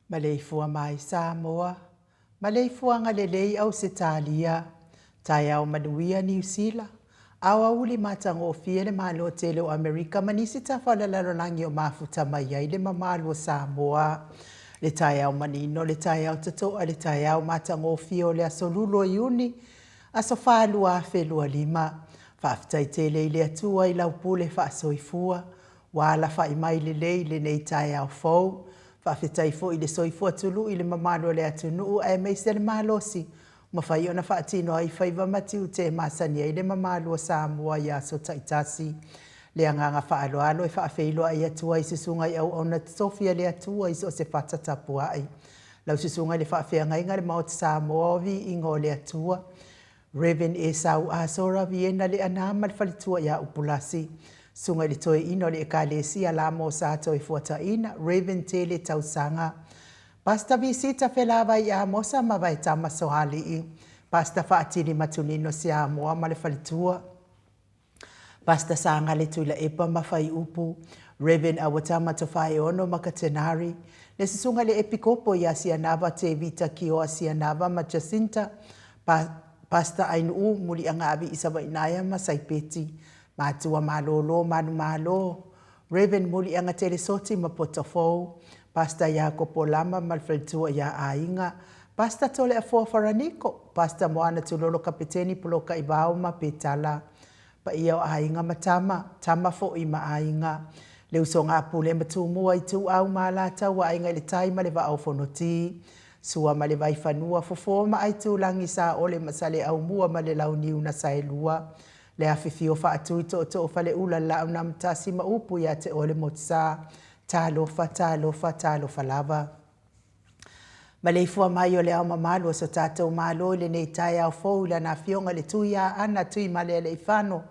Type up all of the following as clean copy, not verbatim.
Maleifua mai Samoa, maleifuaga lelei Ausetalia, taeao manuia Niu Sila, aoauli matagofie le Malo tele o Amerika ma nisi tafa o le lalolagi o mafuta mai ai le mamalu o Samoa. Le taeao manino, le taeao totoa, le taeao matagofie o le aso 2 o Iuni, aso 4 2025. Faafetai tele i le Atua i lau pule faasoifua, ua alafai mai lelei i lenei taeao fou. Faafetai foi i le soifua tului i le mamalu o le atunuu aemaise le malosi mafai ona faatino ai faiva ma tiute e masani ai le mamalu o Samoa i aso taitasi. Le agaga faaaloalo e faafeiloai atu ai i susuga i auauna totofi a le Atua i so o se fata tapuai. Lau susuga i le faafeagaiga i le Maota Samoa o Viiga o le Atua, Rev. Esau Asora Viena Leaana ma le faletua ia Upulasi. Susuga i le Toeaina o le Ekalesia Lamo Sa Toefuataiina, Rev. Tele Tausaga. Pastor Visita Felavai Amosa ma Vaetama Soalii, Pastor Faatili Matunino Siamoa ma le faletua, Pastor Sagale Tuilaepa ma Faiupu, Rev. Awatama Tofaeono ma Katenari, le Susuga i le Epikopo ia Sianava Tevita Kioa Sianava ma Jacinta, Pa, Pastor Ainuu Muliagavi Isavainaia ma Saipeti, Matua Malolo Manumalo, Rev. Muliaga Telesoti ma Potofou, Pastor Iakopo Lama ma le faletua ia Aiga, Pastor Toleafoa Faraniko, Pastor Moana Tulolo Kapeteni Polokaivao ma Petala, Paia o Aiga ma Tama, Tama foi ma Aiga, le usoga a Pule ma Tumua, Ituau ma Alataua, Aiga i le Tai ma le Vaa o Fonoti, Sua ma le Vaifanua, Fofo ma Aitulagi, Saole ma Saleaaumua ma le Launiu na Saelua, Le afifio faatui tootoo faleula Laaunamtasi ma upu ia te oe le Motusa. Talofa, talofa, talofa lava. Maleifua mai o le ao mamalu o so tatou Malo i lenei taeao fou i lana Afioga i le Tuiaana Tuimalealiifano.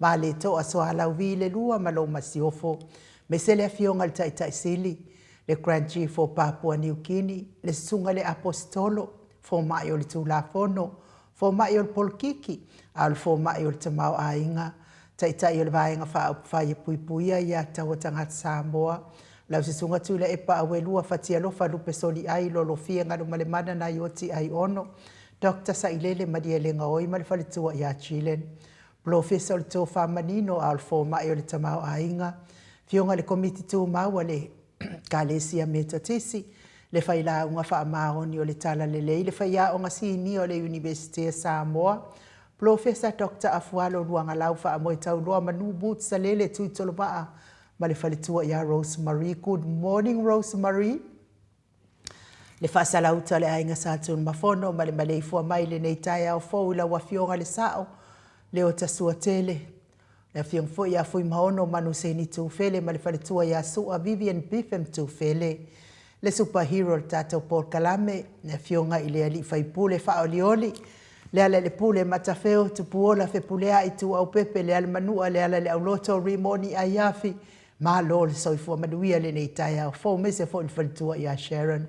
Valetoa Soalauvi le lua ma lou masiofo, aemaise le Afioga i le Taitai Sili, le Grand Chief o Papua Niu Kini, le Susuga i le Aposetolo, Fomai o le Tulafono, Fomai o le Polokiki, a o le Fomai o le Tamaoaiga, Taitai o le Vaega Faaupufai e Puipuia Aia Tatau a Tagata Samoa, lau Susuga Tuilaepa Auelua Fatialofa Lupesoliai Lolofia Galumalemana Naioti Aiono, Doctor Sailele Malielegaoi ma le faletua ia Jillian, Polofesa o le Tofa Manino a o le Fomai o le Tamaoaiga, Afioga i le Komiti Tumau a le Ekalesia Metotisi, le Failauga Faamaoni o le Talalelei, le Faiaoga Sinia o le Iunivesite a Samoa, Polofesa Doctor Afualo Luagalau Faamoetauloa Manu Boots Salele Tuitolovaa ma le faletua ia Rose Marie. Good morning Rose Marie. Le faasalauta o le aiga Sa Tunumafono ma le maleifua mai i lenei taeao fou i lau Afioga le Sao, Leota Suatele, le Afioga foi ia Fuimaono Manuseni Tufele ma le faletua ia Sua Vivian Biffem Tufele, le super hero o le tatou polokalame, le Afioga i le Alii Faipule Faaolioli, Lealailepule Matafeo Tupuola Fepuleai Ituaupepe Lealamanua Lealaileauloto Rimoni Aiafi, Malo le soifua manuia i lenei taeao fou aemaise foi le faletua ia Sharon.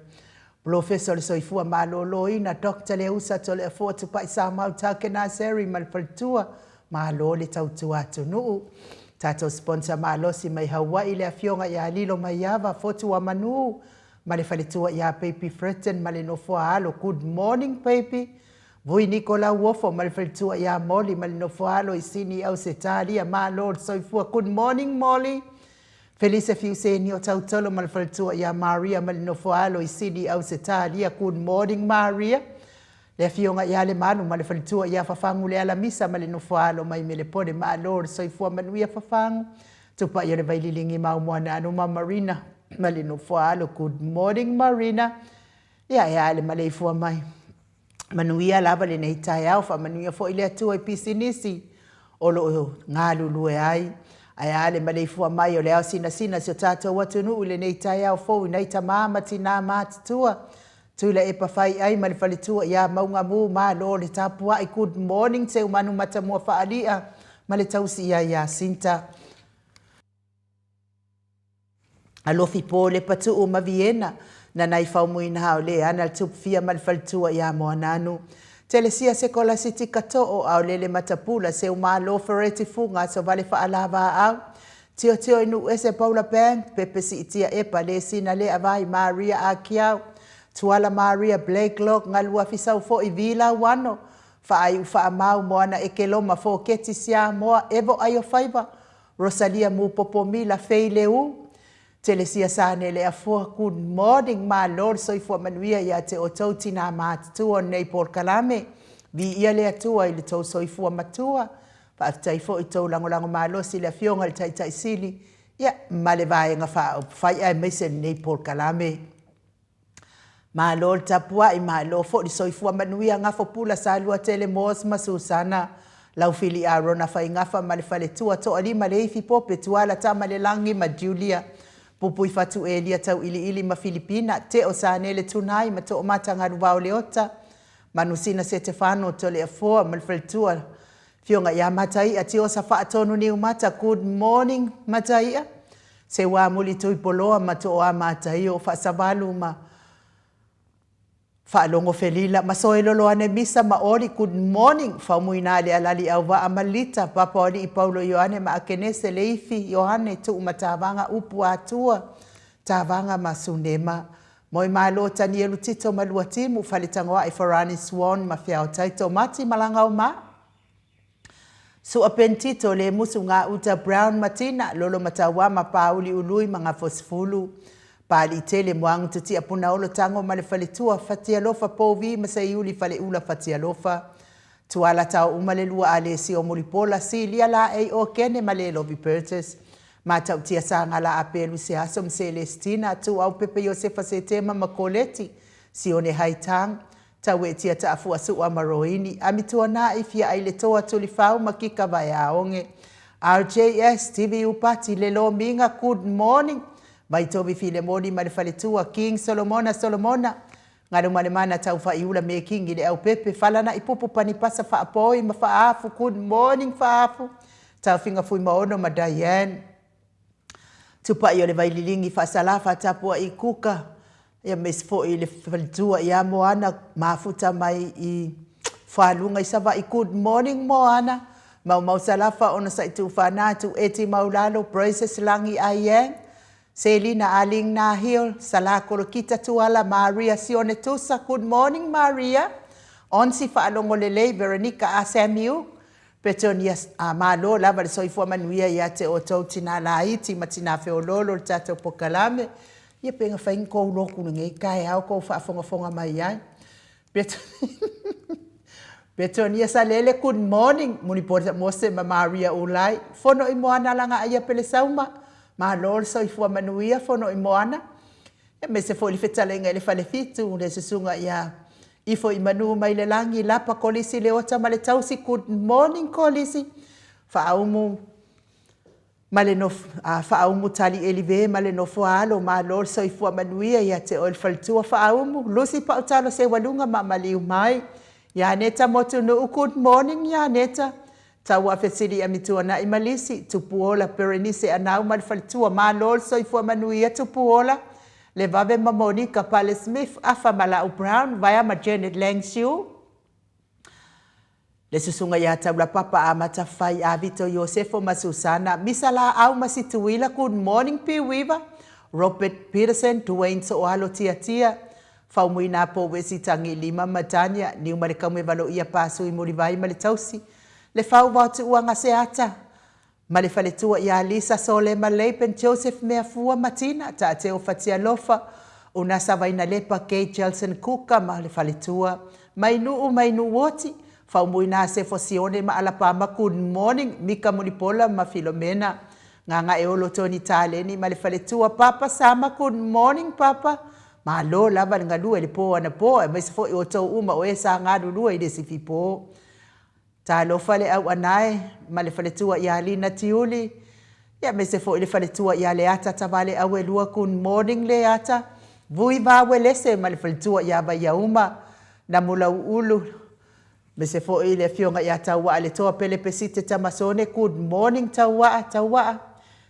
Polofesa o le Soifua Maloloina Doctor Leausa Toleafoa Tupai Samau Takenaseri ma le faletua, malo le tautua atunuu. Tatou sponsor malosi mai Hawaii le Afioga ia Lilo Maiava Fotuamanu ma le faletua ia Baby Fretton ma le nofoa alo. Good morning baby. Vui Niko Lauofo ma le faletua ia Molly ma le nofoa alo i Sini Ausetalia. Malo le soifua. Good morning Molly. Felise Fiuseni o Tautolo ma le faletua ia Maria ma le nofoa alo i Sini Ausetalia. Good morning Maria. Le afioga ia Lemalu ma le faletua ia Fafagu Lealamisa ma le nofoa alo mai Melepone. Malo le soifua manuia Fafagu. Tupai o le Vaililigi Maumoana ma Marina ma le nofoa alo. Good morning Marina. Ia e a le maleifua mai. Manuia lava lenei taeao, faamanuia foi le Atua i pisinisi o lo o galulue ai. Ae a le maleifua mai o le ao sinasina si o tatou atunuu i lenei taeao fou i nai tamā ma tinā matutua. Tuilaepa Faiai ma le faletua ia Maugamu, malo le tapuai. Good morning Seumanu Matamua Faalia ma le tausi ia Iasinta. Alofi po le patuu ma Viena, na nai faumuina hao le ana le tupufia ma le faletua ia Moananu. Telesia Sekolasiti Kato'o, ao lele matapula seu malo Fereti Fuga aso vale faalavaau. Tiotio i Nuuese Paula Bank, Pepe Siitia Epa le Sina le Avai Maria Akiau, Tuala Maria Blakelock Galua Fisau foi Vila Wano, Faaiu Faamau Moana Ekeloma Foketi Siamoa Evo Aiofaiva, Rosalia Mupopo Mila Fei Leu, Telesia Sane Leafoa, good morning, malo le soifua manuia ia te outou tinā matutua o lenei polokalame. Viia le Atua i le tou soifua matua. Faafetai foi i tou lagolago malosi i le Afioga i le Taitai Sili, ia, ma le vaega faaupufai aemaise lenei polokalame. Malo le tapuai, malo foi le soifua manuia Gafopula Saluatele Moss ma Susana, Laufili Arona Faigafa ma le faletua Toalima Leifi Pope Tuala Tamalelagi ma Julia Pupui Fatu Elia Tauiliili ma Filipina Teo Sanele Tunai ma Toomata Galuvao Leota Manusina Setefano Toleafoa ma le faletua Afioga ia Mataia Tiosa Faatonu Niumata. Good morning Mataia. Seuā muli Tuipoloa ma Tooa Mataio Faasavalu ma Faalogo Felila ma Soeloloane Misa ma Oli. Good morning Faumuina le Alali Auvaa ma Lita Papa o Alii Paulo Ioane ma Akenese Leifi Ioane Tuumatavaga Upu Atua Tavaga ma Sunema Moemalo Tanielu Tito ma Luatimu Faletagoai Farani Swan ma Feao Taito Mati Malagao ma Sua Pentito le Musu Gauta Brown ma Tina Lolo Mataua ma Pauli Ului ma Gafosefulu Pali Tele Moagu Tutia Punaolo Tago ma le Faletua Fatialofa Povi ma Seiuli Faleula Fatialofa Tuala Tao uma le lua Alesio Mulipola Silia Laei o Kene ma Lelovi Burgess Matautia Sagala Apelu Seaso ma Celestina Tuau Pepe Iosefa Setema ma Koleti Sione Haitang Tauetia Taafua Sua ma Roini Amituana'i Fia'i le Toa Tulifau ma Kika Vaeaoge RJS TV Upati le Lomiga. Good morning Vaitovi Filemoni ma le faletua King Solomona Solomona Galumalemana Taufaiula Mekingi le Aupepe Falana'i Pupu Panipasa Faapoi ma Faafu. Good morning Faafu. Taofiga Fuimaono ma Diane, Tupai o le Vaililigi Faasala Faatapuai Kuka, ia aemaise foi le faletua ia Moana mafuta mai i Fualuga i Savaii. Good morning Moana, Maumau Salafa ona sa i Tuufana atu Eti Maulalo, Praises Lagi Aiyang, Selina Aling Nahil, Sala Kolokita Tuala, Maria Sione Tusa, good morning Maria, Onsi Faalogo Lelei, Veronica A Samiu, Petonia, a malo lava le soifua manuia ia te outou tina laiti ma tina feoloolo o le tatou pokalame. Ia pe na fai ni kou lotu lenei taeao kou faafogafoga mai ai. Petonia Salele, good morning, Mulipola Mose ma Maria Ulai. Fono i Moana langa aia Pelesauma. Malo le soifua manuia, fono i Moana. Aemaise foi le fetalaiga i le Falefitu, le susuga ia Ifo i Manu mai le Lagi, Lapa Kolisi Leota ma le Tausi, good morning Kolisi, Faaumu ma le nof, a, Faaumu Tali Elive ma le nofo a alo, malo le soifua manuia ia te oe le faletua Faaumu, Lucy Pautalo Seualuga ma maliu mai, Ianeta Motunuu, good morning Ianeta, Tau'a Fesili Amituana'i ma Lisi, Tupuola, Perenise Anau ma le faletua, malo le soifua manuia Tupuola, Levave ma Monica Pale Smith, Afa ma La'u Brown, Vaea ma Janet Lang Siu, le susuga ia Taulapapa Amata Fai Avito Iosefo ma Susana, Misa Laau ma Situila, good morning Piuiva, Robert Peterson, Duane So'oalo Tiatia, Faumuina Powesi Tagilima ma Tania, Niumalekaume Valoia Pasui Mulivai ma le Tausi, le Fau Vaotuuaga Seata, ma le faletua ia Lisa Solema Laban Joseph Meafua ma Tina Taateo Fatialofa Unasa Vainalepa Kay Jelson Kuka ma le faletua mai Nuu mai Nuuoti Faumuina Sefo Sione ma Alapama Good morning Mika Mulipola ma Filomena Gagaeolo Tony Taleni ma le faletua Papa Sama Good morning Papa Malo lava le galue i le po anapo aemaise foi outou uma o e sa galulue i le sifipo. Talofa le auanae ma le faletua ia Lina Tiuli, ia aemaise foi le faletua ia Leata Tavale Auelua Good morning Leata, Vui Vawelese ma le faletua ia Vaiauma Namulauulu, aemaise foi le afioga ia Tauaa Letoa Pele Pesite Tamasone Good morning Tauaa, Tauaa,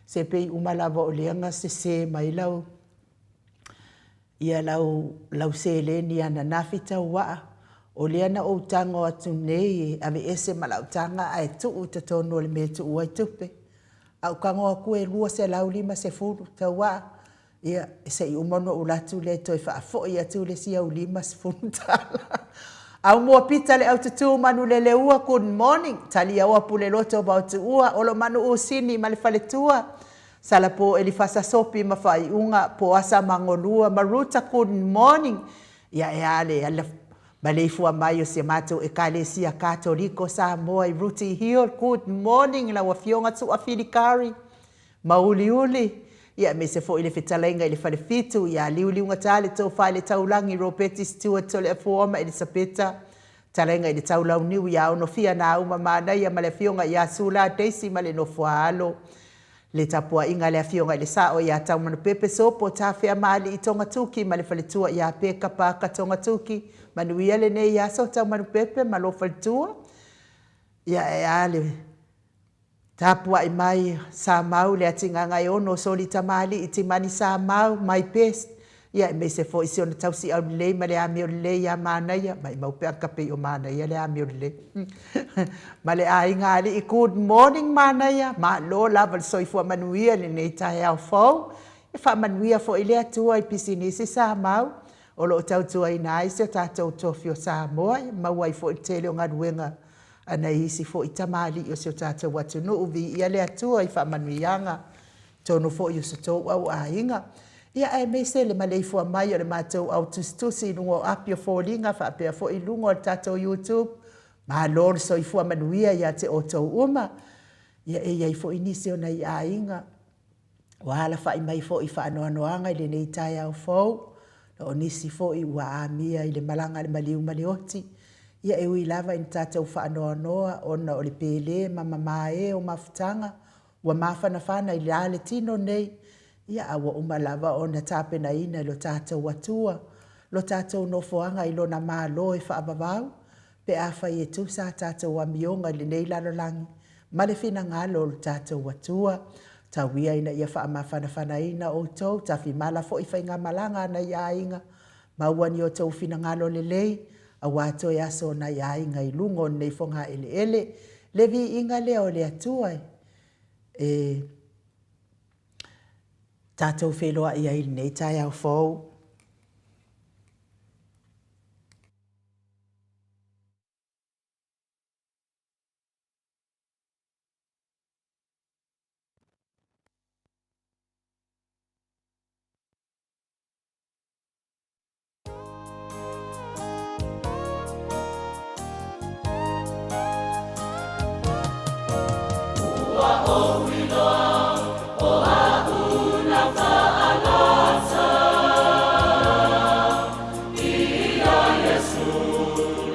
se pei uma lava o lea na sese mai lau Ia lau lau seleni ananafi tauaa, o lea na ou tago atu nei e aveese ma lau taga ae tuu i totonu o le mea e tuu ai tupe. A ou tago atu e 250 tauaa, ia se i uma ona ou alu atu lea e toe faafoi atu le isi au $50. Aumua Pita le aututu Manuleleua, good morning, Taliaoa Puleloto Vaotuua, Olomanu Usini ma le faletua, Salapo Elifasa Sopi ma Faaiuga Poasa Magolua ma Ruta Good morning Ia e a le ala maleifua mai o si a matou Ekalesia Katoliko Samoa i Rooty Hill Good morning lau Afioga Su'a Filikari Mauliuli Ia aemaise foi le fetalaiga i le Falefitu ia Liuliugata le Tofa i le Taulagi Ropeti Stewart Toleafoa ma Elisapeta Talaiga i le Taulauniu ia Onofia Nauma Manaia ma le Afioga ia Sula Daisy ma le Nofoaalo Le tapuaiga a le Afioga i le Sao ia Taumanapepe Sopo Tafeamaalii Togatuki ma le faletua ia Peka Paaka Togatuki. Manuia lenei aso Taumanapepe ma lou faletua. Ia e a le tapuai mai Samau le Atigagaeono Soli Tamalii Timani Samau my best. Ia aemaise foi si ona tausiau lelei ma le amio lelei ia Manaia, maimau pe ana pei o Manaia le amio lelei. Ma le aiga alii, good morning Manaia, malo lava le soifua manuia i lenei taeao fou. E faamanuia foi le Atua i pisinisi Samau o lo o tautuaina ai si o tatou tofi o Samoa, e maua ai foi le tele o galuega a nai isi foi tamalii o si o tatou atunuu. Viia le Atua i faamanuiaga totonu foi o so tou au aiga. Ia aemaise le maleifua mai o le matou au tusitusi i luga o api o foliga faapea foi i luga o le tatou YouTube. Malo le soifua manuia ia te outou uma. Ia e i ai foi nisi o nai aiga ua alafai mai foi i faanoanoaga i lenei taeao fou, o nisi foi ua amia i le malaga a le maliu ma le oti. Ia e ui lava ina tatou faanoanoa ona o le pele ma mamae o mafutaga Ua mafanafana i la le tino nei, ia a ua uma lava ona tapenaina e lo tatou Atua lo tatou nofoaga i Lona Malo e faavavau, pe afai e tusa a tatou amioga i lenei lalolagi. ma le finagalo o lo tatou Atua. Tau ia ina ia faamafanafanaina outou, tafimala foi faigamalaga a nai aiga, maua ni outou finagalo lelei, aua toe aso o nai aiga i luga o lenei fogaeleele. Le viiga lea o le Atua e tatou feiloai ai i lenei taeao fou. Ua ou iloa o aʻu na faalasa Ia Iesu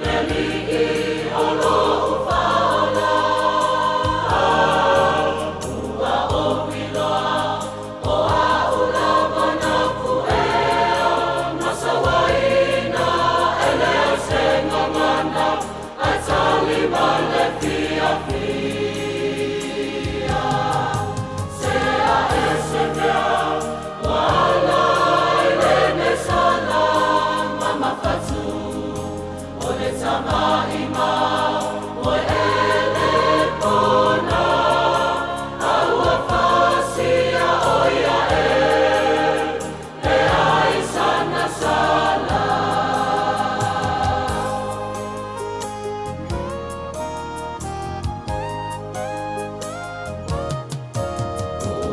le Alii o loʻu faaola. Ua ou iloa o aʻu lava na kuʻea Ma sauaina e leai se gagana Ae tali ma le fiafia. Sea ese mea ua ala ai lenei sala ma mafatu O le tamaʻima moe ele pona A ua pasia ʻo ia e leai sana sala.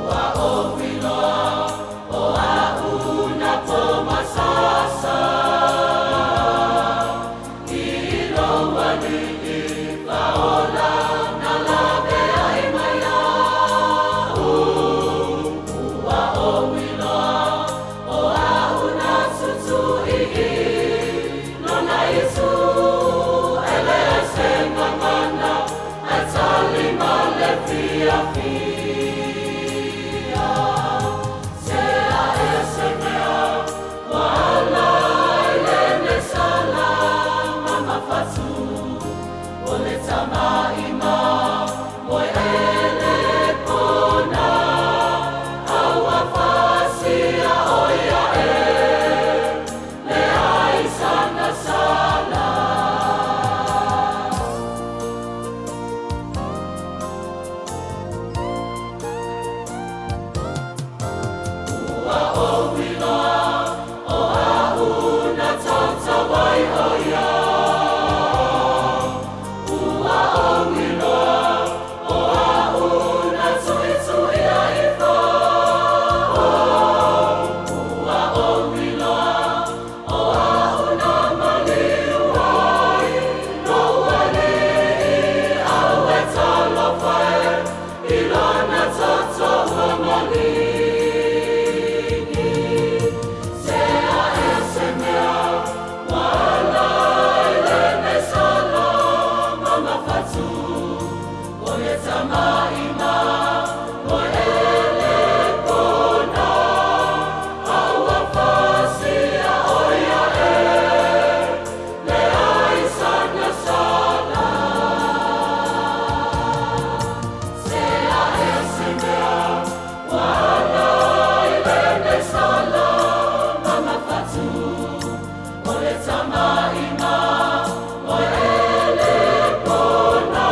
Ua ou iloa o aʻu na pōmasaʻasa I lou aliʻi faaola na laweaʻi mai iaʻu. Ua ou iloa o aʻu na tutuʻi i lona Iesū E leai se gagana ae tali ma le fiafia. Sea ese mea ua ala ai lenei sala ma mafatu O le tamaʻima moe ele pona A ua pasia ʻo ia e leai sana sala. Ua ou iloa o aʻu na tautau ai ʻo ia. Ua ou iloa o aʻu na tuʻituʻi ai ifo. Ua ou iloa o aʻu na maliu ai Noʻu aliʻi auē talofa e I lona toto ua maligi. Sea ese mea ua ala ai lenei sala ma mafatu O le tamaʻima moe ele pona A ua pasia ʻo ia e leai sana sala. Sea ese mea ua ala ai lenei sala ma mafatu O le tamaʻima moe ele pona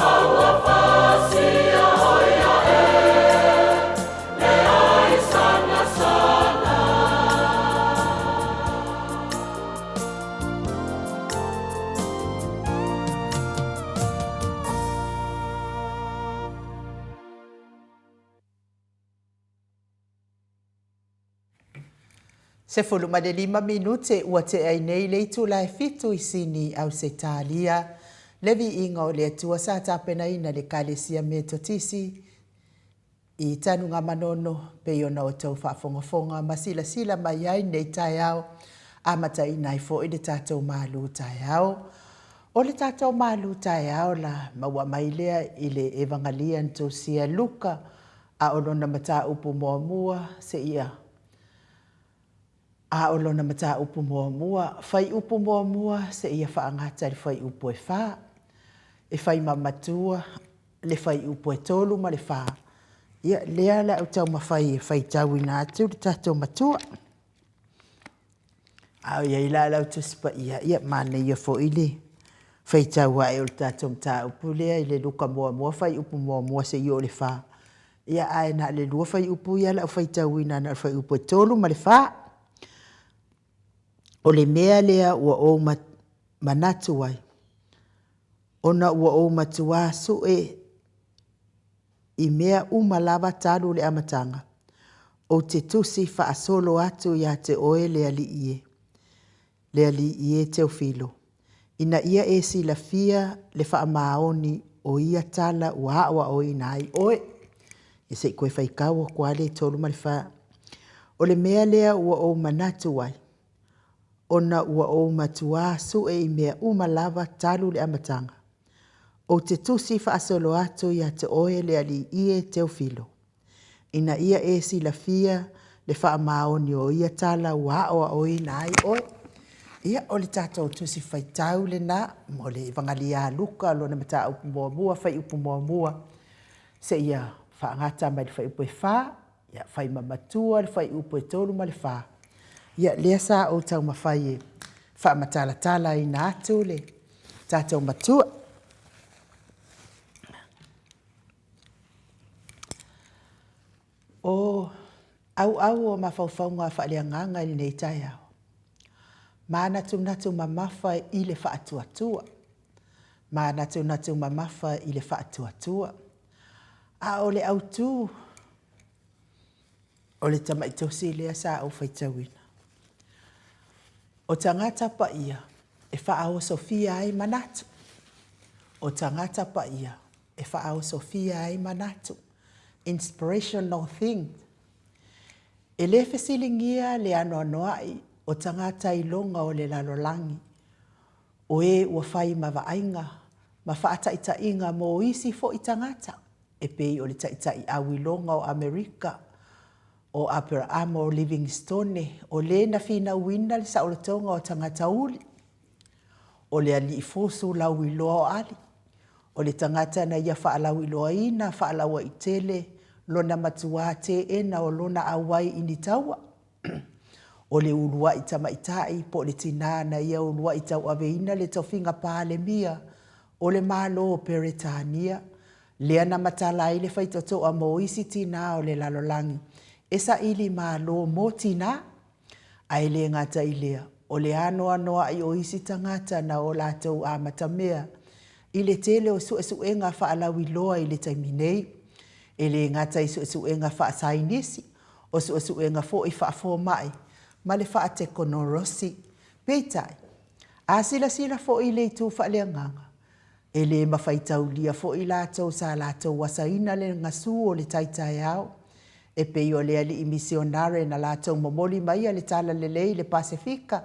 A ua pasia ʻo ia e leai sana sala. 15 minute ua tea ai nei le itula e fitu i Sini, Ausetalia. Le viiga o le Atua sa tapenaina le Ekalesia Metotisi i Tanugamanono, pei ona outou faafogafoga ma silasila mai ai nei taeao, amataina ai foi le tatou malu taeao. O le tatou malu taeao la, maua mai lea i le Evagalia na tusia Luka, a o lona mataupu muamua seia A o lona mataupu muamua, fuaiupu muamua seia faagata i le fuaiupu e fa. E fai ma matua le fuaiupu e 3 ma le 4. Ia, lea o le a ou taumafai e faitauina atu le tatou matua. A o i ai la lau Tusi Paia, ia manaia foi le faitau ae o le tatou mataupu lea i le Luka muamua fuaiupu 1 seia oo i le 4. Ia ae na o le 2 fuaiupu ia o le a ou faitauina na o le fuaiupu e 3 ma le 4. O le mea lea ua ou manatu ai, ona ua ou matuā sue i mea uma lava talu le amataga, ou te tusi faasolo atu ia te oe le Alii e, le Alii e Teofilo, ina ia e silafia le faamaoni o ia tala ua aoaoina ai oe. Ia se i toe faitau atu lava le 3 ma le 4. O le mea lea ua ou manatu ai, ona ua ou matuā sue i mea uma lava talu le amataga, ou te tusi faasolo atu ia te oe le Alii e Teofilo, ina ia e silafia le faamaoni o ia tala ua aoaoina ai oe. Ia, o le tatou tusi faitau lena mo le Ivagalia a Luka, lona mataupu muamua, fuaiupu muamua, seia faagata mai le fuaiupu e 4, ia fai ma matua le fuaiupu e 3 ma le 4. Ia, lea sa ou taumafai e faamatalatalaina atu le tatou matua. O auau o mafaufauga faaleagaga i lenei taeao, manatunatu mamafa i le faatuatua, manatunatu mamafa i le faatuatua. A o le autu o le tamai tosi lea sa ou faitauina, o tagata paia e faaosofia ai manatu, o tagata paia e faaosofia ai manatu, inspirational thing. E le fesiligia le anoanoai o tagata iloga o le lalolagi, o e ua fai ma vaaiga ma faataitaiga mo isi foi tagata, e pei o le taitai auiloga o Amerika, o Aperaamo Livingstone, o le na finauina le saolotoga o tagata uli, o le alii fusu lauiloa o Ali, o le tagata na ia faalauiloaina faalauaitele lona matuā teena o lona auai i ni taua, o le uluai tamaitai po o le tinā na ia uluai tauaveina le tofiga Palemia o le Malo o Peretania, lea na matala ai le faitotoa mo isi tinā o le lalolagi e saili malo mo tinā. Ae le gata i lea, o le anoanoai o isi tagata na o latou amatamea i le tele o suesuega faalauiloa i le taimi nei, e le gata i suesuega faasaienisi, o suesuega foi faafomai ma le faatekonolosi. Peitai, a silasila foi i le itu faaleagaga, e le mafai taulia foi latou sa latou asaina le gasu o le tai taeao, e pei o le alii misionare na latou momoli maia le talalelei i le Pasefika,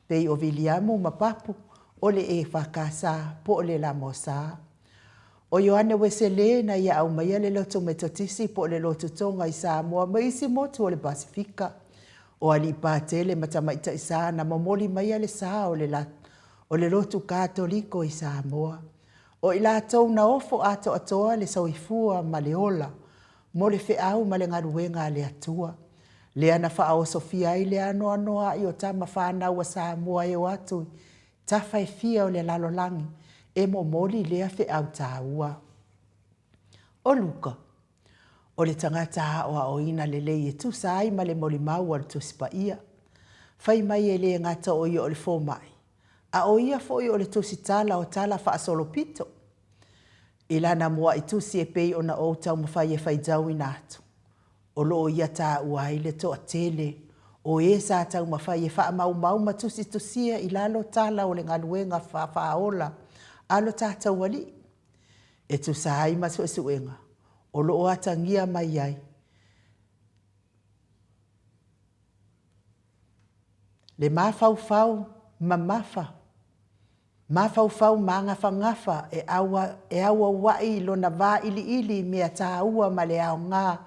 pei o Viliamu ma Papu o le EFKS po o le LMS. O Ioane Uesele na ia aumaia le lotu Metotisi po o le lotu Tonga i Samoa ma isi motu o le Pasefika. O alii patele ma tamaitai sa na momoli maia le sa o le o le lotu Katoliko i Samoa. O i latou na ofo atoatoa le soifua ma le ola mo le feau ma le galuega a le Atua, lea na faaosofia ai le anoanoai o tama fanau a Samoa e o atu i tafa e fia o le lalolagi e momoli lea feau taua. O Luka, o le tagata aoaoina lelei e tusa ai ma le molimau a le Tusi Paia, fai mai e le gata o ia o le fomai, a o ia foi o le tusitala o tala faasolopito. I lana muaʻi tusi e pei ona ou taumafai e faitauina atu, o lo o ia taua ai le toatele o e sa taumafai e faamaumau ma tusitusia i lalo tala o le galuega faafaaola a lo tatou Alii, e tusa ai ma suesuega o lo o atagia mai ai le mafaufau mamafa Mafaufau magafagafa e e auaua'i i lona vailiili i mea taua ma le aoga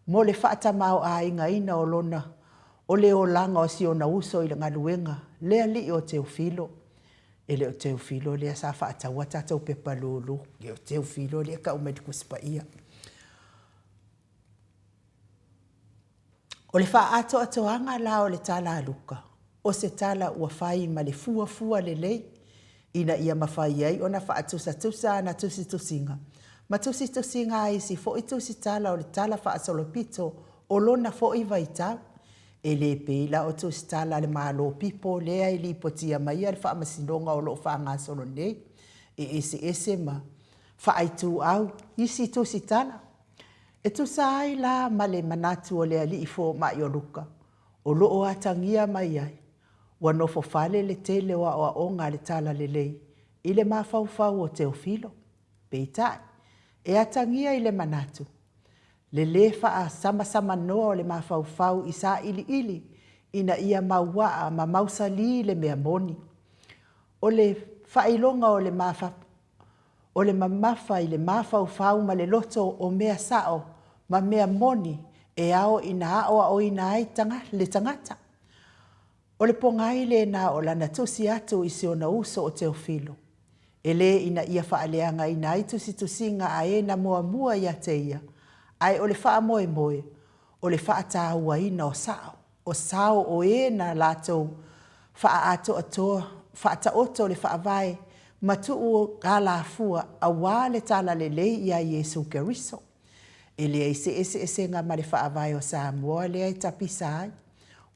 mo le faatamaoaigaina o lona o le olaga o si ona uso i le galuega, le alii o Teofilo. E le o Teofilo lea sa faataua tatou pepa lulu, e o Teofilo lea e tau mai i le Tusi Paia. O le faaatoatoaga la o le tala a Luka, o se tala ua fai ma le fuafua lelei ina ia mafai ai ona faatusatusa ana tusitusiga ma tusitusiga a isi foi tusitala o le Tala Faasolopito o lona foi vaitau. E le pei la o tusitala a le Malo Pipo lea e lipotia maia le Faamasinoga o lo o faagasolo nei, e eseese ma faaituau isi tusitala. E tusa ai la ma le manatu o le Alii Fomai o Luka, o lo o atagia mai ai, ua nofo fale le tele o aoaoga a le Talalelei i le mafaufau o Teofilo. Peitai, e atagia i le manatu, le lē faasamasamanoa o le mafaufau i sailiili ina ia mauaa ma mausali le mea moni. O le faailoga o le o le mamafa i le mafaufau ma le loto o mea sao ma mea moni e ao ina aoaoina ai le tagata. O le pogai lena o lana tusi atu i si ona uso o Teofilo, e lē ina ia faaleagaina ai tusitusiga a e na muamua ia te ia, ae o le faamoemoe, o le faatauaina o sao, o sao o e na latou faaatoatoa, faataoto le faavae ma tuu alafua aua le talalelei ia Iesu Keriso. E leai se eseesega ma le Faavae o Samoa lea e tapisa ai.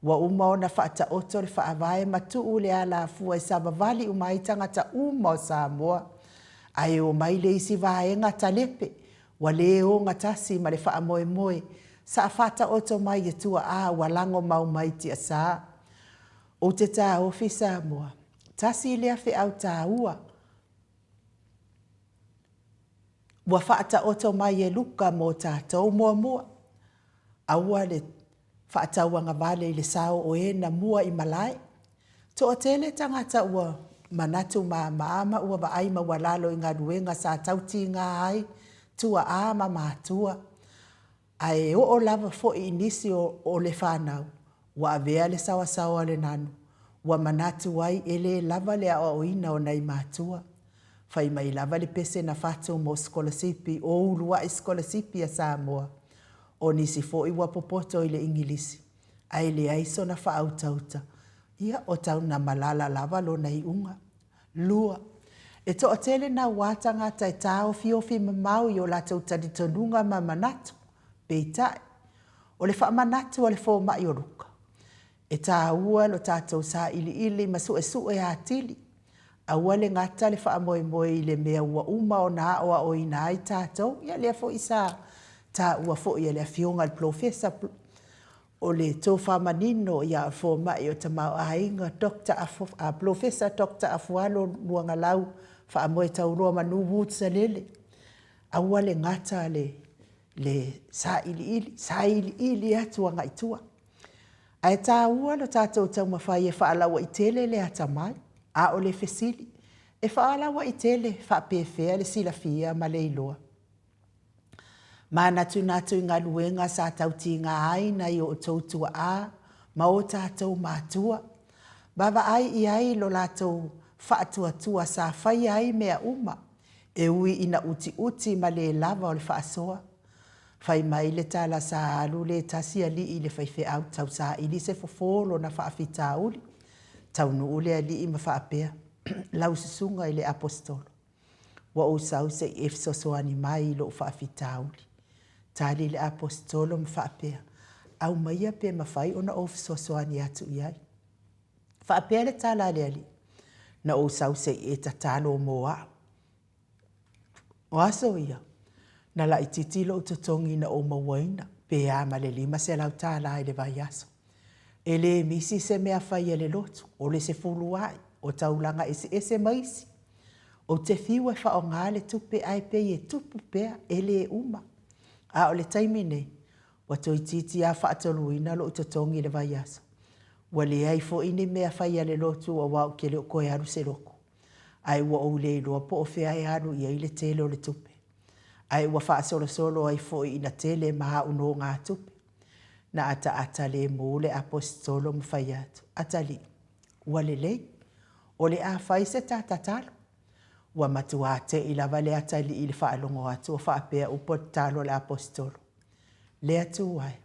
Ua uma ona faataoto le Faavae ma tuu le alafua e savavali uma ai tagata uma o Samoa. Ae omai le isi vaega talepe ua le ogatasi ma le faamoemoe sa faataoto mai e tuaa ua lagomau mai tiasa. Ou te taofi Samoa, tasi lea feau taua ua faataoto mai e Luka mo tatou. Muamua, aua le faatauagavale i le sao o e na mua i malae. Toatele tagata ua manatu mama ma ua vaai maualalo i galuega sa tautiga ai tuaa ma matua. Ae oo lava foi i nisi o le fanau ua avea le saoasaoa o le nanu, ua manatu ai e le lava le aoaoina o nai matua. Fai mai lava le pese na fatu mo sikolasipi o uluai sikolasipi a Samoa. O nisi foi ua popoto i le Igilisi, ae leai sona faautauta, ia o Taunamalala lava lona iuga. 2. E toatele nauā tagata e taofiofi mamao i o latou talitonuga ma manatu. Peitai, o le faamanatu a le fomai o Luka, e taua lo tatou sailiili ma suesue atili. Aua le gata le faamoemoe i le mea ua uma ona aoaoina ai tatou, ia lea foi sa taua foi e le Afioga i le Polofesa o le tofa manino ia fomai o tamaoaiga Doctor Polofesa Doctor Afualo Luagalau Faamoetauloa Manu Woods Alele, aua le gata le le sailiili, sailiili atu agai tua. Ae taua lo tatou taumafai e faalauaitele le atamai, a o le fesili, e faalauaitele faapefea le silafia ma le iloa? Manatunatu i galuega sa tautiga ai nai o outou tuaa ma o tatou matua. Vaavaai i ai lo latou faatuatua sa faia ai mea uma, e ui ina utiuti ma le lava o le faasoa. Fai mai le tala sa alu le tasi alii i le faifeau tausaili se fofo o lona faafitauli. Taunuu le alii ma faapea, Lau susuga i le Aposetolo. Ua ou sau se i e fesoasoani mai i lou faafitauli. Tali le Aposetolo ma faapea, Aumaia pe mafai ona ou fesoasoani atu i ai. Faapea le tala a le Alii, Na ou sau se i e tatalo mo au. O aso ia, na laitiiti lou totogi na ou mauaina, pe a ma le $500 i le vaiaso. E le misi se mea fai a le lotu, o le sefuluai, o taulaga eseese ma isi. Ou te fiu e faaaoga le tupe ae pei e tupu pea, e le uma. A o le taimi nei, ua toeitiiti lava faatoluina lou totogi i le vaiaso. Ua leai foi ni mea fai a le lotu aua ou te le o toe alu se lotu. Ae ua ou le iloa po o fea e alu i ai le tele o le tupe. Ae ua faasolosolo ai foi ina tele ma au nogatupe. Na ataata lemu le Aposetolo ma fai atu, Atalii, ua lelei. O le a fai se ta tatalo? Ua matuā te'i lava le atalii i le faalogo atu o faapea upu o tatalo a le Aposetolo. Le Atua e!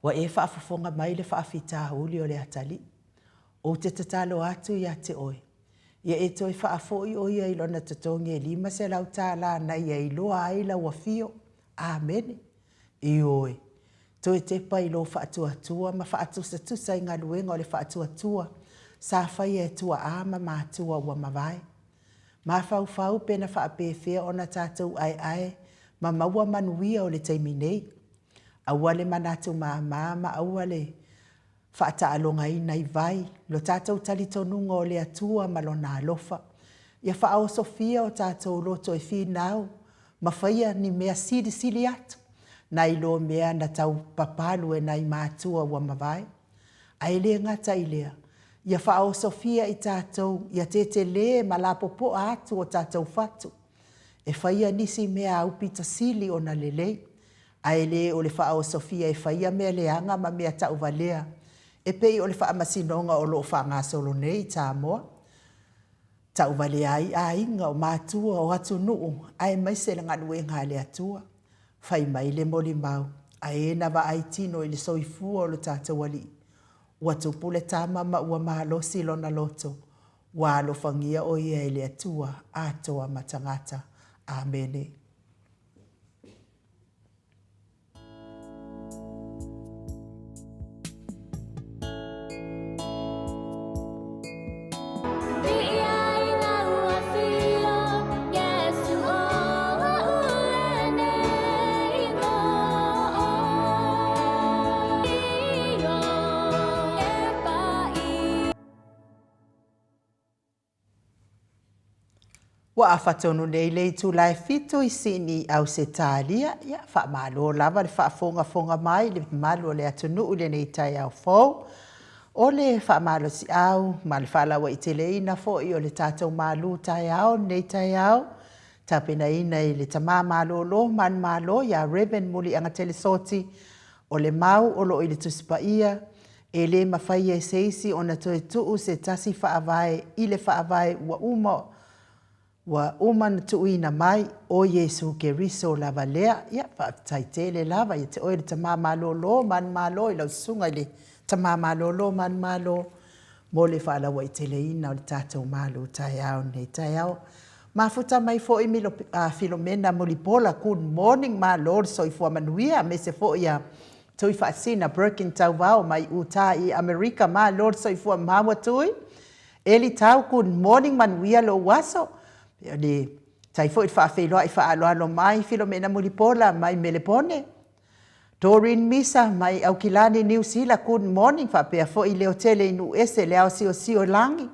Ua e faafofoga mai le faafitauli o le atalii. Ou te tatalo atu ia te oe, ia e toe faafoi o ia i lona totogi e 500 tālā na ia iloa ai lau afio. Amene. Ioe. Toe tepa i lō faatuatua ma faatusatusa i galuega o le faatuatua sa faia e tuaā ma matua ua mavae. Mafaufau pe na faapefea ona tatou aeae ma maua manuia o le taimi nei. Aua le manatu māmā ma aua le faataalogaina i vai lo tatou talitonuga o le Atua ma Lona alofa. Ia faaosofia o tatou loto e finau ma faia ni mea silisili atu nai lo mea na tau papalu e nai matua ua mavae. Ae le gata i lea, ia faaosofia i tatou ia tetelē ma lapopoa atu o tatou fatu e faia nisi mea aupito sili ona lelei, ae le o le faaosofia e faia mea leaga ma mea tauvalea e pei o le faamasinoga o lo o faagasolo nei i Samoa. Tauvalea ai aiga, o matua, o atunuu aemaise le galuega a le Atua. Fai mai le molimau a e na vaai tino i le soifua o lo tatou Alii. Ua tupu le tama ma ua malosi lona loto, ua alofagia o ia e le Atua atoa ma tagata. Amene. Ua afa tonu nei le itula e fitu i Sini i Ausetalia, ia, faamalo lava le faafogafoga mai i le mamalu o le atunuu i lenei taeao fou. O le faamalosiau ma le faalauaiteleina foi o le tatou malu taeao lenei taeao, tapenaina i le Tama Malolo Manumalo ia Rev. Muliagatele Soti, o le mau o lo o i le Tusi Paia, E le mafai e se isi ona toe tuu se tasi faavae i le faavae ua uma ua uma ona tuuina mai, o Iesu Keriso lava lea. Ia, faafetai tele lava ia te oe le Tama Malolo manumalo i lau Susuga i le Tama Malolo manumalo mo le faalauaiteleina o le tatou malu taeao nei taeao. Mafuta mai foi Milo, Filomena Mulipola, good morning, malo le soifua manuia, aemaise foi ia Tui Faasina Birkin Tauvao mai Utah i Amerika, malo le soifua maua Tui. Eli Tau, good morning, manuia lou aso. Le tai foi le faafeiloai faaaloalo mai Filomena Mulipola mai Melepone. Doreen Misa mai Aukilani, Niu Sila, good morning, faapea foi Leotele i Nuuese, le aosiosio lagi.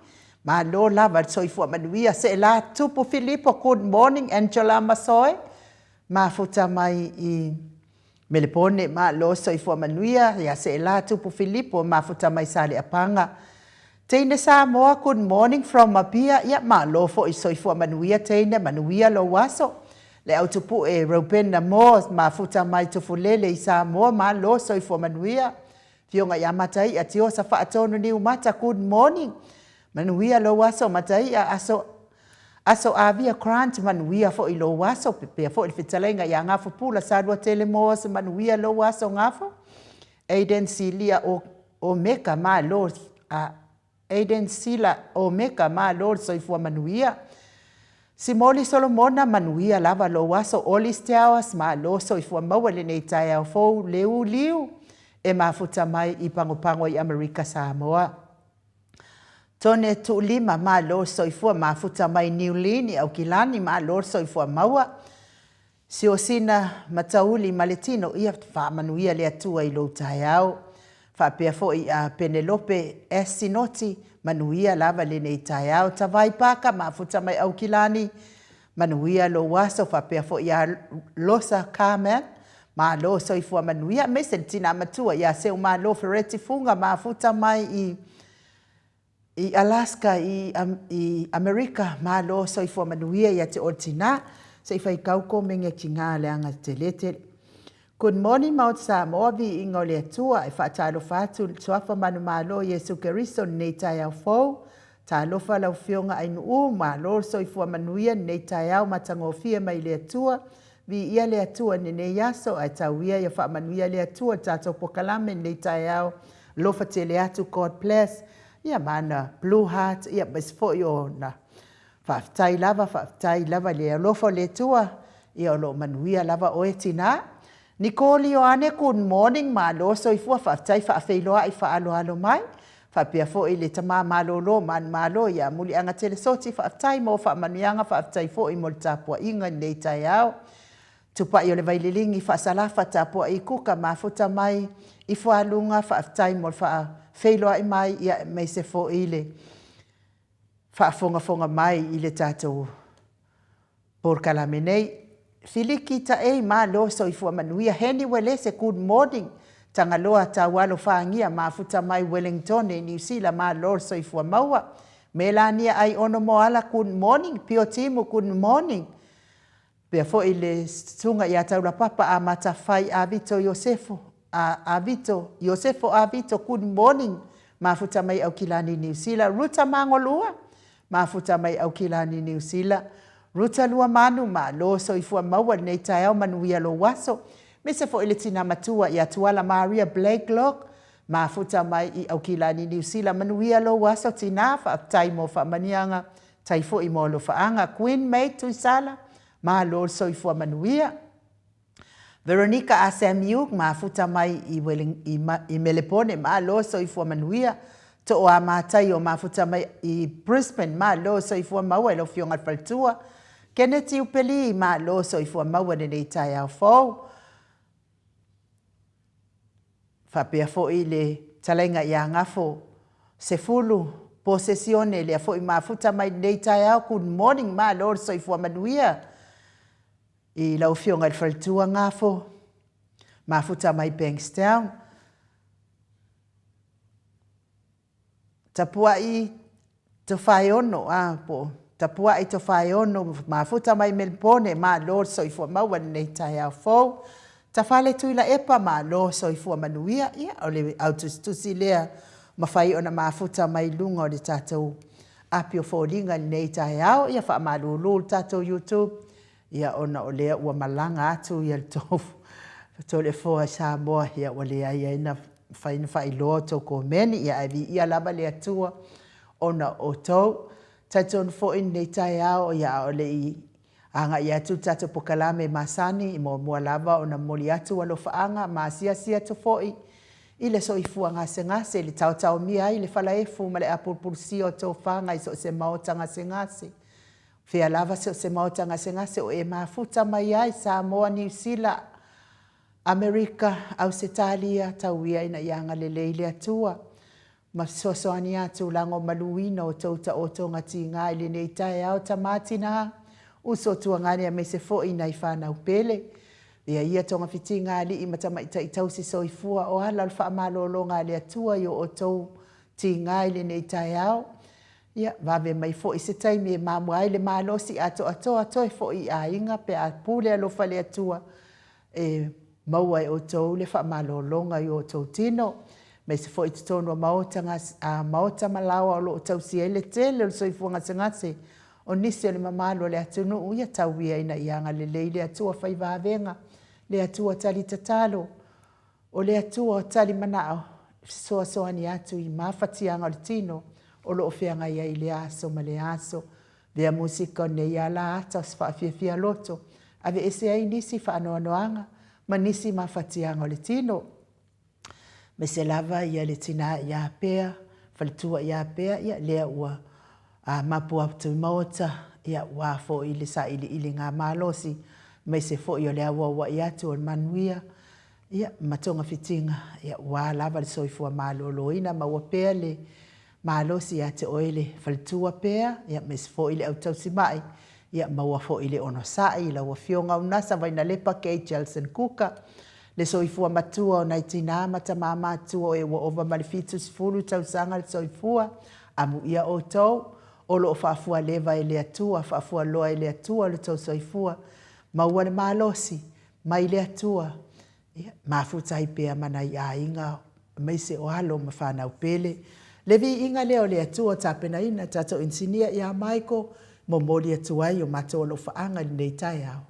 Malo lava le soifua manuia. Seela Tupu Filipo, good morning, Angela Masoe, mafuta mai i Melepone, malo soifua manuia ia Seela Tupu Filipo mafuta mai Saleapaga. Teine Samoa good morning from Apia, ia malo foi soifua manuia Teine, manuia lou aso. Le au tupue Reubena Moore mafuta mai Tufulele i Samoa, malo soifua manuia. Afioga ia Mataia Tiosa Faatonu Niumata good morning, manuia lou aso Mataia, aso Aso Avia Grant, manuia foi lou aso, pepea foi le fetalaiga ia Gafo Pula Saluatele Moores, manuia lou aso Gafo. Aiden Silia o Omeka, malo a Aiden Sila Omeka, malo le soifua manuia. Simoli Solomona, manuia lava lou aso. Olis Towers, malo soifua maua lenei taeao fou, Leu Liu, e mafuta mai i Pagopago i Amerika Samoa. Tone Tuulima, malo le soifua, mafuta mai Niulini, Aukilani, malo le soifua maua. Siosina Matauli ma le tino, ia faamanuia le Atua i lou taeao. Faapea foi a Penelope S. Sinoti, manuia lava lenei taeao. Tavai Paka, mafuta mai Aukilani, manuia lou aso. Faapea foi ia Losa Carman, malo soifua manuia. Aemaise le tina matua ia Seumalo Fereti Fuga, mafuta mai i I Alaska i i Amerika, malo soifua manuia ia te oe tina, se i faitau komenge tiga leaga tele tele. Good morning Maota Samoa, viiga o le Atua, e faatalofa atu i le Suafa manumalo o Iesu Keriso i lenei taeao fou. Talofa lau Afioga Ainuu, malo le soifua manuia lenei taeao matagofie mai le Atua. Viia le Atua i lenei aso, ae tau ia ia faamanuia le Atua i le tatou pokalame i lenei taeao. Alofa tele atu, God bless. Ia ma ana blue heart, ia aemaise foi o na faafetai lava, faafetai lava i le alofa o le Atua, ia o lo o manuia lava oe tinā. Nicole Ioane, good morning, malo soifua, faafetai faafeiloai faaaloalo mai. Faapea foi le tama malolo manumalo ia Muliaga Telesoti, faafetai mo faamanuiaga, faafetai foi mo le tapuaiga i lenei taeao. Tupai o le Vaililigi, Faasalafa, tapuai Kuka, mafuta mai i Fualuga, faafetai mo le faafeiloai mai, ia aemaise foi le faafogafoga mai i le tatou polokalame nei. Filiki Taei, malo soifua manuia. Heni Uelese, good morning. Tagaloa Taualo Fagia, mafuta mai Wellingtone, Niu Sila, malo le soifua maua. Melania Aiono Moala, good morning. Pio Timu, good morning. Pea foi le susuga ia Taulapapa Amata Fai Avito Iosefo, Avito, Iosefo Avito, good morning. Mafuta mai Aukilani, Niu Sila. Ruta Magolua, Mafuta mai Aukilani, Niu Sila. Ruta Luamanu, malo soifua maua i lenei taeao, manuia lou aso. Aemaise foi le tina matua ia Tuala Maria Blakelock, mafuta mai i Aukilani, Niu Sila, manuia lou aso tina, faafetai mo faamanuiaga, tai foi mo alofaaga. Queen May Tuisala, malo le soifua manuia. Veronica a Samiuk, mafuta mai i, Welling, i, i Melepone, malo soifua manuia. Tooa Mataio, mafuta mai i Brisbane, malo soifua maua i lau Afioga i le Faletua. Kenneth Upeli, malo soifua maua i lenei taeao fou. Faapea foi le talaiga ia Gafo Sefulu Posesione, lea foi mafuta mai lenei taeao. Good morning, malo le soifua manuia i lau Afioga i le Faletua Gafo, mafuta mai Bankstown. Tapuai Tofaeono, a, po o Tapuai Tofaeono, mafuta mai Melbourne, malo le soifua maua i lenei taeao fou. Tafale Tuilaepa, malo soifua manuia. Ia, o le autusitusi lea mafai ona mafuta mai luga o le tatou api o foliga i lenei taeao. Ia, faamalulu le tatou YouTube, ia ona o lea ua malaga atu ia le tou Toleafoa i Samoa, ia ua leai ai na mafai ona faailoa outou komeni, ia ae viia lava le Atua ona o outou. Talitonu foi lenei taeao, ia a o le i agai atu le tatou pokalame masani, e muamua lava ona momoli atu alofaaga ma asiasi atu foi i le soifua gasegase, i le taotaomia ai le falaefu ma le apulupulusia o tofaga i so o se maota gasegase. Fea lava so o se maota gasegase o e mafuta mai ai, Samoa, Niu Sila, Amerika, Ausetalia, tau ia ina ia agalelei le Atua ma fesoasoani atu lagomaluina o tou taotoga tiga i lenei taeao tama tina, uso tuagane aemaise foi nai fanau pele. Ia ia togafitiga alii ma tamaitai tausi soifua o ala o le faamalologa a le Atua i o outou tiga i lenei taeao. Ia, vave mai foi se taimi e maua ai le malosi atoatoa toe foi i aiga pe a pule alofa le Atua e maua e outou le faamalologa i o outou tino, aemaise foi i totonu o maota, maota ma laoa o lo o tausia ai le tele o le soifua gasegase o nisi o le mamalu o le atunuu. Ia tau ia ina ia agalelei le Atua fai vavega, le Atua tali tatalo, O le Atua o tali manao e fesoasoani atu i mafatiaga o le tino o lo o feagai ai i lea aso ma lea aso. Lea musika o lenei ala ata o se faafiafia loto, aveese ai nisi faanoanoaga ma nisi mafatiaga o le tino. Aemaise lava ia le tina ia Pea, faletua ia Pea, ia lea ua mapu atu i maota, ia ua foi le sailiiliga malosi, aemaise foi o le auauai atu o le manuia Ia, ma togafitiga, ia, ua lava le soifua maloloina, maua pea le malosi ia te oe le faletua pea, ia, aemaise foi le au tausimai, ia, maua foi le onosai i lau Afioga Unasa Vainalepa Kay Jelson Kuka, le soifua matua o nai tinā ma tamā matua o e ua ova ma le 70 tausaga le soifua, amuia outou, o lo o faafualeva e le Atua, faafualoa e le Atua lo tou soifua, maua le malosi, mai le Atua, ia, mafuta ai pea ma nai aiga, aemaise o alo ma fanau pele. Le viiga lea o le Atua tapenaina tatou inisinia ia Michael, momoli atu ai o matou alofaaga i lenei taeao.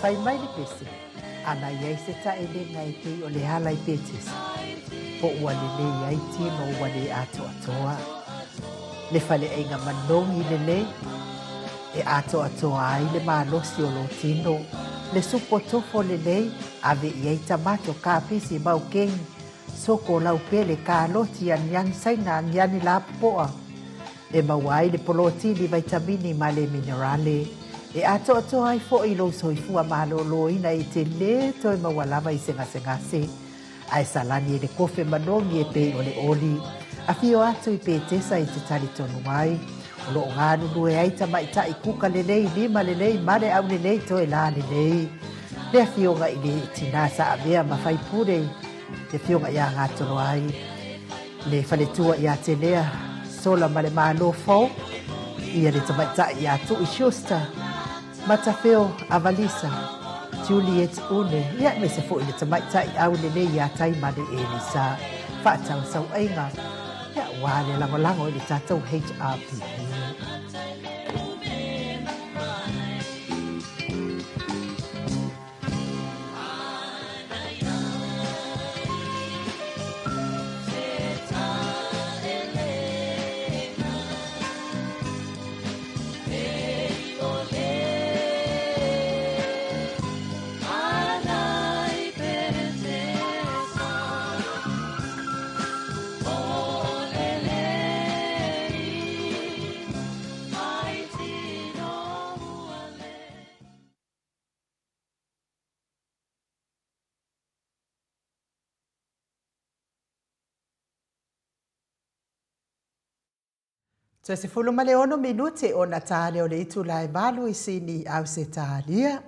Fai mai le pese, ana i ai se taʻelega e pei o le ala i Petesa, po ua lelei ai tino ua le atoatoa. Le faleaiga manogi lelei, e atoatoa ai le malosi o lou tino. Le supo tofo lelei, ave i ai tamato, kapisi, maukeni, soko, laupele, kaloti, aniani saina, aniani lapopoa. E maua ai le polotini, vaitamini ma le minerale. E atoatoa ai foi lou soifua malōlōina e te lē toe maua lava i se gasegase. Ae salani e le kofe manogi e pei o le oli. Afio atu i Petesa i te talitonu ai. O loo galulue ai tamaitai kuka lelei, lima lelei, male aulelei, toe la lelei. Le afioga i le tinā sa avea ma faipule le afioga ia Gatoloai, le faletua ia Telea, Sola ma le Malo fou, ia le tamaitai ia Tui Schuster, Matafeo Avalisa, Juliet Une, ia aemaise foi le tamaitai aulelei ia Taimane Elisa. Faatausauaiga, ia ua le lagolago i le tatou HRPP. Toe 16 minute ona ta lea o le itula e 8 i Sini i Ausetalia.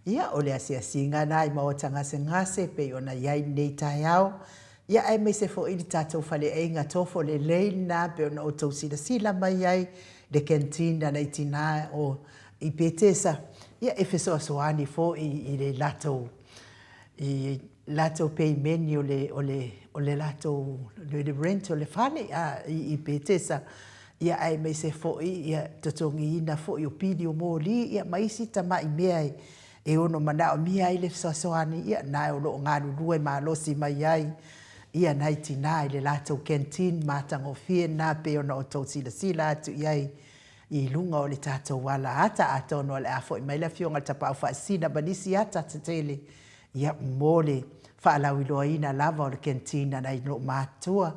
Ia, o le asiasiga na i maota gasegase pei ona i ai lenei taeao. Ia, aemaise foi le tatou faleaiga tofo lelei lena pei ona outou silasila mai ai le canteen a nai tina o i Petesa, ia e fesoasoani foi i le latou i latou peimeni o le o le o le latou le rent o le fale a i Petesa, ia aemaise foi ia totogiina foi o pili o moli ia ma isi tamai mea e ono manaomia ai le fesoasoani, ia na o lo o galulue malosi mai ai ia nai tina i le latou canteen matagofie lena pei ona outou silasila atu i ai i luga o le tatou ala ata, atonu o le a foi mai le Afioga i le Tapaau Faasisina ma nisi ata tetele, ia, mo le faalauiloaina lava o le canteen a nai loomatutua,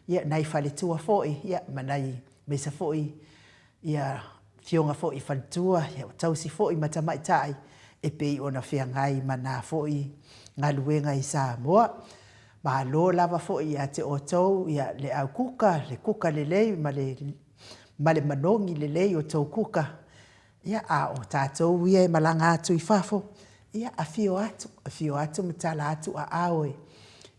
ia, nai faletua foi, ia, ma nai maisa foi, ia, afioga foi i faletua, ia, tausi foi ma tamaitai e pei ona feagai ma na foi galuega i Samoa. Malo lava foi ia te outou, ia, le au kuka, le kuka lelei ma le ma le manogi lelei o tou kuka, ia, a o tatou ia e malaga atu i fafo, ia, afio atu, afio atu ma tala atu aao e,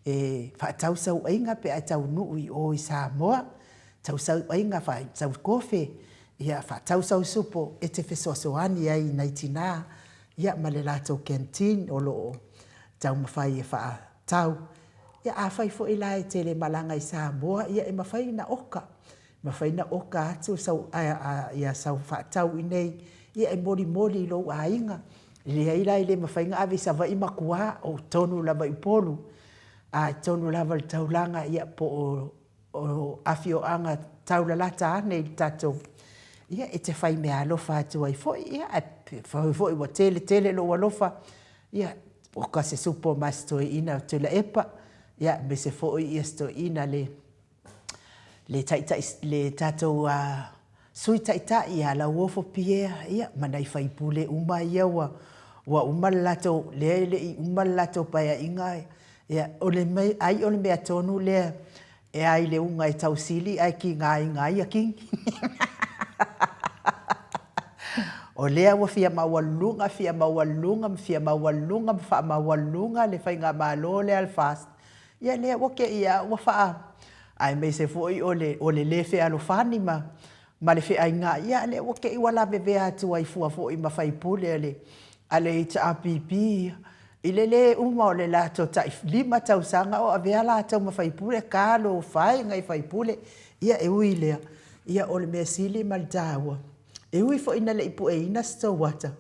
e faatau sau aiga pe a e taunuu i o i Samoa, tau sau aiga, faatau kofe, ia, faatau sau supo e te fesoasoani ai i nai tinā, ia, ma le latou canteen o lo o taumafai e faatau. Ia, afai foi la e te le malaga i Samoa, ia, e mafai ona oka, Mafai na oka atu sau ia sau faatau inei ia e molimoli i lou aiga. Leai la e le mafai na ave i Savaii ma tua o totonu lava i Upolu a i totonu lava i le taulaga ia po o o afioaga taulalata ane i le tatou ia e te fai meaalofa atu ai foi ia ae fai foi ua tele tele lou alofa ia oka se supo ma se toeaina Tuilaepa ia aemaise foi ia se toeaina le le taitai, le tatou Sui Taitai ia Lauofo Pierre, ia, ma nai sui usufono uma ia ua, ua uma le latou, lea e le i uma le latou paeaiga, ia, o le mea, ai o le mea tonu lea e a i le uga e tausili ae kigaina ai ia kini. O lea ua fia maualuluga, fia maualuluga ma fia maualuluga ma faamaualuluga le faigamalo lea a le FAST, Ia lea ua te i a ua faa aemaise foi o le o le le fealofani ma ma le feaiga ia lea ua te i ua lavevea atu ai fua foi ma faipule a le a le HRPP i le le uma o le latou tai 5 tausaga o avea latou ma faipule talofa e nai faipule ia e ui i lea ia o le mea sili ma le taua e ui foi ina le i pueina se tou ata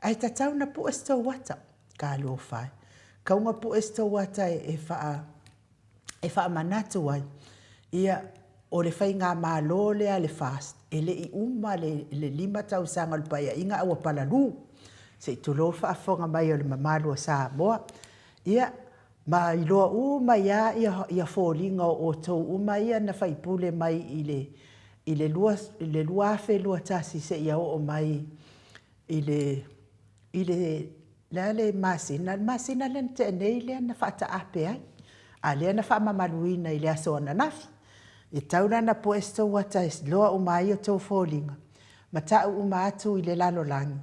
ae tatau ona pue se tou ata. Talofa e. Kau na pue se tou ata e, e, faa, e faamanatu ai. Ia, O le faigamalo lea a le FAST, e le i uma le 5 tausaga o le Paeaiga a ua palalū. Se i tulou le faafofoga mai o le mamalu o Samoa. Ia, ma iloa uma ai lava ia foliga o outou uma ia na faipule mai i le i le 2021 seia oo mai i le i le le a le masina, le masina lea na tea nei lea na faataape ai, a lea na faamamaluina i le aso ananafi. E tatau la ona pue se tou ata e iloa uma ai outou foliga ma tau uma atu i le lalolagi,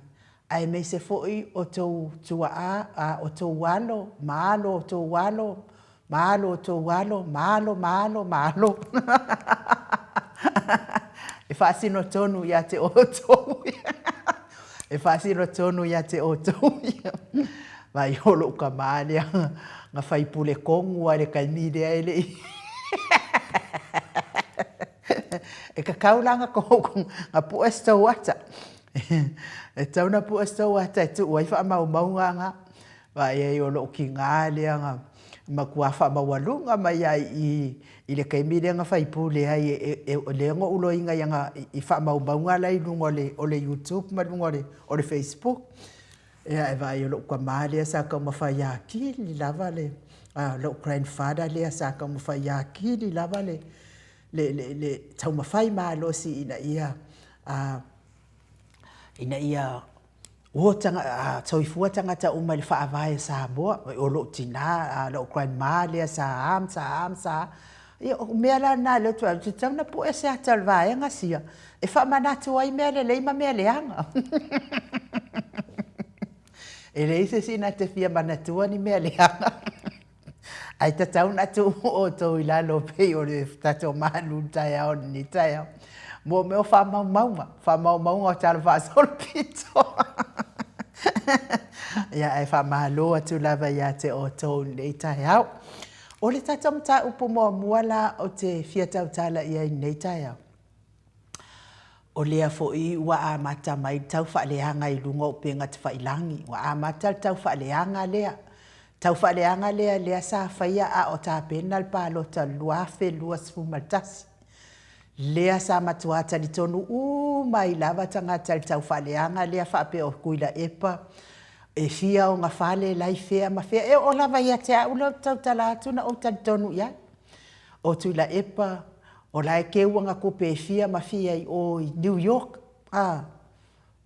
aemaise foi o tou tuaa, a o tou alo ma alo o tou alo, ma alo o tou alo, ma alo ma alo ma alo e faasino tonu ia te outou e faasino tonu ia te outou ia. Vaai o lou tama lea na faipule tonu lava i le taimi lea e le i E tatau la ona pue se tou ata. E tatau ona pue se tou ata e tuu ai faamaumauga na. Vaai ai o lou tina lea na matua faamaualuga mai lava i i i le taimi lea na faipule ai, lea na ou iloaina i ana i faamaumauga la e i luga o le YouTube ma luga o le Facebook. Ia e vaai o lou tama lea sa taumafai atili lava le lou grandfather lea sa taumafai atili lava le le taumafai malosi ina ia ina ia o soifua tagata uma i le faavae o Samoa. O lou tina, lou grandma lea sa a ma sa a ma sa a. Ia o mea la na lea ou te vaai atu, e tatau ona pue se ata o le vaega sia e faamanatu ai mea lelei ma mea leaga. E leai se isi na te fia manatua ni mea leaga. Ae tatau ona tuu outou i lalo pei o le tatou malu i le taeao i lenei taeao. Mo mea o faamaumauga, faamaumauga o tala faasolopito. Ia, ae faamalo atu lava ia te outou i lenei taeao. O le tatou mataupu muamua la ou te fia tautala i ai i lenei taeao, O lea foi ua amata mai le taufaaleaga i luga o upega tafailagi. Ua amata le taufaaleaga lea. Taufaaleaga lea lea sa faia a o tapena le palota o le 2021. Lea sa matua talitonu uma ai lava tagata i le taufaaleaga lea faapea o Tuilaepa e fia ona fale la i fea ma fea. E oo lava ia te au lea ou te tautala atu na ou talitonu i ai. O Tuilaepa, o la e keu ana tupe e fia ma fia i o i New York, a,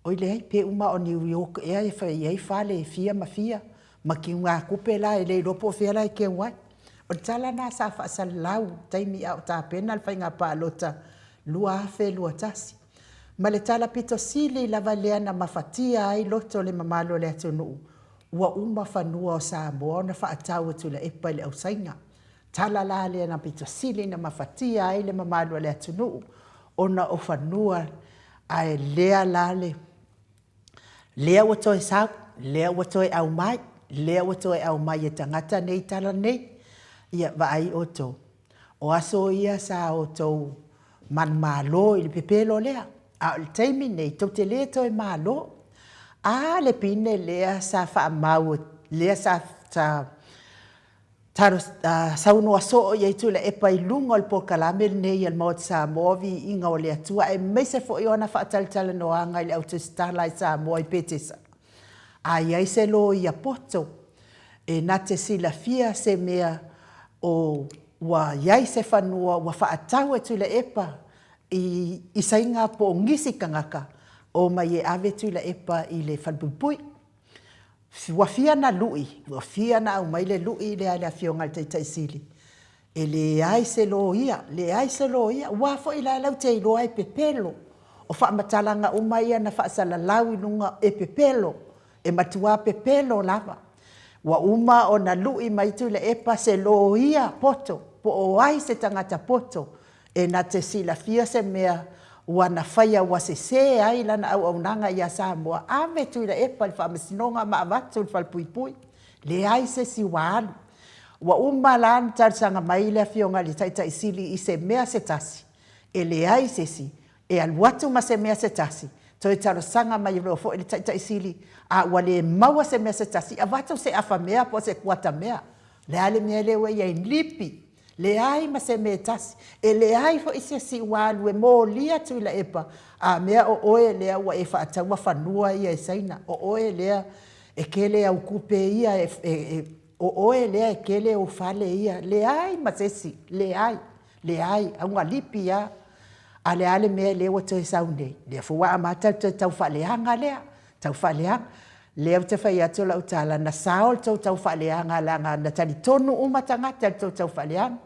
oi leai, pe uma o New York ea e fai ai fale e fia ma fia, ma kiugatupe la e le iloa po o fea la e keu ai. O le tala lena sa faasalalau i le taimi a o tapena le faiga palota 2021. Ma le tala pito sili lava lea na mafatia ai loto o le mamalu o le atunuu, ua uma fanua o Samoa ona faatau e Tuilaepa i le ausaina. Tala la lea na pito sili na mafatia ai le mamalu o le atunuu ona o fanua ae lea la le lea ua toe sau, lea ua toe aumai, lea ua toe aumai e tagata nei tala nei. Ia vaai outou, o aso ia sa outou manumalo i le pepelo lea, a o le taimi nei tou te le toe malo. A le pine lea sa faamau lea sa sa Saunoa soo i ai Tuilaepa i luga o le polokalame lenei a le Maota Samoa, Viiga o le Atua, aemaise foi o ana faatalatalanoaga i le au tusitala i Samoa i Petesa. A i ai se loia poto e na te silafia se mea o ua i ai se fanua ua faatau e Tuilaepa i Isaiga po o nisi tagata, omai e ave Tuilaepa i le falepuipui. Ua fia na lui, ua fia na aumai le lui lea a le Afioga i le Taitai Sili, e leai se loia, leai se loia. Ua foi la lau te iloa e pepelo. O faamatalaga uma ia na faasalalau i luga e pepelo, e matua pepelo lava. Ua uma ona lui mai Tuilaepa se loia poto, po o ai se tagata poto E na te silafia se mea ua na faia ua sese ai lana auaunaga ia Samoa, ave Tuilaepa i le Faamasinoga ma avatu i le Falepuipui. Leai se isi ua alu. Ua uma la ona talosaga mai le Afioga i le Taitai Sili i se mea se tasi, e leai se isi e alu atu ma se mea se tasi, toe talosaga mai loa foi le Taitai Sili, a ua le maua se mea se tasi, avatu se afa mea po o se kuata mea. O le a le mea lea ua i ai? Lipi! Leai ma se mea e tasi. E leai foi se isi ua alu e molia Tuilaepa, a mea o oe lea ua e faataua fanua ia i Saina, o oe lea e tele au tupe ia, e, o oe lea e tele ou fale ia. Leai ma se isi, leai, leai, augalipi lava. A o le a le mea lea ua toe sau nei? Lea foi ua amata le toe tau faaleaga lea, tau faaleaga. Lea ou te fai atu lau tala, na sao le tou tau faaleaga leaga na talitonu uma tagata i le tou tau faaleaga.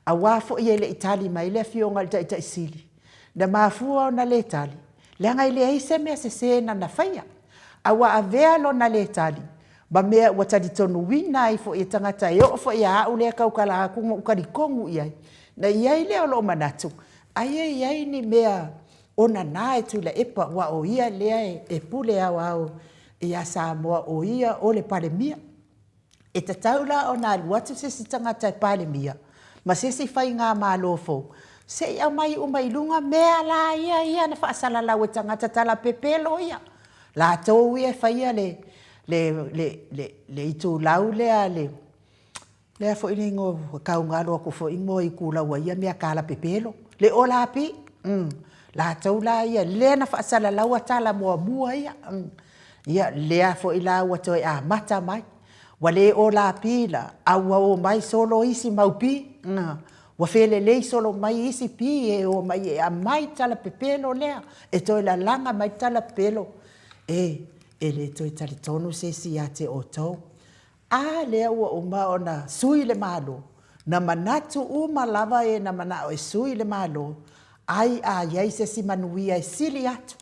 Aua foi e le i tali mai le Afioga i le Taitai Sili, na mafua ona le tali, leaga e leai se mea sese na na faia. A ua avea lona le tali ma mea ua talitonuina ai foi e tagata e oo foi ia au lea e tautala atu na ou talitonu i ai, na i ai lea o lou manatu, ai e i ai ni mea o nana e Tuilaepa aua o ia lea e pule aoao ia Samoa, o ia o le Palemia. E tatau la ona alu atu se isi tagata e Palemia ma se isi faigamalo fou, se i aumai uma i luga mea la ia ia na faasalalau e tagata talapepelo ia, latou ia e faia le itulau lea, le a foi le igoa ua tau galo atu foi igoa o itulau a ia mea talapepelo, le Olapi, latou la ia lea na faasalalaua tala muamua ia. Ia, lea foi la ua toe amata mai. Ua le Olapi la, a ua omai solo isi mau pi, ua felelei solo mai isi pi e omai e aumai tala pepelo lea, e toe lalaga mai tala pepelo. E, e le toe talitonu se isi ia te outou. A lea ua uma ona sui le Malo, na manatu uma lava e na manao e sui le Malo, ai a i ai se isi manuia e sili atu,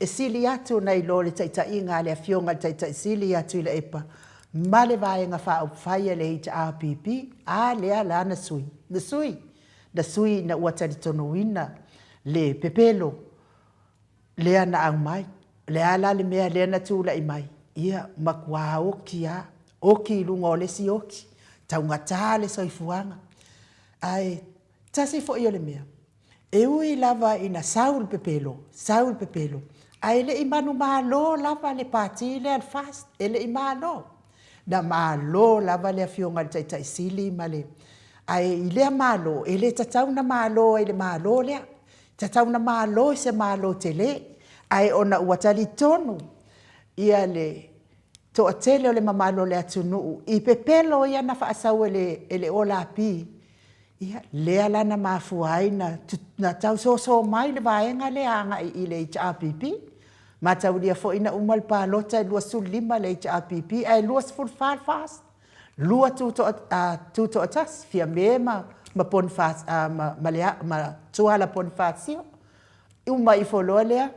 e sili atu nai lo le taitaiga a le Afioga i le Taitai Sili ia Tuilaepa ma le Vaega Faaupufai a le HRPP, a lea la na sui? Na sui. Na sui ina ua talitonuina le pepelo lea na aumai. O le a la le mea lea na tulai mai? Ia, matua oti lava, oti i luga o le isi oti, taugata le soifuaga. Ae tasi foi o le mea, e ui lava ina sau le pepelo, sau le pepelo, ae le i manumalo lava le Pati lea o le FAST, e le i malo. Na malo lava le Afioga i le Taitai Sili ma le... Ae i lea malo, e le tatau ona malo ai i le malo lea, e tatau ona malo i se malo tele. Ae ona ua talitonu ia le toatele o le mamalu o le atunuu i pepelo ia na faasau e le Olapi, ia, lea la na mafua ai ona tau soso mai le vaega lea agai i le HRPP. Mataulia foi na uma le palota e 25 le HRPP ae 24 le FAST, lua tutoatasi, Fiame ma Tuala Ponifasio. Uma ifo loa lea,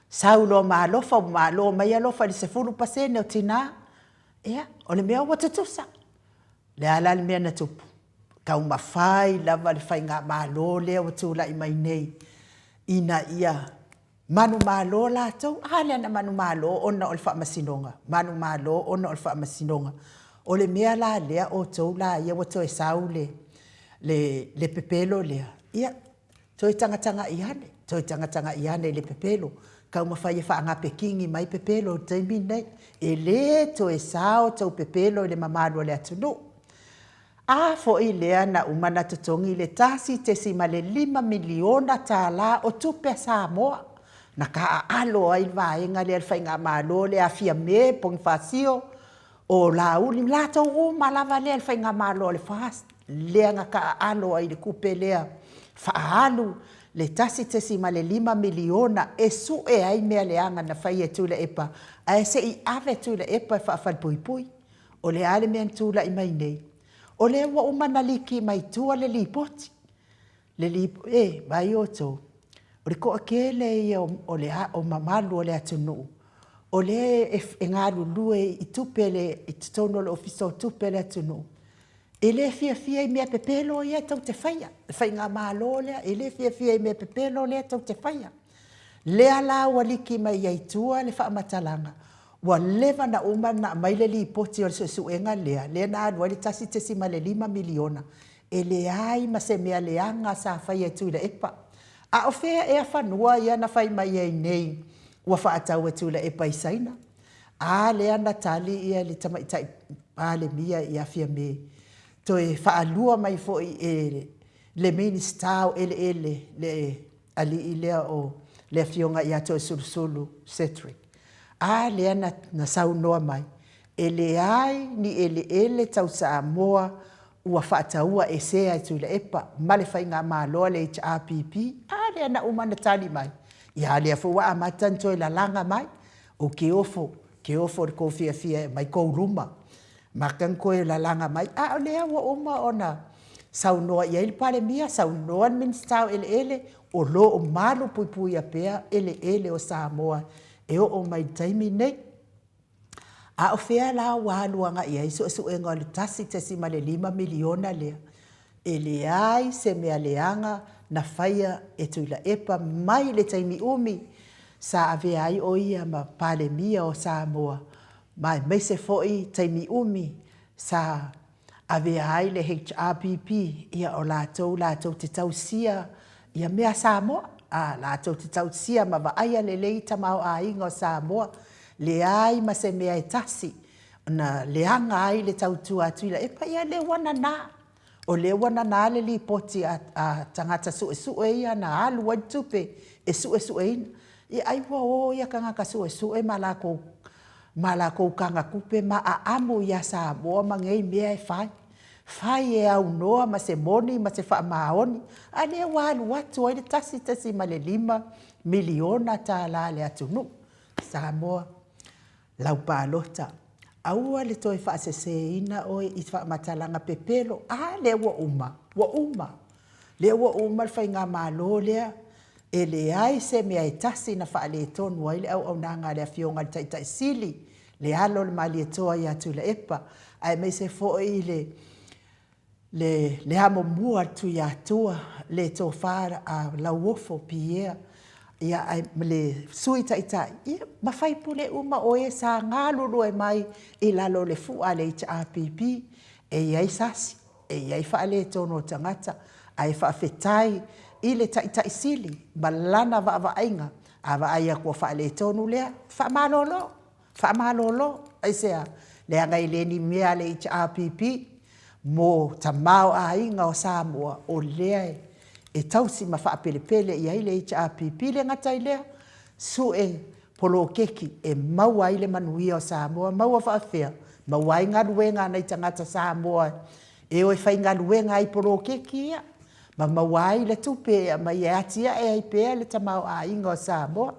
sau loa ma alofa, ua malo mai alofa i le 10% o tina, ia, o le mea ua tutusa. O le a la le mea na tupu? Taumafai lava le faigamalo lea ua tulai mai nei ina ia manumalo latou. A lea na manumalo ona o le faamasinoga, manumalo ona o le faamasinoga. O le mea la lea outou la ia ua toe sau le le pepelo lea, ia, toe tagatagai ane, toe tagatagai ane i le pepelo. Taumafai e faagapekigi mai pepelo i le taimi lenei. E le toe sao tou pepelo i le mamalu o le atunuu. A foi lea na uma na totogi le $1.5 miliona o tupe a Samoa na taaalo ai le vaega lea le faigamalo lea a Fiame, Ponifasio, o Laauli ma latou uma lava lea le faigamalo a le FAST lea na taaalo ai i le tupe lea faaalu le $1.5 miliona e sue ai mea leaga na faia e Tuilaepa ae se i ave Tuilaepa e faafalepuipui. O le a le mea na tulai mai nei? O lea ua uma ona liki mai tua le lipoti. Le lipoti, e, vaai outou, o le toatele ia o le o mamalu o le atunuu o lea e galulue i tupe i totonu o le Ofisa o Tupe a le atunuu, e le fiafia i mea pepelo ia tou te faia, le faigamalo lea e le fiafia i mea pepelo lea tou te faia. Lea la ua liki mai ai tua le faamatalaga, ua leva ona uma ona aumai le lipoti o le suesuega lea, lea na alu ai le $1.5 miliona, e leai ma se mea leaga sa faia e Tuilaepa. A o fea ea fanua ia na fai mai ai nei ua faatau e Tuilaepa i Saina? A lea na tali le Tamaitai Palemia ia Fiame. Toe faalua mai foi e le Minisita o Eleele le alii lea o le Afioga ia Toeolesulusulu Cedric. A lea na saunoa mai, e leai ni eleele tau Samoa ua faataua esea e Tuilaepa ma le Faigamalo a le HRPP. A lea na uma ona tali mai, ia a lea foi ua amata ona toe lalaga mai, ou te ofo, te ofo i le tou fiafia e aumai tou luma, mata ona toe lalaga mai, a o lea ua uma ona saunoa i ai le Palemia, saunoa le Minisita o Eleele, o lo o malupuipuia pea eleele o Samoa e oo mai i le taimi lenei. A o fea la ua alu agai i ai suesuega o le $1.5 miliona lea? E leai se mea leaga na faia e Tuilaepa mai le taimi umi sa avea ai o ia ma Palemia o Samoa, ma aemaise foi taimi umi sa avea ai le HRPP, ia o latou latou te tausia ia mea Samoa, a, latou te tausia ma vaaia lelei tamaoaiga o Samoa. Leai ma se mea e tasi na leaga ai le tautua a Tuilaepa, ia lea ua nana. O lea ua nana le lipoti a tagata suesue ia na alu ai le tupe e suesueina. Ia ai ua o ia tagata suesue ma latou ma latou tagatupe ma aamu ia Samoa ma nei mea e fai. Fai e aunoa ma se moni ma se faamaoni, a lea ua alu atu ai le $1.5 miliona a le atunuu. Samoa, lau palota, aua le toe faaseseina oe i faamatalaga pepelo. A lea ua uma, ua uma. Lea ua uma le faigamalo lea, e leai se mea e tasi na faaletonu ai le auaunaga a le Afioga i le Taitai Sili, le alo o le Malietoa ia Tuilaepa, aemaise foi le le amomua a le Tuiatua, le Tofa a Lauofo Pierre, ia, ma le Sui Taitai, ia, ma sui usufono uma o e sa galulue mai i lalo o le fua a le HRPP. E i ai sasi, e i ai faaletonu o tagata, ae faafetai i le Taitai Sili ma lana vaavaaiga, a vaai atu ua faaletonu lea, faamalolo, faamalolo. Aisea? Leaga e le ni mea a le HRPP mo tamaoaiga o Samoa o lea e tausi ma faapelepele i ai le HRPP. E le gata i lea, sue poloketi e maua ai le manuia o Samoa. Maua faapefea? Maua ai galuega a nai tagata Samoa e o e faigaluega ai i poloketi ia, ma maua ai le tupe e aumai e atiae ai pea le tamaoaiga o Samoa.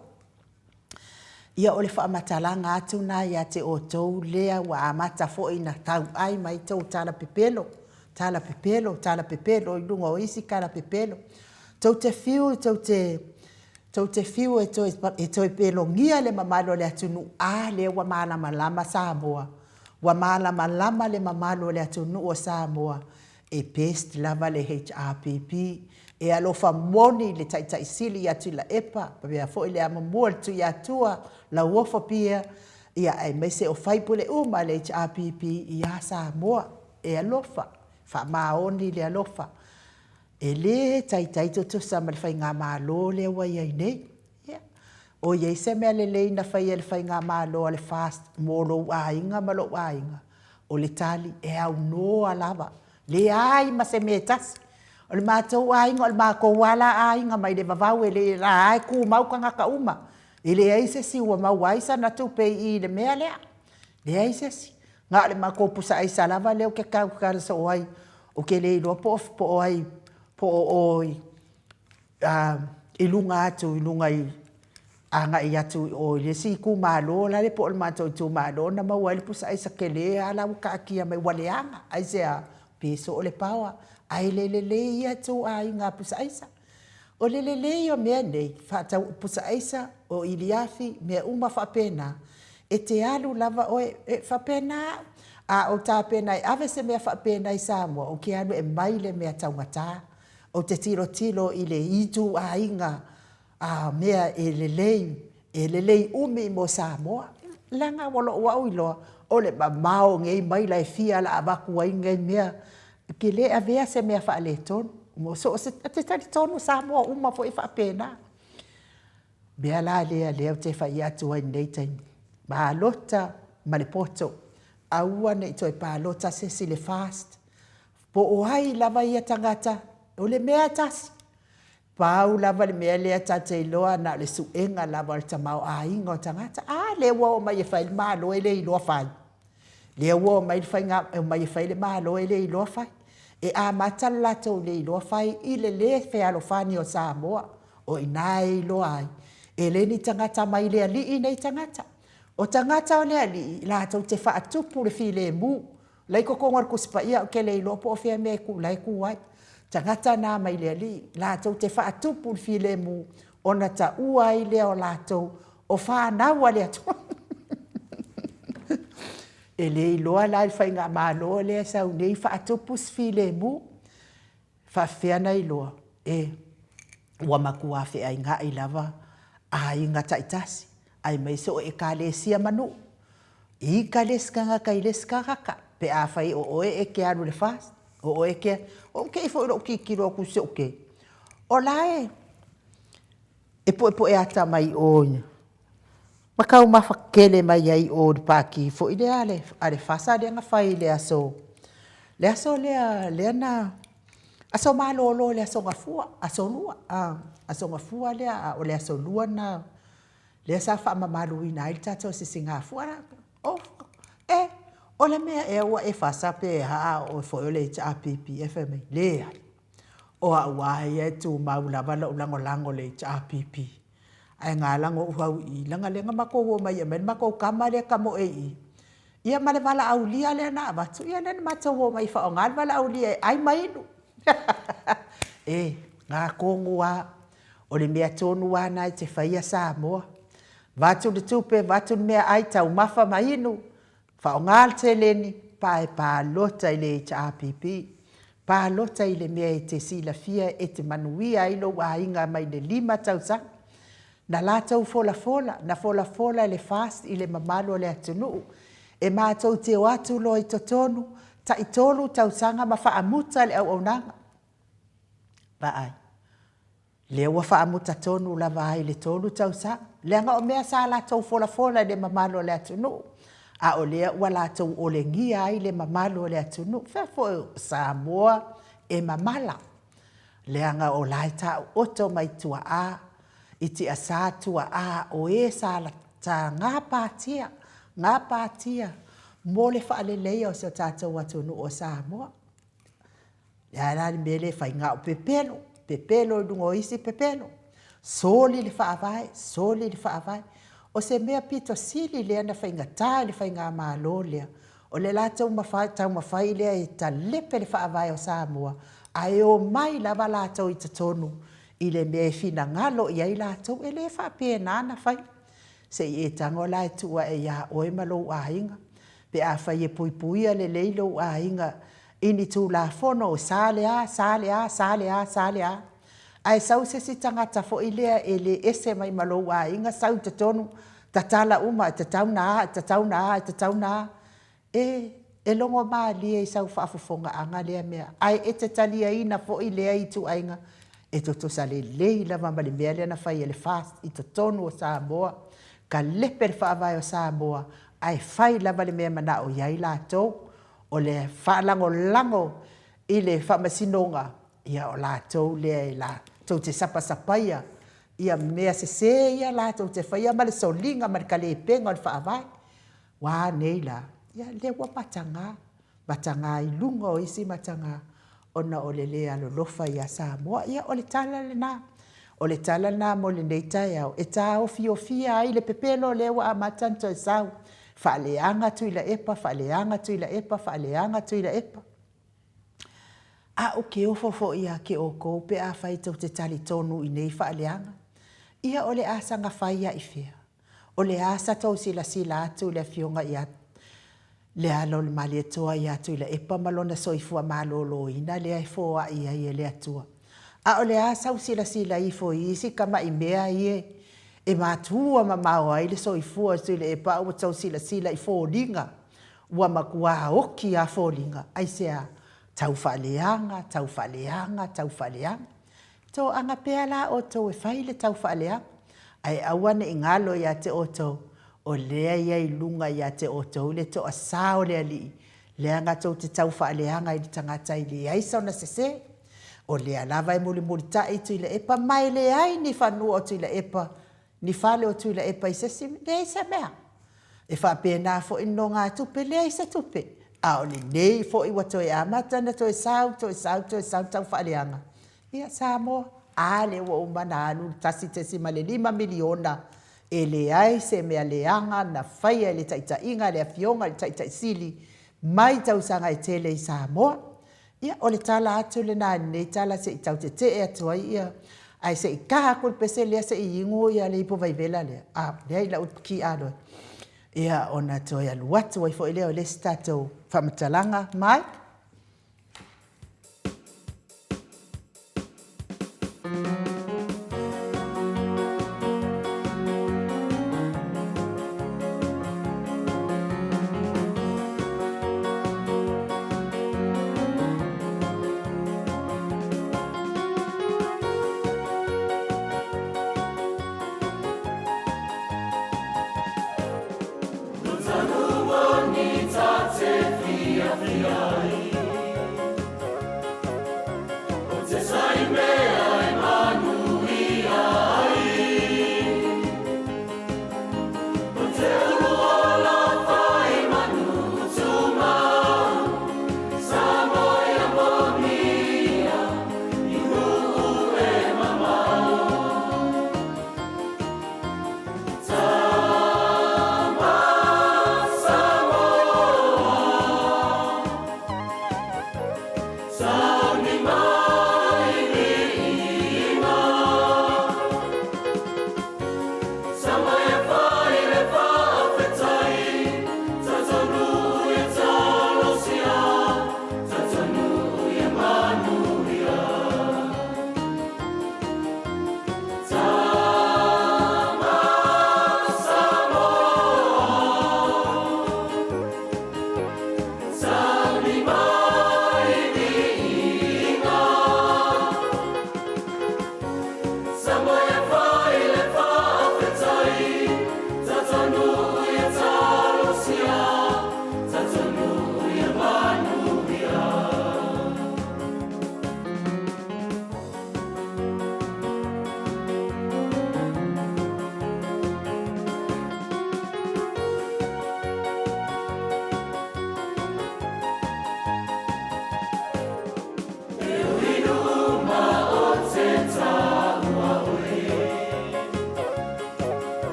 Ia o le faamatalaga atu lena ia te outou lea ua amata foi ona tauai mai tou tala pepelo, tala pepelo, tala pepelo i luga o isi tala pepelo. Tou te fiu tou te tou te fiu e toe e toe pelogia le mamalu o le atunuu, a lea ua malamalama Samoa, ua malamalama le mamalu o le atunuu o Samoa E best lava le HRPP, e alofa moni le Taitai Sili ia Tuilaepa, faapea foi le amomua le Tuiatua, Lauofo Pierre, ia aemaise o faipule uma a le HRPP ia Samoa. E alofa, faamaoni le alofa. E le taitai tutusa ma le faigamalo lea ua i ai nei. Ia, o i ai se mea lelei na faia e le Faigamalo a le FAST mo lou aiga ma lou aiga? O le tali, e aunoa lava. Leai ma se mea e tasi. O le matou aiga, o le matou lava la aiga mai le vavau, e le, la lava e tumau tagata uma. E leai se isi ua maua ai sana tupe i i i le mea lea. Leai se isi. Na o le matou pusa aisa lava lea ou te tautala soo ai, ou te le iloa po o ai, po o o i i luga atu i luga i agai atu i o i le isi itumalo lale po o le matou itumalo na maua ai le pusa aisa tele lava la ua taatia mai ua leaga. Aisea? Pe soo le paoa ae le lelei ia ituaiga pusa aisa. O le lelei o mea nei, faatau pusa aisa, o iliafi, mea uma faapena, e te alu lava oe, e faapena au, a ou tapena e ave se mea faapena i Samoa, ou te alu e aumai le mea taugata. Ou te tilotilo i le ituaiga mea e lelei, e lelei umi mo Samoa. Leaga o lou au iloa, o le mamao o nei maila e fia o le a avatu ai nei mea, ou te le avea se mea faaletonu. Ou te talitonu o Samoa uma foi e faapena. O le mea la lea o lea ou te fai atu ai i lenei taimi, palota ma le poto, aua ne i toe palota se isi i le FAST. Po o ai lava ia tagata, o le mea e tasi. Pau lava le mea lea ta te iloa na o le suega lava o le tamaoaiga o tagata. A lea ua oo mai e fai le Malo e le iloa fai. Lea ua omai le faiga, omai e fai le Malo e le iloa fai. E amata le latou le iloa fai i le le fealofani o Samoa. O i ina e iloa ai, e le ni tagata mai le Alii nei tagata. O tagata o le Alii latou te faatupu le filemu. La i totonu o le Tusi Paia ou te le iloa po o fea mea la e tu ai. Tagata na mai le Alii latou te faatupu le filemu ona taua ai lea o latou o fanau a le Atua. E le iloa la e le Faigamalo lea e sau nei faatupu se filemu. E faafefea ona iloa? E, ua matua feainai lava aiga taitasi, aemaise o Ekalesia ma nuu. Ita le isi tagata i le isi tagata pe afai o oe e te alu i le FAST, o oe e te alu. Ou te i foi i lou tilotilo atu i si ou keiki, o la e e puepue ata mai o i ma taumafa tele mai ai i o i le pati foi lea a le FAST lea na fai i le aso le aso lea lea na aso malolo le aso Gafua, aso Lua, aso Gafua lea a o le aso Lua lena lea sa faamamaluina ai le tatou sisigafua. Oh, e, o le mea ea ua e fasa pe a a o oe foi o le HRPP? Ae fai mai, leai, o au lava ia e tumau lava lou lagolago i le HRPP. Ae na ala ona ou fau i i, leaga lea na matou omai e aumai le matou tama lea e tamoe i i, ia ma le valaaulia lea na avatu, ia lea na matou omai e faaaoga le valaaulia e ai ma inu. E, na tonu lava, o le mea tonu lava lena e te faia Samoa. Avatu le tupe, avatu le meaai, taumafa ma inu, faaaoga le seleni, pae palota i le HRPP. Palota i le mea e te silafia e te manuia ai lou aiga mai le 5 tausaga. Na latou folafola, na folafola e le FAST i le mamalu o le atunuu, e matou te o atu loa i totonu, tai tolu tausaga ma faamuta le auaunaga. Vaai, lea ua faamuta tonu lava ai i le 3 tausaga, leaga o mea sa latou folafola i le mamalu o le atunuu, a o lea ua latou olegia ai le mamalu o le atunuu. Fea foi o Samoa e mamala, leaga o la e taooto mai tuaa i tiasa tuaa o e sa gapatia, gapatia mo le faaleleia o si o tatou atunuu o Samoa. Le a la le mea lea e fai? Na o pepelo, pepelo i luga o isi pepelo, soli le Faavae, soli le Faavae. O se mea pito sili lea na faigata i le faigamalo lea, o le latou taumafai lea e talepe le Faavae o Samoa, ae omai lava latou i totonu i le mea e finagalo i ai latou. E le faapena ona fai. Se i e tago la e tuu ae ia oe ma lou aiga, pe afai e puipuia lelei lou aiga i ni Tulafono e sa le a, sa le a, sa le a, sa le a, ae sau se isi tagata foi lea e le ese mai ma lou aiga sau i totonu tatala uma, e tatau ona a, e tatau ona a, e tatau ona a. E, e logo malie i sau faafofogaaga lea mea, ae e te taliaina foi lea ituaiga e tutusa lelei lava ma le mea lea na fai e le FAST i totonu o Samoa, kalepe le Faavae o Samoa, ae fai lava le mea e manao i ai latou. O le faalagolago i le Faamasinoga, ia o latou lea e latou te sapasapaia ia mea sese ia latou te faia ma le soliga ma le kalepega o le Faavae. Ua a nei la? Ia lea ua mataga, mataga i luga o isi mataga ona o le le alolofa ia Samoa. Ia o le tala lena. O le tala lena mo lenei taeao e taofiofia ai le pepelo lea ua amata ona toe sau, faaleaga Tuilaepa, faaleaga Tuilaepa, faaleaga Tuilaepa. A ou te ofo foi ia te outou pe afai tou te talitonu i nei faaleaga, ia o le a saga fai lava i fea? O le a sa tou silasila atu i le Afioga ia Lealaolemalietoa ia Tuilaepa ma lona soifua maloloina lea e foai ai e le Atua? A o le a sau silasila ifo i isi tamai mea ia e matua mamao ai le soifua o Tuilaepa a ua tou silasila i foliga ua matua oki lava foliga? Aisea? Tau faaleaga, tau faaleaga, tau faaleaga. Toaga pea la outou e fai le tau faaleaga, ae aua ne i galo ia te outou, o lea ia i luga ia te outou le toasā o le Alii, Leaga tou te tau faaleaga i le tagata e leai sona sese. O lea lava e mulimulitai i Tuilaepa ma e leai ni fanua o Tuilaepa, ni fale o Tuilaepa i se isi, leai se mea. E faapena foi le nogatupe, leai se tupe. A o lenei foi ua toe amata ona toe sau, toe sau, toe sau tau faaleaga. Ia Samoa, a lea ua uma ona alu le $1.5 miliona, e leai se mea leaga na faia i le taitaiga a le Afioga i le Taitai Sili mai tausaga e tele i Samoa. Ia, o le tala atu lena i lenei tala se i tau tetee atu ai ia, ae se i ta atu le pese lea se i inu le ipu vaivela lea, a, lea i lau kialoe, ia ona toe alu atu ai foi lea o le isi tatou faamatalaga. Mike?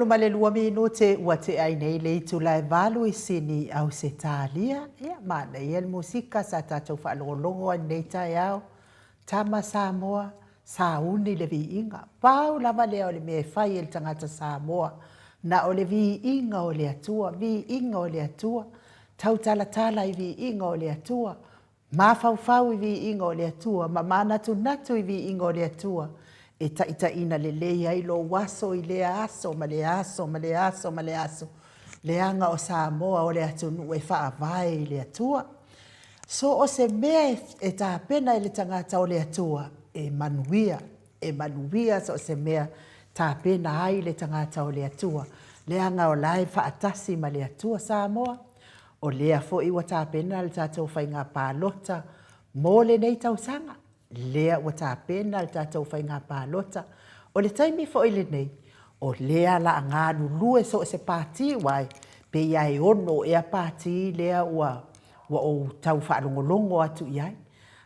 12 minute ua tea ai nei le itula e 8 i Sini, Ausetalia. Ia, manaia le musika sa tatou faalogologo ai lenei taeao. Tama Samoa, sauni le viiga. Pau lava lea o le mea e fai e le tagata Samoa, na o le viiga o le Atua, viiga o le Atua, tautalatala i viiga o le Atua, Mafaufau i viiga o le Atua ma manatunatu i viiga o le Atua e taitaiina lelei ai lou aso i lea aso ma lea aso ma lea aso ma lea aso. Leaga o Samoa o le atunuu e faavae i le Atua. So o se mea e tapena e le tagata o le Atua, e manuia, e manuia so o se mea tapena ai le tagata o le Atua, leaga o la e faatasi ma le Atua Samoa. O lea foi ua tapena le tatou faiga palota mo lenei tausaga. Lea ua tapena le tatou faiga palota. O le taimi foi lenei, o lea la a galulue so o se pati, aua e pei lava e ono ea pati lea ua ou tau faalogologo atu i ai.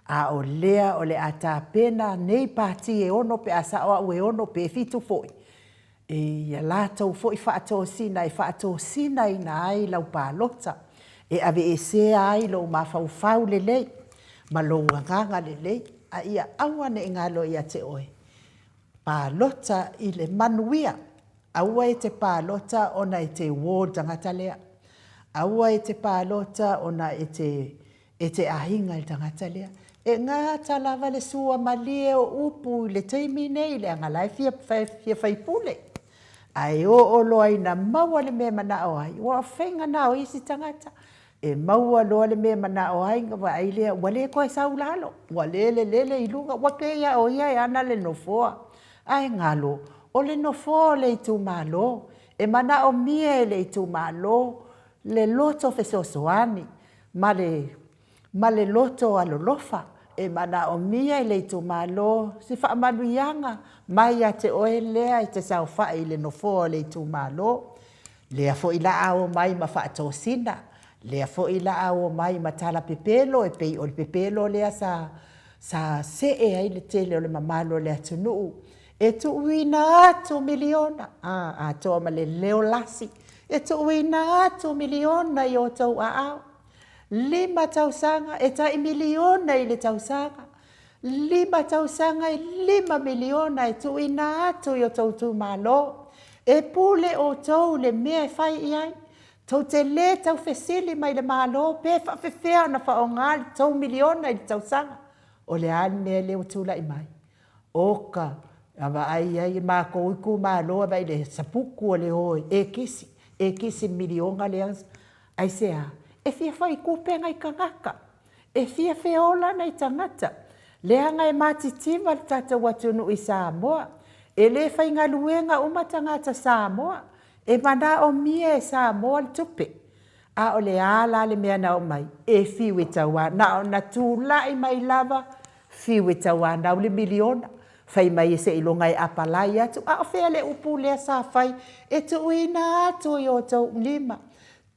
A o lea o le a tapena nei pati e ono pe a sao au e ono pe fitu foi, i a latou foi faatosina e faatosinaina ai lau palota, e aveesea ai lou mafaufau lelei ma lou agaga lelei, a ia aua ne i galo ia te oe, palota i le manuia. Aua e te palota ona e te uo i le tagata lea. Aua e te palota ona e te aiga i le tagata lea. E gata lava le sua malie o upu i le taimi nei leaga o la e fia faipule. Ae oo loa ina maua le mea e manao ai, aua o faiga na o isi tagata, e maua loa le mea e manao ai ona vaai lea ua le toe sau i lalo, ua lele lele i luga, ua pei lava o ia e ana le nofoa. Ae galo, o le nofoa o le itumalo, e manaomia e le itumalo le loto fesoasoani ma le ma le loto alolofa. E manaomia e le itumalo se faamanuiaga mai ia te oe lea e te saofai i le nofoa o le itumalo. Lea foi la a omai ma faatosina, lea foi la a omai ma tala pepelo e pei o le pepelo lea sa see ai le tele o le mamalu o le atunuu e tuuina atu miliona, atoa ma le leo lasi, e tuuina atu miliona i o outou aao. 5 tausaga e tai miliona i le tausaga, 5 tausaga e 5 miliona e tuuina atu i o outou itumalo. E pule outou i le mea e fai i ai. Tou te le tau fesili mai i le Malo pe faapefea ona faaaoga le tou miliona i le tausaga. O le a le mea lea ua tulai mai? Oka, a vaai i ai matou itumalo e vaai i le saputu o le o e kisi, e kisi i le miliona lea. Aisea? E fia fai tupe nai tagata, e fia feola nai tagata, leaga e matitiva le tatou atunuu i Samoa. E le faigaluega uma tagata Samoa, e manaomia e Samoa le tupe. A o le a la le mea na aumai? E fiu e tauanau, na ona tulai mai lava fiu e tauanau le miliona, fai mai seiloga e apalai atu. A o fea le upu lea sa fai e tuuina atu i o outou lima,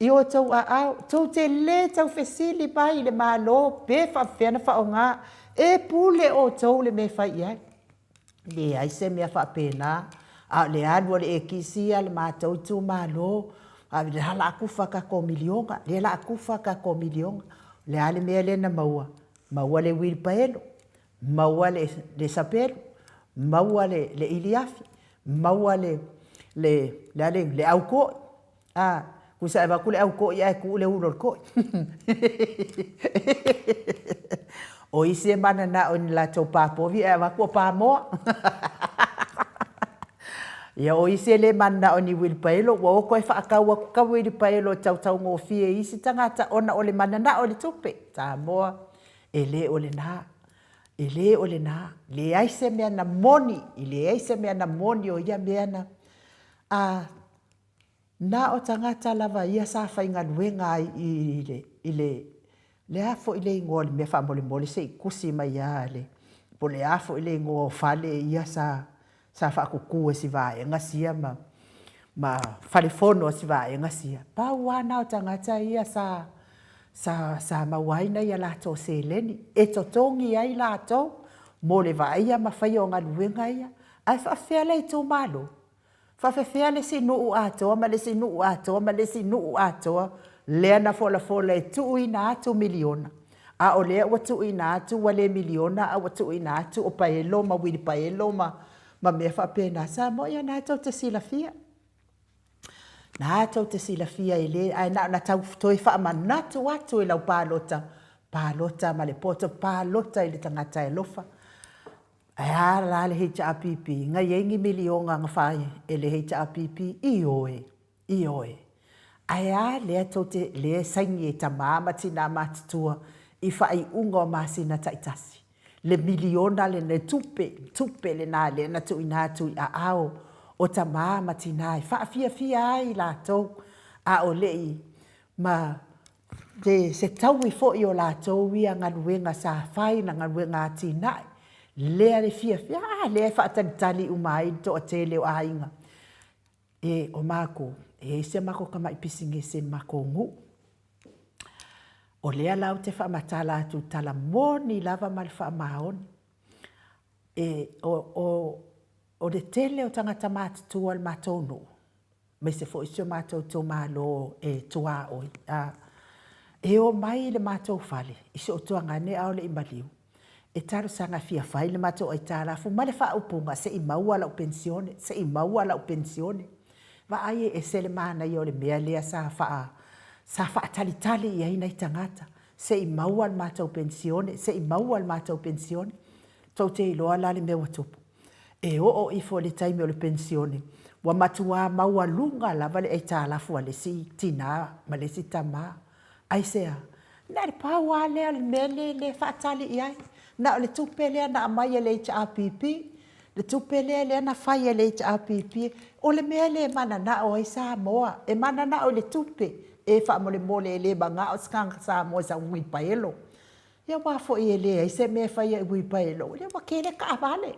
i o outou aao, tou te le tau fesili mai i le Malo pe faapefea ona faaaoga, e pule outou i le mea e fai i ai. Leai se mea faapena, a o le alu a le ekisi ia a le matou itumalo, a o lea o le a tufa a tatou miliona, lea o le a tufa a tatou miliona. O le a le mea lea na maua? Maua le uilipaelo, maua le sapelu, maua le iliafi, maua le a le igoa? Le aukoi, a, tusa e avatu le aukoi ae tuu le ulu o le koi. O isi e mananao i ni latou pa povi ae avatu o pamoa. Ia, o isi e le mananao i ni uilipaelo, ua o toe faatau atu ka uilipaelo e tau taugofie i isi tagata ona o le mananao i le tupe. Samoa, e le o lena, e le o lena, leai se mea na moni, e leai se mea na moni o ia mea na, a na o tagata lava ia sa faigaluega ai i le, i le, le a foi le igoa o le mea faamolemole se i tusi mai lava le, po o le a foi le igoa o fale ia sa sa faatutu e si vaega sia ma ma fale fono a si vaega sia, pau lava na o tagata ia sa sa sa maua ai nai a latou seleni e totogi ai latou mo le vaaia ma faia o galuega ia. Ae faafefea le itumalo? Faafefea le isi nuu atoa ma le isi nuu atoa ma le isi nuu atoa lea na folafola e tuuina atu miliona, a o lea ua tuuina atu ua le miliona a ua tuuina atu o paelo ma uilipaelo ma, ma mea faapena. Samoa, ia na tou te silafia. Na tou te silafia e le, ae na ona tau toe faamanatu atu i lau palota, palota ma le poto, palota i le tagata e alofa. Ae a la le HRPP? Na i ai ni miliona na fai e le HRPP? Ioe, ioe. Ae a lea tou te lea e saini e tamā ma tinā matutua i faaiuga o masina taitasi? Le miliona lena, le tupe, tupe lena lea na tuuina atu i aao o tamā ma tinā e faafiafia ai latou a o le i ma te se taui foi o latou ia galuega sa fai na galuega atinae lea le fiafia, a lea e faatalitali uma ai le toatele o aiga. E, o makou, e i ai si a makou tamai pisinisi i le makou nuu. O lea la ou te faamatala atu i tala moni lava ma le faamaoni. E, o, o, o le tele o tagata matutua o le matou nuu, aemaise foi si o matou itumalo e tuaoi, a, e omai i le matou fale i si ou tuagane a o le i maliu, e talosaga fia fai le matou aitalafu ma le faaupuga se i maua lau penisione, se i maua lau penisione. Vaai e ese le manaia o le mea lea sa faa, sa faatalitali i ai nai tagata, se i maua le matou penisione, se i maua le matou penisione. Tou te iloa la le mea ua tupu? E oo ifo i le taimi o le penisione, ua matua maualuga lava le aitalafu a le isi tina ma le isi tama. Aisea? Na o le pau lava lea o le mea lea e faatali i ai, na o le tupe lea na aumai e le HRPP, le tupe lea lea na fai e le HRPP. O le mea lea e mananao ai Samoa, e mananao i le tupe. E faamolemole e le manao se tagata Samoa i sau uipaelo. Ia aua foi e leai se mea e faia i uipaelo, lea ua tele taavale.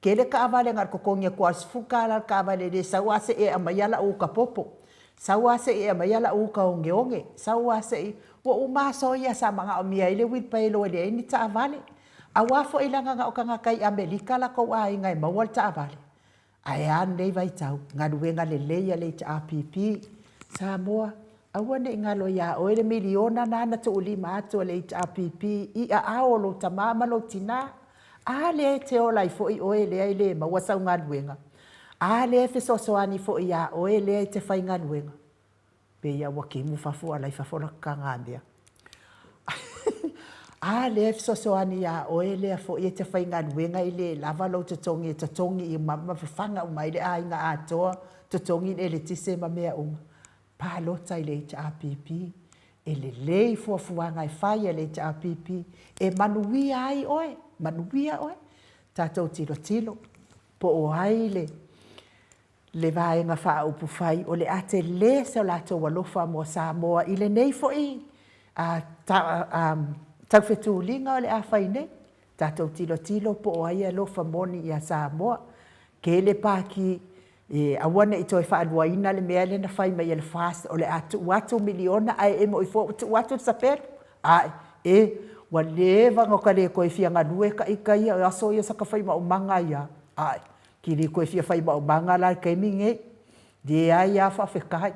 Tele taavale na o le totogi atu lava o le $10 le taavale e le sau lava se i e aumaia lau uta popo, sau lava se i e aumaia lau uta oneone, sau lava se i… Ua uma aso ia sa manaomia ai le uilipaelo e leai ni taavale. Aua foi leaga na o tagata i Amerika latou aiga e maua le taavale. Ae a lenei vaitau, galuega lelei a le HRPP, Samoa, aua ne i galo ia oe le miliona lena na tuulima atu e le HRPP i aao o lou tama ma lou tina. A lea e te ola ai foi oe lea e le maua sau galuega? A lea e fesoasoani foi ia oe lea e te faigaluega? Pei lava ua timu fafo a la e i fafo lata tagamea. A lea e fesoasoani ia oe lea foi e te faigaluega e le lava lou totogi e totogi uma ma fafaga uma ai le aiga atoa, totogi le eletise ma mea uma. Palota i le HRPP, e lelei fuafuaga e fai a le HRPP e manuia ai oe, manuia oe. Tatou tilotilo po o ai le le Vaega Faaupufai o le a tele so latou alofa mo Samoa i lenei foi taufetuliga o le a fai nei. Tatou tilotilo po o ai e alofa moni ia Samoa. Tele pati e aua ne i toe faaluaina le mea lea na fai mai e le FAST o le a tuu atu miliona ae e moi fua ua tuu atu le sapelu. Ae, e, ua leva ona ta le toe fia galue ta ita ia, o aso ia sa ta fai maumaga ai lava. Ae, Ki le toe fia fai maumaga la i le taimi lenei. Leai lava faafetai.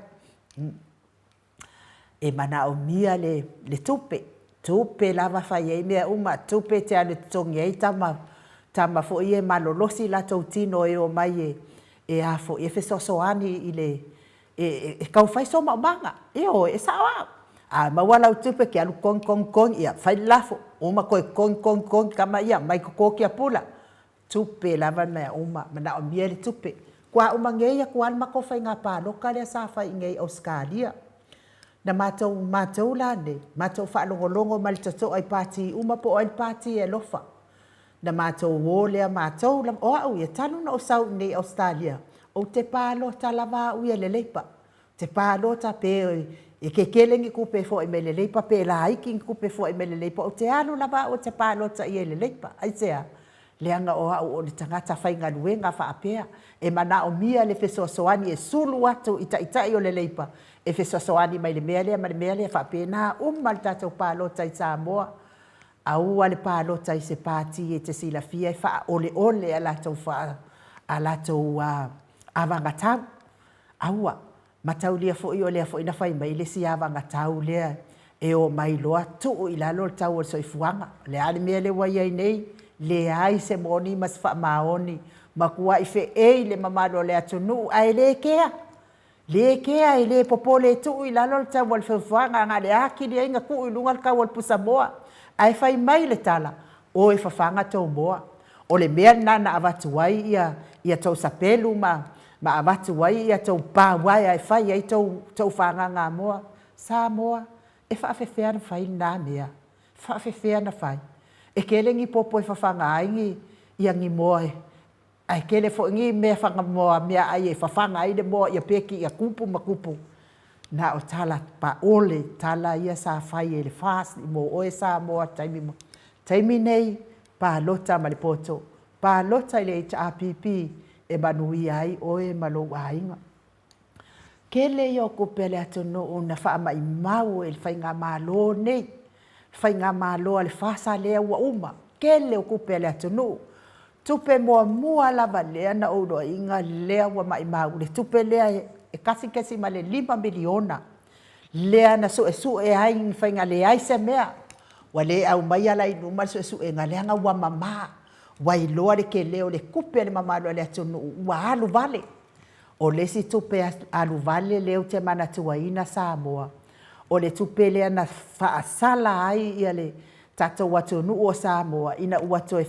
E manaomia le, le tupe, tupe lava fai ai mea uma, tupe e te alu e totogi ai tama, tama foi ia e malolosi latou tino e omai e, e a foi, e fesoasoani i le, e, e tau fai sou maumaga. Ioe, e sao au. A maua lau tupe, ke alu totogi, totogi, totogi, ia fai le lafo, uma toe totogi, totogi, totogi, tama ia, mai toto tiapula. Tupe lava mea uma, manaomia le tupe. Kua uma nei atu lava le matou faiga palota lea sa fai i inei i Ausetalia. Na matou, matou la nei, matou faalogologo ma le totoa i pati uma po o ai le pati e alofa. Na matou o lea matou lava, o au ia, talu ona ou sau i inei i Ausetalia, ou te palota lava au ia i le Labour. Te palota pe e kekele ni tupe e foai mai le Leipa pe laiti ni tupe e foai mai le Leipa, ou te alu lava au ou te palota i ai i le Leipa. Aisea? Leaga o au o le tagata faigaluega faapea, e manaomia le fesoasoani e sulu atu i taitai o le Leipa e fesoasoani mai i le mea lea ma le mea lea. E faapena uma le tatou palota i Samoa. Aua le palota i se pati e te silafia e faaoleole a latou faa, a latou avagatau. Aua, mataulia foi o lea foi na fai mai le isi avagatau lea e omai loa tuu i lalo le tau o le soifuaga. O le a le mea lea ua i ai nei? Leai se moni ma se faamaoni, matuai feei le mamalu o le atunuu ae le kea. Le kea, e le popole e tuu i lalo le tau o le soifuaga, na o le atili ai na tuu i luga le tau o le pusamoa. Ae fai mai le tala, o e fafaga tou moa. O le mea lena na avatu ai ia tou sapelu ma Ma avatu ai ia tou pa uaea e fai ai tou tou fagagamoa. Samoa, e faafefea ona fai lena mea? Faafefea ona fai? E tele ni popo e fafaga ai ni ia ni moa e ae tele foi ni mea fagamoa meaai e fafaga ai le moa ia peki ia tupu ma tupu. Na o tala paole, tala ia sa fai e le FAST mo oe Samoa taimi ma taimi nei, palota ma le poto, palota i le HRPP e manuia ai oe ma lou aiga. Tele ia o tupe a le atunuu na faamaimau e le faigamalo nei, faigamalo a le FASA lea ua uma, tele o tupe a le atunuu. Tupe muamua lava lea na ou iloaina lea ua maimau, le tupe lea e $1.5 miliona lea na suesue ai ni faiga leai se mea, ua le aumaia la i luma le suesuega leaga ua mama, ua iloa le tele o le tupe a le mamalu o le atunuu ua alu vale. O le isi tupe alu vale lea ou te manatuaina Samoa, o le tupe lea na faasala ai le tatou atunuu o Samoa ina ua toe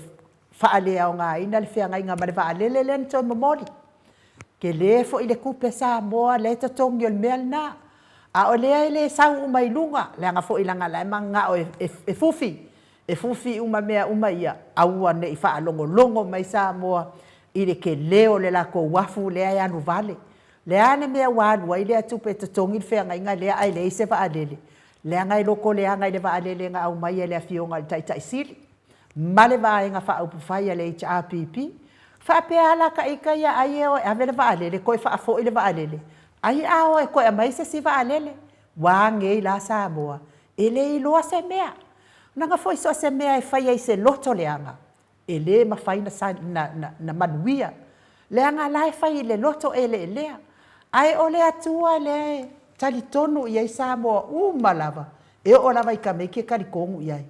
faaleaogaina le feagaiga ma le vaalele lea na toe momoli. Tele foi le tupe Samoa lea e totogi o le mea lena, a o lea e le sau uma i luga, leaga foi leaga o la e mananao e fufi, e fufi uma mea uma ia, aua ne i faalogologo mai Samoa i le tele o le latou uafu lea e alu vale. Le a le mea ua alu ai lea tupe e totogi le feagaiga lea ae leai se vaalele? Leaga e lotoleaga i le vaalele na aumai e le Afioga i le Taitai Sili ma le Vaega Faaupufai a le HRPP. Faapea a la ta ita ia ai e o e ave le vaalele toe faafoi le vaalele, ai a o e toe aumai se isi vaalele. Ua a nei la Samoa, e le iloa se mea. Leaga foi so o se mea e faia i se loto leaga, e le mafai na manuia, leaga la e fai i le loto eleelea. Ae o le Atua lea e talitonu i ai Samoa uma lava, e oo lava i tamaiti e talitonu i ai,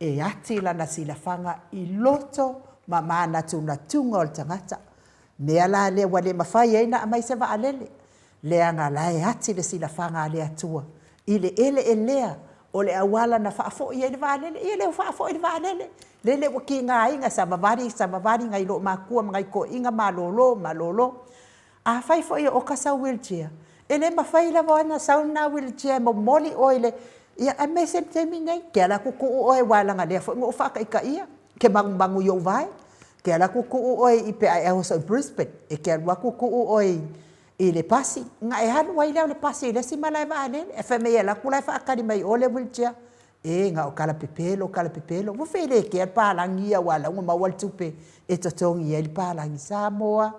e ati lana silafaga i loto ma manatunatuga o le tagata. Mea la lea ua le mafai ai ona aumai se vaalele, leaga la e ati le silafaga a le Atua i le eleelea o le auala na faafoi ai le vaalele. Ia lea ua faafoi le vaalele, lele ua tigaina, savavali, savavali nai loomatua ma nai toeaiina, malolo, malolo. Afai foi o oka sau wheelchair, e le mafai lava ona sau lena wheelchair e momoli oe i le, ia aemaise le taimi nei, e te alu atu tuu oe aua leaga o lea foi na ou faataitaia, e te magumagu i ou vae, e te alu atu tuu oe pe a e oso i Brisbane, e te alu atu tuu oe i le pasi, ona e alu ai lea o le pasi i le isi malae vaalele. Ae fai mai e alu atu la e faatali mai i o le wheelchair. E, na o talapepelo, talapepelo. Ua fei le kea le palagi ia aua o la ua maua le tupe e totogi ai le palagi. Samoa,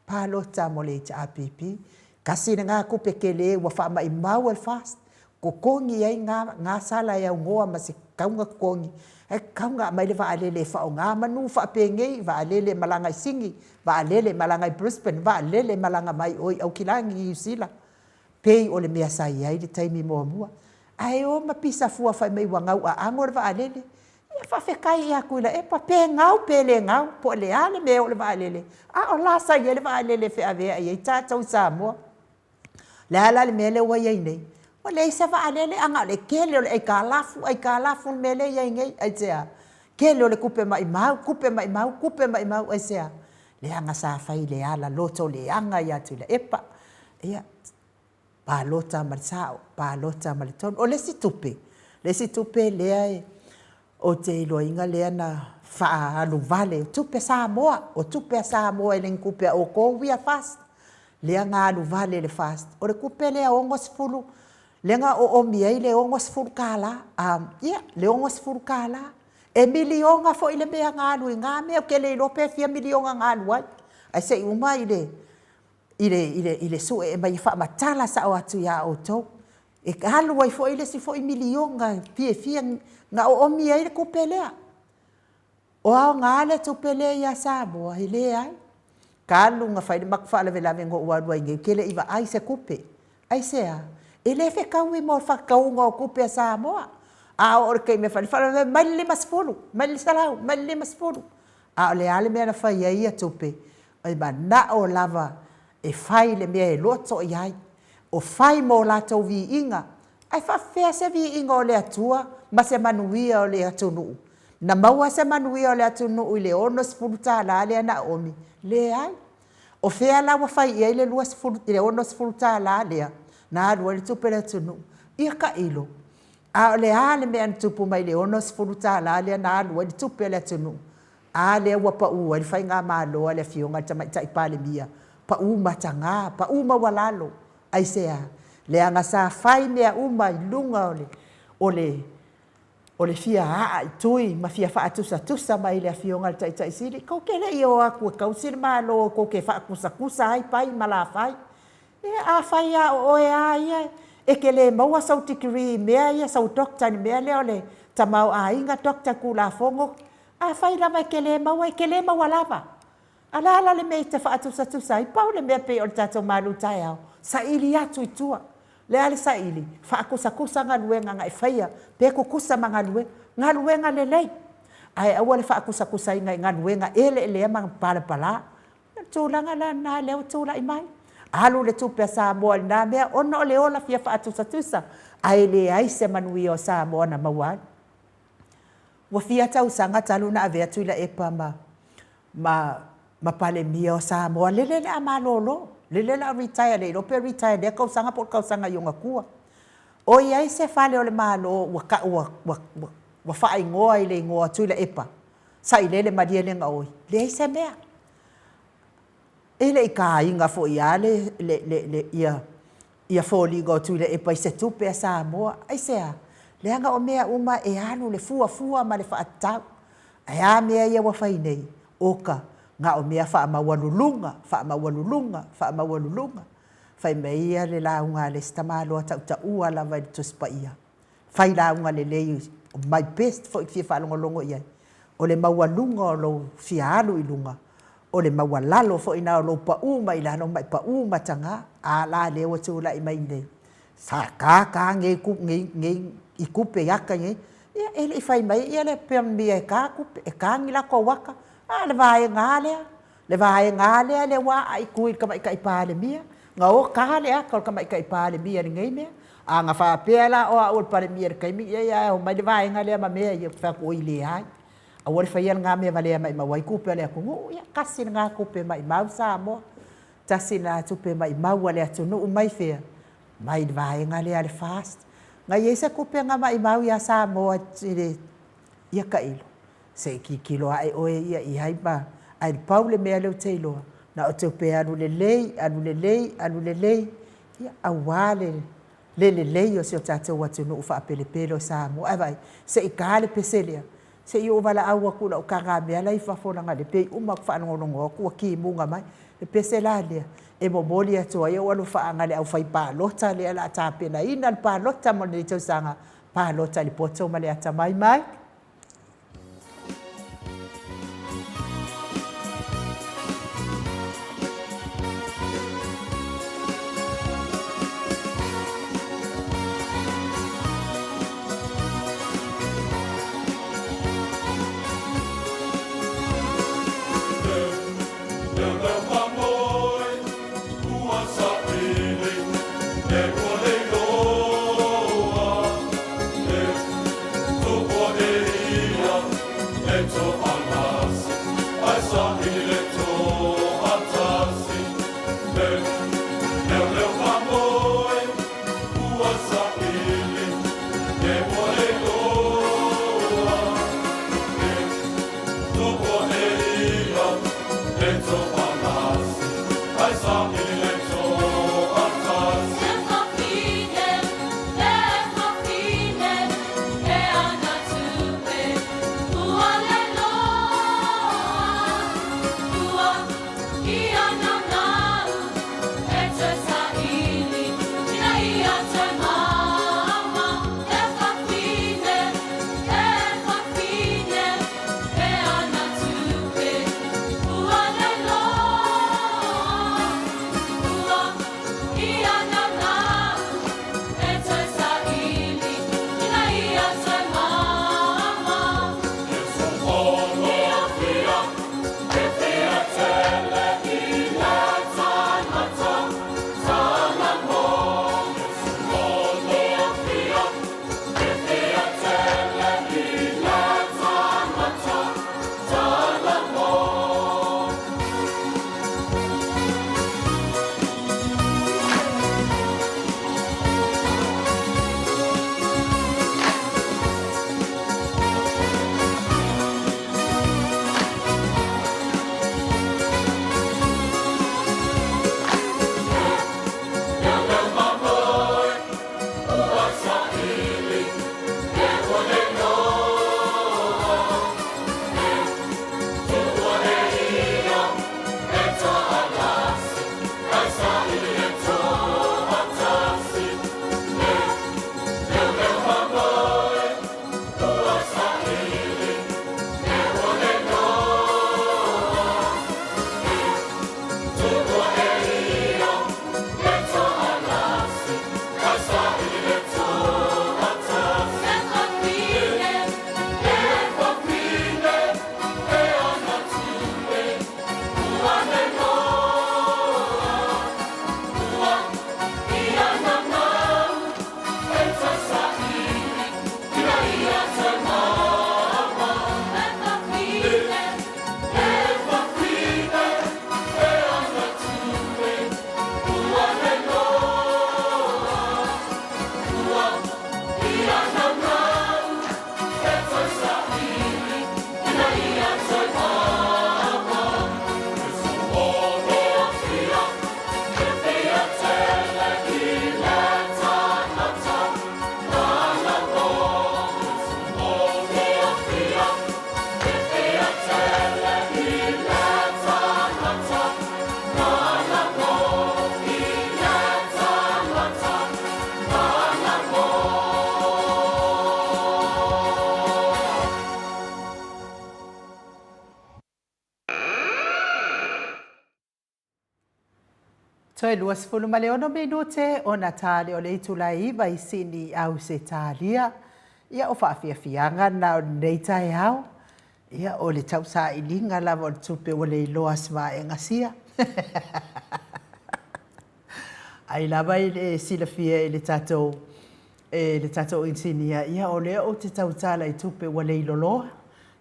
palota mo le HRPP. Tasi lena tupe tele ua faamaimau e le FAST, totogi ai na sala e aunoa ma se tauga totogi, ae tatau ona aumai le vaalele e faaaoga manu faapenei, vaalele e malaga i Sini, vaalele e malaga i Brisbane, vaalele e malaga mai o i Aukilani, Niu Sila, pei o le mea sa i ai le taimi muamua. Ae o ma pisa fua fai mai ua gau aano le vaalele. Ia faafetai ia Tuilaepa, pe gau pe le gau, po o le a le mea e oo i le vaalele, a o la sa i ai le vaalele e feaveai ai tatou i Samoa. Le a la le mea lea ua i ai nei? Ua leai se vaalele, ae na o le tele o le aitalafu, aitalafu le mea lea e i ai nei. Aisea? Tele o le tupe maumau, tupe maumau, tupe maumau. Aisea? Leaga sa fai i le ala loto leaga ia Tuilaepa. Ia, palota ma le sao, palota ma le tonu. O le isi tupe, le isi tupe lea e, ou te iloaina lea na faaalu vale, o tupe Samoa, o tupe a Samoa e le ni tupe a outou ia FAST, lea na alu vale e le FAST. O le tupe lea 60, lea na oomi ai le $60, ia, le $60. E miliona foi le mea na alu i na mea, ou te le iloa pe fia miliona na alu ai, ae se i uma i le i le, i le, i le sue mai e faamatala sao atu ia outou. E alu ai foi le isi foi miliona fiafia na oomi ai le tupe lea. O aoga le tupe lea ia Samoa? E leai. Talu ona fai le matou faalavelave na ou alu ai nei, ou te le i vaai i se tupe. Aisea? E le fetaui mo le faatauga o tupe a Samoa. A oo i le taimi e fai ai le faalavelave, mai le 50, mai le 100, mai le 50. A o le a le mea na fai ai ia tupe? E manao lava e fai le mea e loto i ai, o fai mo latou viiga, ae faafefea se viiga o le Atua ma se manuia o le atunuu? Na maua se manuia o le atunuu i le $60 lea na oomi? Leai. O fea la ua fai i ai le 20, le 60 tala lea na alu ai le tupe a le atunuu? Ia tailo, a o le a le mea na tupu mai le 60 tala lea na alu ai le tupe a le atunuu? A lea ua pau ai le faigamalo a le Afioga i le Tamaitai Palemia, pau mataga, pau maualalo. Aisea? Leaga sa fai mea uma i luga o le, o le, o le fia aa i tui ma fia faatusatusa mai i le Afioga i le Taitai Sili. Tou te le i o atu e tausi le Malo tou te faatusatusa ai pai ma lafai. Ia, afai lava o oe lava ia e te le maua sou degree i mea ia, sou doctor i le mea lea o le tamaoaiga, doctor Tulafono, afai lava e te le maua, e te le maua lava. A o le a la le mea e te faatusatusa ai? Pau le mea pei o le tatou malu taeao, saili atu i tua. Le a le saili? Faatusatusa galuega na e faia, pe tutusa ma galuega. Galuega lelei, ae aua le faatusatusaina i galuega eleelea ma palapala. O le tulaga la lena lea ua tulai mai. Alu le tupe a Samoa i lena mea ona o le ola fia faatusatusa, ae leai se manuia o Samoa na maua ai. Ua fia tausaga talu ona avea Tuilaepa ma, ma, ma Palemia o Samoa, lele o le a malolo, lele o le a retire, le iloa pe retire i lea tausaga po o le tausaga i ona tua. O i ai se fale o le Malo ua tau ua, ua, ua faaigoa i le igoa o Tuilaepa, Sailele Malielegaoi? Leai se mea. E le i taina foi lava le, le, le, le, ia, ia foliga o Tuilaepa i se tupe a Samoa. Aisea? Leaga o mea uma e alu le fuafua ma le faatatau. Ae a mea ia ua fai nei? Oka, na o mea faamaualuluga, faamaualuluga, faamaualuluga. Fai mai ia le lauga a le isi tamaloa tautaua lava i le Tusi Paia. Fai lauga lelei, my best foi fia faalogologo i ai, o le maualuga o lou fia alu i luga, o le maualalo foi na o lou pau mai lalo ma e pau mataga. A la lea ua tulai mai nei, sa ta ta nei, nei, nei i tupe i ata nei, ia e le i fai mai ia le Palemia e ta tupe, e ta ni latou ata, a o le vaega lava lea. Le vaega lava lea lea ua aa i tui i le Tamaitai Palemia, na o ta le ata o le Tamaitai Palemia i lenei mea. A na faapea la o au o le Palemia i le taimi lenei ae omai le vaega lea ma mea ia, ou te fai atu, oi leai, aua le faia lena mea valea maimau ai tupe a le atunuu. Ia, tasi lena tupe maimau Samoa, tasi lena tupe maimau a le atunuu mai fea? Mai le vaega lea a le FAST. Na i ai se tupe na maimau ia Samoa i le, ia tailo, Se i tilotilo ae oe ia i ai ma, ae pau le mea lea ou te iloa, na o tupe alu lelei, alu lelei, alu lelei, ia, aua le, le lelei o si o tatou atunuu faapelepele o Samoa. Ae vaai, se i ta le pese lea, se i ou valaau atu i lau tagamea la e i fafo leaga o lea pei uma lava ona faalogologo atu ua timuga mai. Le pese la lea e momoli atu ai ou alofaaga i le aufaipalota lea o le a tapenaina le palota mo lenei tausaga, palota i le poto ma le atamai mai. Toe 26 minute ona ta lea o le itula e 9 i Sini i Ausetalia. Ia o faafiafiaga na o lenei taeao. Ia o le tausailiga lava o le tupe ua le iloa se vaega sia. Ai lava i le silafia i le tatou e le tatou inisinia, ia o lea ou te tautala i tupe ua leiloloa,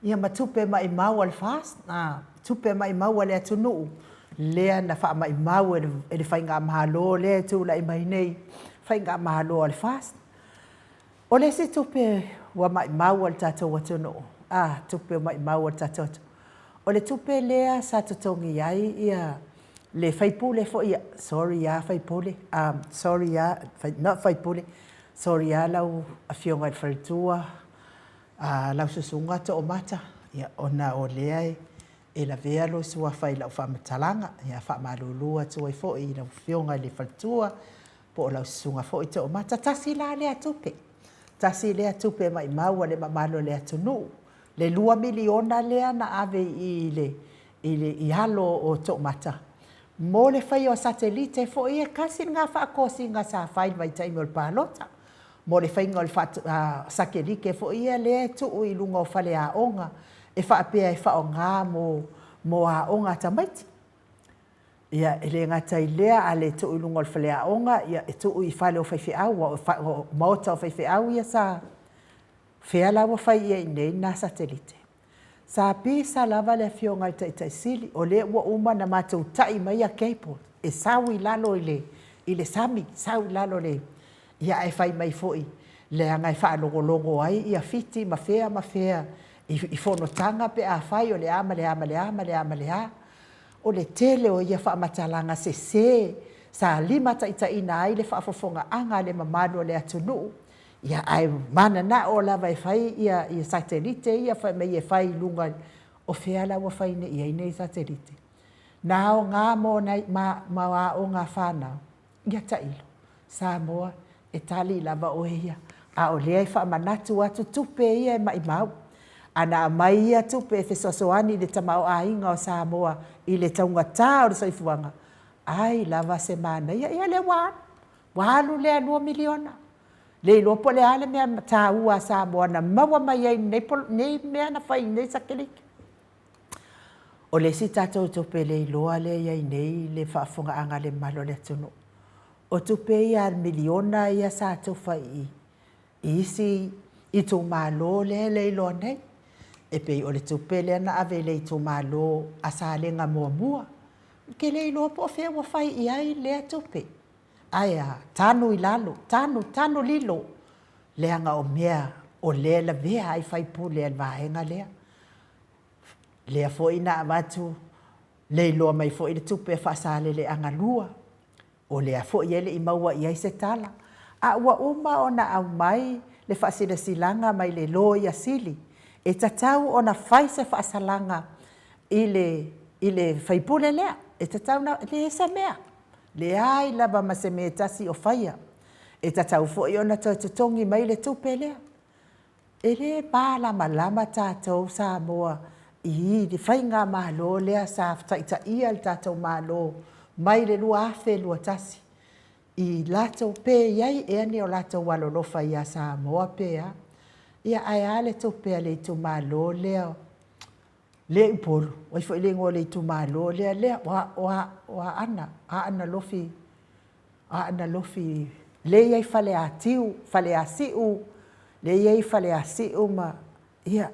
ia ma tupe maimau a le FAST, a, tupe maimau a le atunuu, lea na faamaimau e le faigamalo lea e tulai mai nei, faigamalo a le FAST. O le isi tupe ua maimau a le tatou atunuu, a, tupe maimau a le tatou atunuu, o le tupe lea sa totogi ai ia le faipule foi, sorry lava faipule, sorry lava, not faipule, sorry lava lau Afioga i le faletua, lau Susuga Toomata, ona o lea e lavea lou suafa i lau faamatalaga. Ia faamalulu atu ai foi i lau Afioga i le faletua po o lau Susuga foi Toomata. Tasi la lea tupe, tasi lea tupe maimau a le mamalu o le atunuu, le $2 miliona lea na ave i le i alo o Toomata mo le faia o satelite foi ia, tasi lena faatosina sa fai i le vaitaimi o le palota, mo le faiga o le satelite foi ia lea e tuu i luga o faleaoga e faapea e faaaoga mo aoga a tamaiti. Ia, e le gata i lea, a le tuu i luga o le faleaoga, ia e tuu i fale o faifeau, aua o maota o faifeau ia sa fea la ua fai i ai i inei lena satelite. Sa pisa lava le Afioga i le Taitai Sili, o lea ua uma ona matou tai maia cable e sau i lalo i le sami, sau i lalo i le... ia ae fai mai foi, leaga e faalogologo ai ia Fiti ma fea ma fea i fonotaga pe a fai o le a ma le a ma le a ma le a ma le a. O le tele o ia faamatalaga sese sa limataitaiina ai le faafofogaaga a le mamalu o le atunuu. Ia ae mananao lava e fai ia satelite ia fai mai e fai i luga o fea la ua fai nei i ai nei satelite? Na aoga mo nai ma aoga a fanau, ia tailo, Samoa e tali lava oe ia, a o lea e faamanatu atu tupe ia e maimau. A na aumai ia tupe e fesoasoani i le tamaoaiga o Samoa i le taugata o le soifuaga, ai lava se manaia. Ia lea ua alu, ua alu lea $2 miliona. Le iloa po o le a le mea taua a Samoa na maua mai ai i nei mea na fai i nei satelite. O le isi tatou tupe le iloa lea e i ai nei le faafofogaaga a le mamalu o le atunuu, o tupe ia a le miliona ia sa tufa i isi itumalo lea e le iloa nei. E pei o le tupe lea na ave i le itumalo a Salega 1. Ou te le iloa po o fea ua fai i ai lea tupe. Ae a? Tanu i lalo, tanu, tanu lilo, leaga o mea o lea e lavea ai faipule a le vaega lea. Lea foi na avatu le iloa mai foi le tupe a Faasaleleaga 2, o lea foi e le i maua i ai se tala. A ua uma ona aumai le faasilasilaga mai le Loia Sili, e tatau ona fai se faasalaga i le, i le faipule lea, e tatau ona, e leai se mea. Leai lava ma se mea e tasi o faia. E tatau foi ona toe totogi mai le tupe lea. E le malamalama tatou Samoa i le faigamalo lea sa taitaia le tatou Malo mai le 2021 i latou, pe i ai ea ni o latou alolofa ia Samoa pe a. Ia ae a le tupe a le itumalo lea lea i Upolu, o ai foi le igoa o le itumalo lea, lea, o Aana, Aana Alofi, Aana Alofi, lea e i ai Faleatiu, Faleasiu, lea e i ai Faleasiu ma, ia,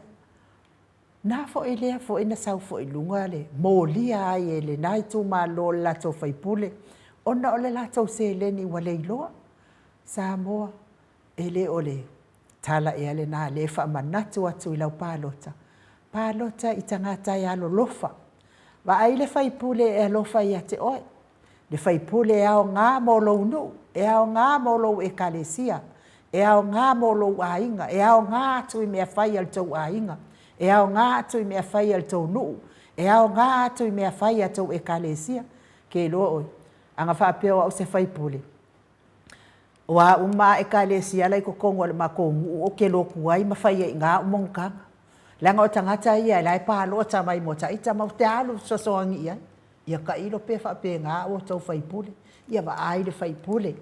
na foi lea foi na sau foi i luga le molia ai e lena itumalo le latou sui usufono ona o le latou seleni ua leiloa. Samoa, e le o le tala ea lena lea e faamanatu atu i lau palota, palota i tagata e alolofa. Vaai le sui usufono e alofa ia te oe, le sui usufono e aoga mo lou nuu, e aoga mo lou ekalesia, e aoga mo lou aiga, e aoga atu i mea fai a le tou aiga, e aoga atu i mea fai a le tou nuu, e aoga atu i mea fai a tou ekalesia. Ke iloa oe, ana faapea o au se sui usufono, O a uma lava Ekalesia la i totonu o le matou nuu ou te lotu ai ma fai ai i ina au monotaga. Leaga o tagata ia o la e palota mai mo taita ma ou te alu e fesoasoani i ai. Ia tailo pe faapena outou faipule, ia vaai le faipule.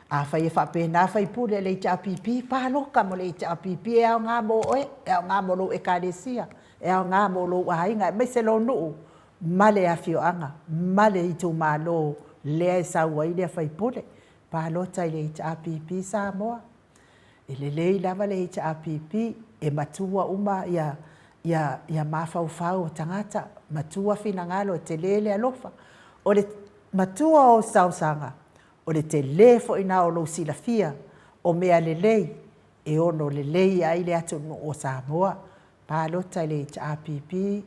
Afai e faapena faipule a le HRPP, palota mo le HRPP e aoga mo oe, e aoga mo lou ekalesia, e aoga mo lou aiga aemaise lou nuu ma le afioaga ma le itumalo lea e sau ai lea faipule. Palota i le HRPP Samoa. E lelei lava le HRPP, e matua uma ia mafaufau o tagata, matua finagalo, e tele le alofa. O le matua o ou talosaga, o le tele foi lena o lou silafia o mea lelei e ono lelei ai le atunuu o Samoa. Palota i le HRPP,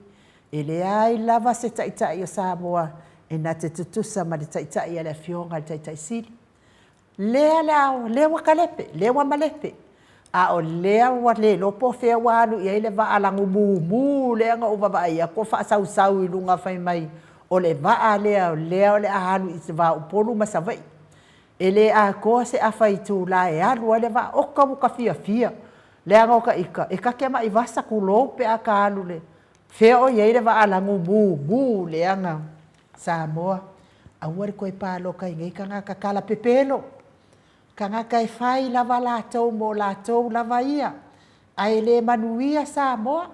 e leai lava se Taitai o Samoa e na te tutusa ma le Taitai a le Afioga i le Taitai Sili. Lea la, lea ua talepe, lea ua malepe, a o lea ua le iloa po o fea ua alu i ai le vaa lagumumu lea na ou vaavaai atu o faasausau i luga fai mai o le vaa lea o lea o le a alu i le va o Upolu ma Savaii. E le atoa se afa itula e alu ai le vaa, oka ua ta fiafia, leaga o ta ita, e ta te aumai vasa tulou pe a ta alu i le… Fea o i ai le vaa lagumumu lea na… Samoa, aua le toe palota i nei tagata talapepelo, tagata e fai lava latou mo latou lava ia, ae le manuia Samoa.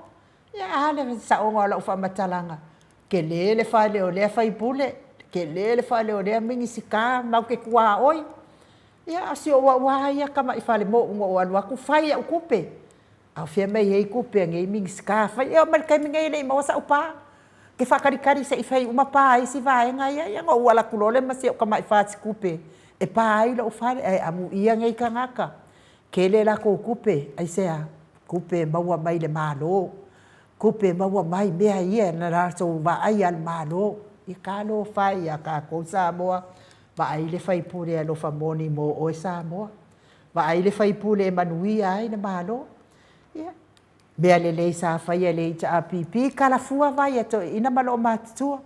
Ia a le saoga o lau faamatalaga? Tele le fale o lea sui usufono, tele le fale o lea Minisita matou te tuaoi. Ia a o si ou au lava ia tamai fale mou na ou alu atu fai au tupe. A o fea mai ai tupe a nei Minisita fai? E oo mai i le taimi lenei e le i maua sau pa. Ou te faatalitali se i fai uma pa a isi vaega ia, ia ona ou alu atu loa lea ma si au tamai fasitupe e pa ai lou fale. Ae amuia nei tagata, tele latou tupe, aisea? Tupe e maua mai le Malo, tupe e maua mai mea ia na latou vaaia a le Malo. Ia talofa e ia tatou Samoa, vaai le sui usufono e alofa moni mo oe Samoa, vaai le sui usufono e manuia ai le Malo. Ia, mea lelei sa faia e le HRPP, tala fua vai a toeaiina ma loomatutua.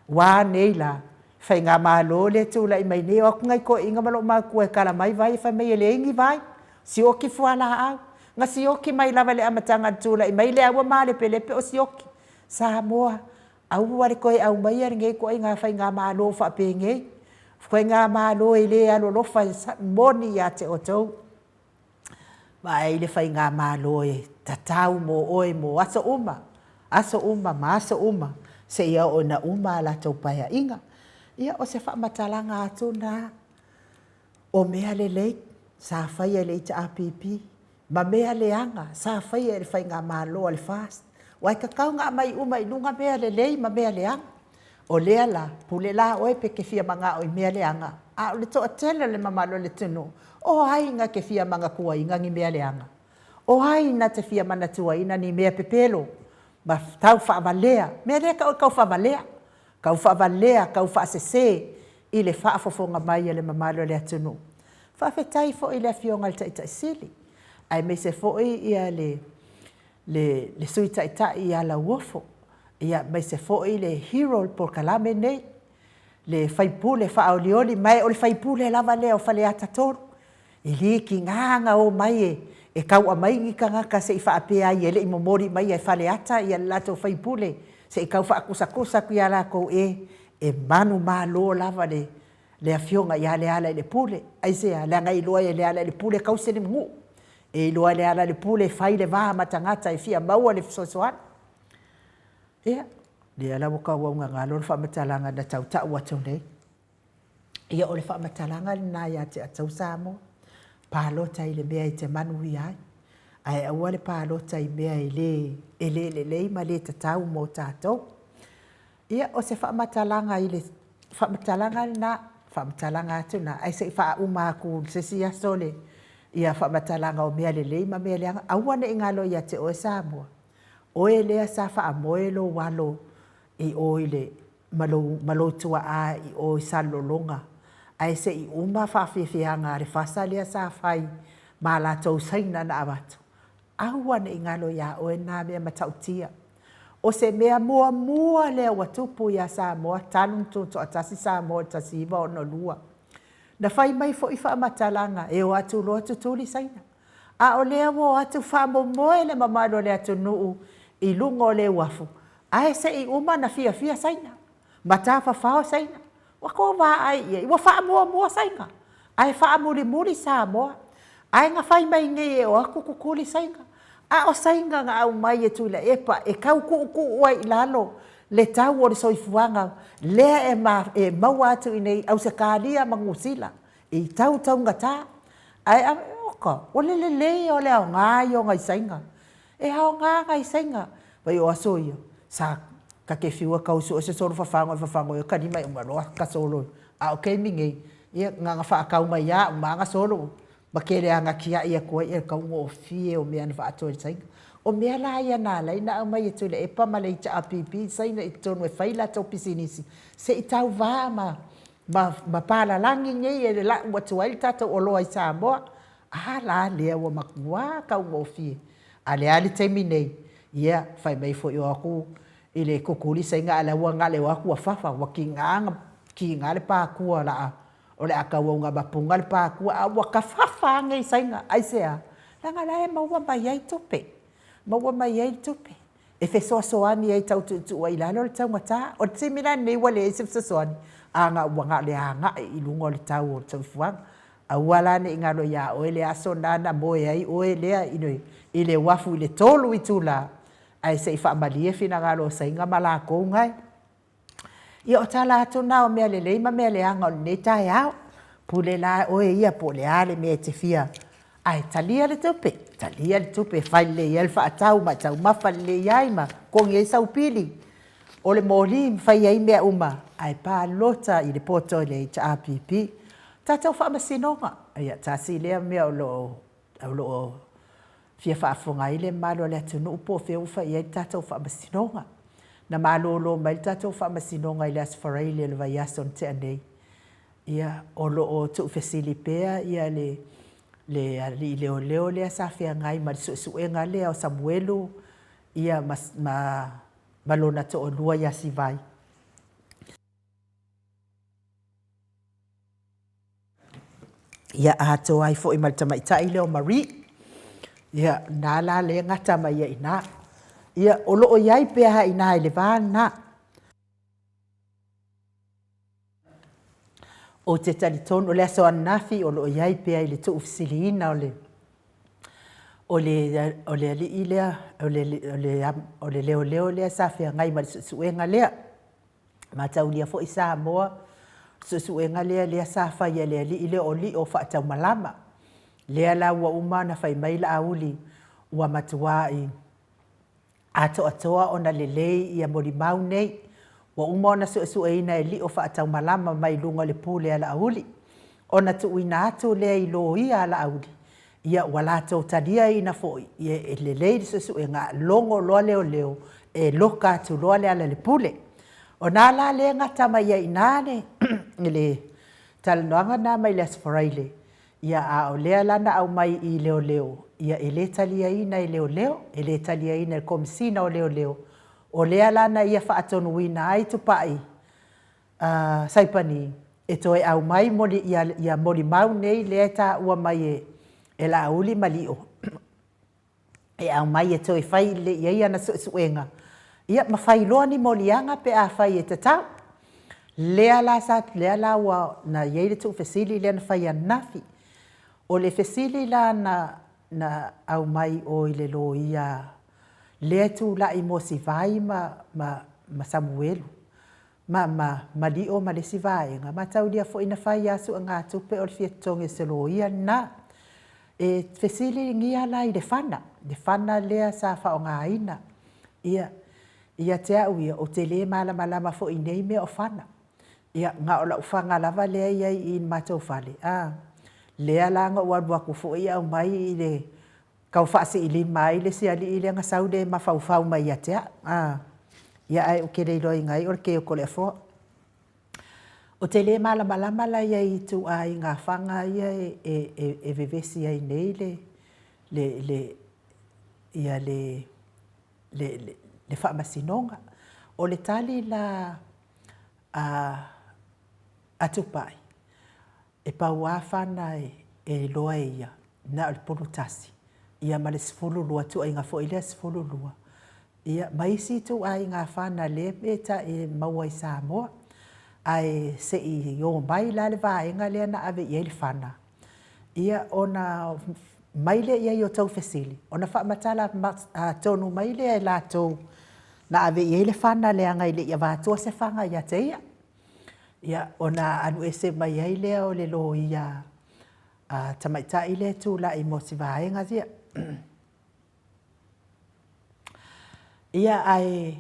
Ua a nei la? Faigamalo lea e tulai mai nei, o atu nai toeaiina ma loomatutua e tala mai vai ae fai mai e leai ni vai, sioki fualaau. Na sioki mai lava i le amataga na tulai mai Leaua ma Lepelepe o sioki. Samoa, aua le toe aumaia lenei ituaiga faigamalo faapenei, faigamalo e le alolofa e moni ia te outou. Vaai le faigamalo e tatau mo oe mo aso uma, aso uma ma aso uma seia oo ina uma a latou paeaiga. Ia, o se faamatalaga atu lena o mea lelei sa faia e le HRPP ma mea leaga sa faia e le faigamalo a le FAST, aua e tatau ona aumai uma i luga mea lelei ma mea leaga. O lea la, pule la oe pe e te fia manao i mea leaga, a o le toatele o le mamalu o le atunuu, o ai na te fia manatuaina ni mea leaga? O ai na te fia manatuaina ni mea pepelo ma tau faavalea, mea lea e tau o le tau faavalea, tau faavalea, tau faasese i le faafofoga mai a le mamalu o le atunuu. Faafetai foi i le Afioga i le Taitai Sili, aemaise foi le le Sui Taitai ia Lauofo, aemaise foi le hero o le polokalame lenei, le sui usufono faaolioli, ma o le sui usufono lava lea o Faleata 3. E le tiga ona omai e tau aumai ni tagata se i faapea ai e le i momoli maia e Faleata le latou sui usufono, se i tau faatusatusa atu ia latou e, e manumalo lava le Afioga ia Lealailepule. Aisea? Leaga e iloa e Lealailepule e tausi le nuu, e iloa e Lealailepule e fai le va ma tagata e fia maua le fesoasoani. Ia, lea la ua tauaugaga loa le faamatalaga na tau tau atu nei. Ia, o le faamatalaga lena ia te outou Samoa, palota i le mea e te manuia ai, ae aua le palota i mea e le, e le lelei ma le tatau mo tatou. Ia, o se faamatalaga i le faamatalaga lena, faamatalaga atu lena, ae se i faauma atu i se isi aso le ia faamatalaga o mea lelei ma mea leaga. Aua ne i galo ia te oe Samoa, oe lea sa faamoe lou alo i o i le ma lou ma lou tuaa i o i Salelologa, ae se i uma faafiafiaga a le fasa lea sa fai ma latou saina na avatu, Aua ne i galo iā oe nā mea matautia. O se mea muamua lea ua tupu iā Samoa talu ona tutoatasi Samoa i le 1962. Na fai mai foi faamatalaga e o atu loa tutuli Saina. A o lea ua o atu faamomoe le mamalu o le atunuu i luga o le uafu, ae se i uma ona fiafia Saina. Ma tafafao Saina. Ua tou vaai i ai, ua faamuamua Saina, ae faamulimuli Samoa. Ae na fai mai nei e o atu tutuli Saina. A o Saina na aumai e Tuilaepa e tau tuutuu ai i lalo le tau o le soifuaga lea e maua atu i inei Ausetalia ma Niu Sila i tau taugata. Ae, oka, o le lelei o le aoga ia o nai Saina. E aoga nai Saina. Vai o aso ia, sa ta te fiu e tau sue se solo fafaga o le fafaga o ia kalima e uma loa ka solo. A o taimi nei, ia na ona faatau mai lava uma ana solo ma tele lava ina tiai atu ai, e taugofie o mea na faatoa e le Saina. O mea la ia na ala ai ona aumai e Tuilaepa ma le HRPP Saina i totonu e fai latou pisinisi se i tauva ma ma palalagi nei e lau atu ai le tatou oloa i Samoa. A la lea ua matua taugofie. A o le a le taimi nei? Ia, fai mai foi o atu i le tutuli Saina a o la ua na o le o atu ua fafa, ua tiga ona tiga le pakua o le a o le a tau augamapuna le pakua, a ua tafafa lava nei Saina. Aisea? Leaga o la e maua mai ai tupe, maua mai ai tupe e fesoasoani ai e tau tuutuu ai i lalo le taugata. O le taimi la lenei ua leai se fesoasoani, a na ua na o le agai i luga o le tau o le soifuaga. Aua la ne i galo ia oe le aso lena na moe ai oe lea i le uafu i le 3 itula, ae se i faamalie finagalo o Saina ma lakou gae. Ia o tala atu na o mea lelei ma mea leaga o lenei taeao. Pule la oe ia po o le a le mea e te fia, ae talia le tupe, talia le tupe e fai lelei ai le faatau ma e taumafa lelei ai ma totogi ai sau pili. O le moli ma fai ai mea uma, ae palota i le poto i le HRPP. Tatou faamasinoga, ia tasi lea mea o lo o o lo o fia faafofoga ai le mamalu o le atunuu po o fea ua fai i ai le tatou faamasinoga. Na malolo mai le tatou faamasinoga i le Aso Faraile o le vaiaso na tea nei. Ia, o lo o tuufesili pea ia le le alii leoleo lea sa feagai ma le suesuega lea o Samuelu ia ma ma ma lona toalua ia Sivai. Ia atoa ai foi ma le tamaitai lea o Marie. Ia, na la lea e gata mai ai i ina. Ia, o lo o i ai pea i ina i le va lena. Ou te talitonu, o le aso ananafi o lo o i ai pea i le tuufesiliina o le o le o le alii lea, o le o le o le leoleo lea sa feagai ma le suesuega lea. Mataulia foi Samoa, suesuega lea lea sa fai e le alii lea o Lio Faataumalama. Lea la ua uma ona fai mai Laauli ua matuai atoatoa ona lelei ia molimau nei. Ua uma ona suesueina e Lio Faataumalama mai luga o le pule a Laauli. Ona tuuina atu lea i loia a Laauli, ia ua latou taliaina foi ia e lelei le suesuega, logo loa leoleo, e loka atu loa Lealailepule. O na la lea e gata mai ai i ina le le talanoaga lena mai le Aso Faraile, ia a o lea la na aumai i leoleo, ia e le taliaina e leoleo, e le taliaina e le Komesina o Leoleo, o lea la na ia faatonuina ai Tupai a Saipani e toe aumai moli, ia, ia molimau nei lea e taua mai e, e Laauli ma Lio, e aumai e toe fai lelei i ai ana suesuega, ia ma fai loa ni moliaga pe afai e tatau. Lea la sa, lea la ua, na i ai le tuufesili lea na fai ananafi. O le fesili la na, na aumai o i le loia lea e tulai mo Sivai ma, ma, ma Samuelu, Ma, ma, ma Lio ma le isi vaega, mataulia foi na fai lava suegatupe o le fia totogi o se loia lena. E fesiligia la i le fana, le fana lea sa faaaogaina. Ia, ia te au ia, ou te le malamalama foi i nei mea o fana. Ia, na o lau fana lava lea e i ai i i le matou fale, a, lea la na ou alu atu foi aumai i le tau faasiilima ai le isi alii lea na sau le mafaufau mai ia te au. A, ia ae ou te le iloaina ai o le Keokoleafoa. Ou te le malamalama la i ai i ituaiga faga ia e, e, e, e vevesi ai nei le, le, le, ia le, le, le, le faamasinoga. O le tali la a, a Tupai, E pau lava fana e iloa e ia, na o le pulu tasi, ia ma le 12, tuuaiga foi lea 12. Ia, ma isi ituaiga fana lea e ta e maua i Samoa. Ae se i o mai la le vaega lea na ave i ai le fana, ia ona mai lea i ai o tou fesili, ona faamatala tonu mai lea e latou na ave i ai le fana leaga e le i avatua se fana ia te ia. Ia, ona alu ese mai ai lea o le loia tamaitai lea e tulai mo si vaega ia. Ia, ae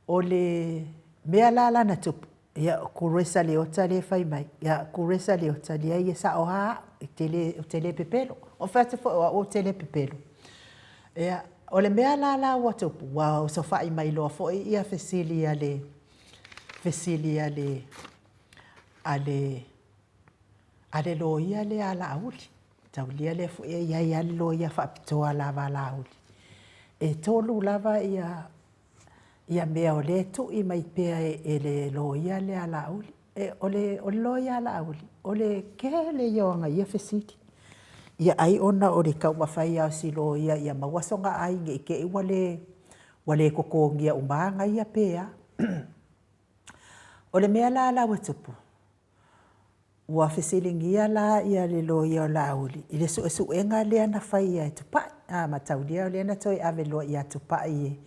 o le mea la la na tupu, ia, o Kuresa Leota lea e fai mai, ia Kuresa Leota, leai e sao lava au, ou te le, ou te le pepelo. Ou fai atu foi o au ou te le pepelo. Ia, o le mea la la ua tupu, ua osofai mai loa foi ia fesili a le, fesili a le, a le, a le loia lea a Laauli. Taulia lea foi e i ai lava le loia faapitoa lava a Laauli. E tolu lava ia ia mea o lea e tui mai pea e le loia lea a Laauli. E, o le loia a Laauli, o le kele ia o ana ia fesili. Ia ai ona o le taumafai lava o si loia ia maua sona ai ne i te i ua le ua le totogia uma ana ia pe a. O le mea la la ua tupu, Ua fesiligia la le loia o Laauli i le suesuega lea na faia e Tupai. A mataulia o lea na toe ave loa ia Tupai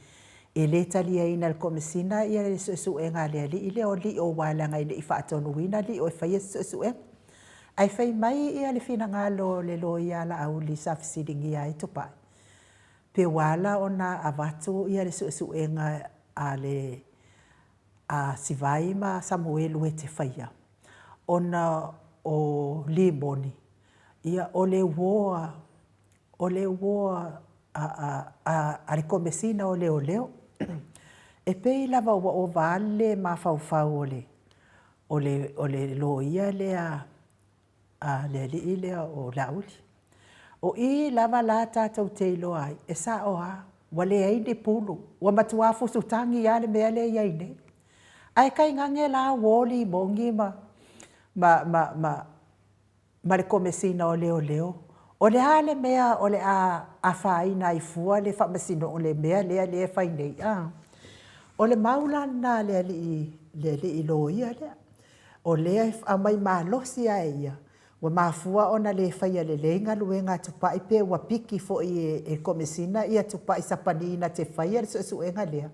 e le taliaina e le Komesina le suesuega a le alii lea o Lio aua leaga e le i faatonuina Lio e faia se suesuega. Ae fai mai le finagalo o le loia a Laauli sa fesiligia ai Tupai, pe ua ala ona avatu le suesuega a le a Sivai ma Samuelu e te faia, ona o Limoni, ia o le uo a, o le uo a, a, a le Komesina o Leoleo. E pei lava ua ova lava le mafaufau o le, o le, o le loia lea a le alii lea o Laauli. O i lava la tatou te iloa ai, e sao lava, ua leai ni pulu, ua matua fusutagi lava le mea lea e i ai nei. Ae tainane la uo Limoni ma, ma, ma, ma, ma le Komesina o Leoleo, o le a le mea o le a afaina ai fua le faamasino, le mea lea lea e fai nei, a? O le mau la lena a le alii, le alii loia lea. O lea e aumai malosi lava e ia, ua mafua ona le faia lelei galuega a Tupai pe ua piki foi e le Komesina ia Tupai Sapani na te faia le suesuega lea,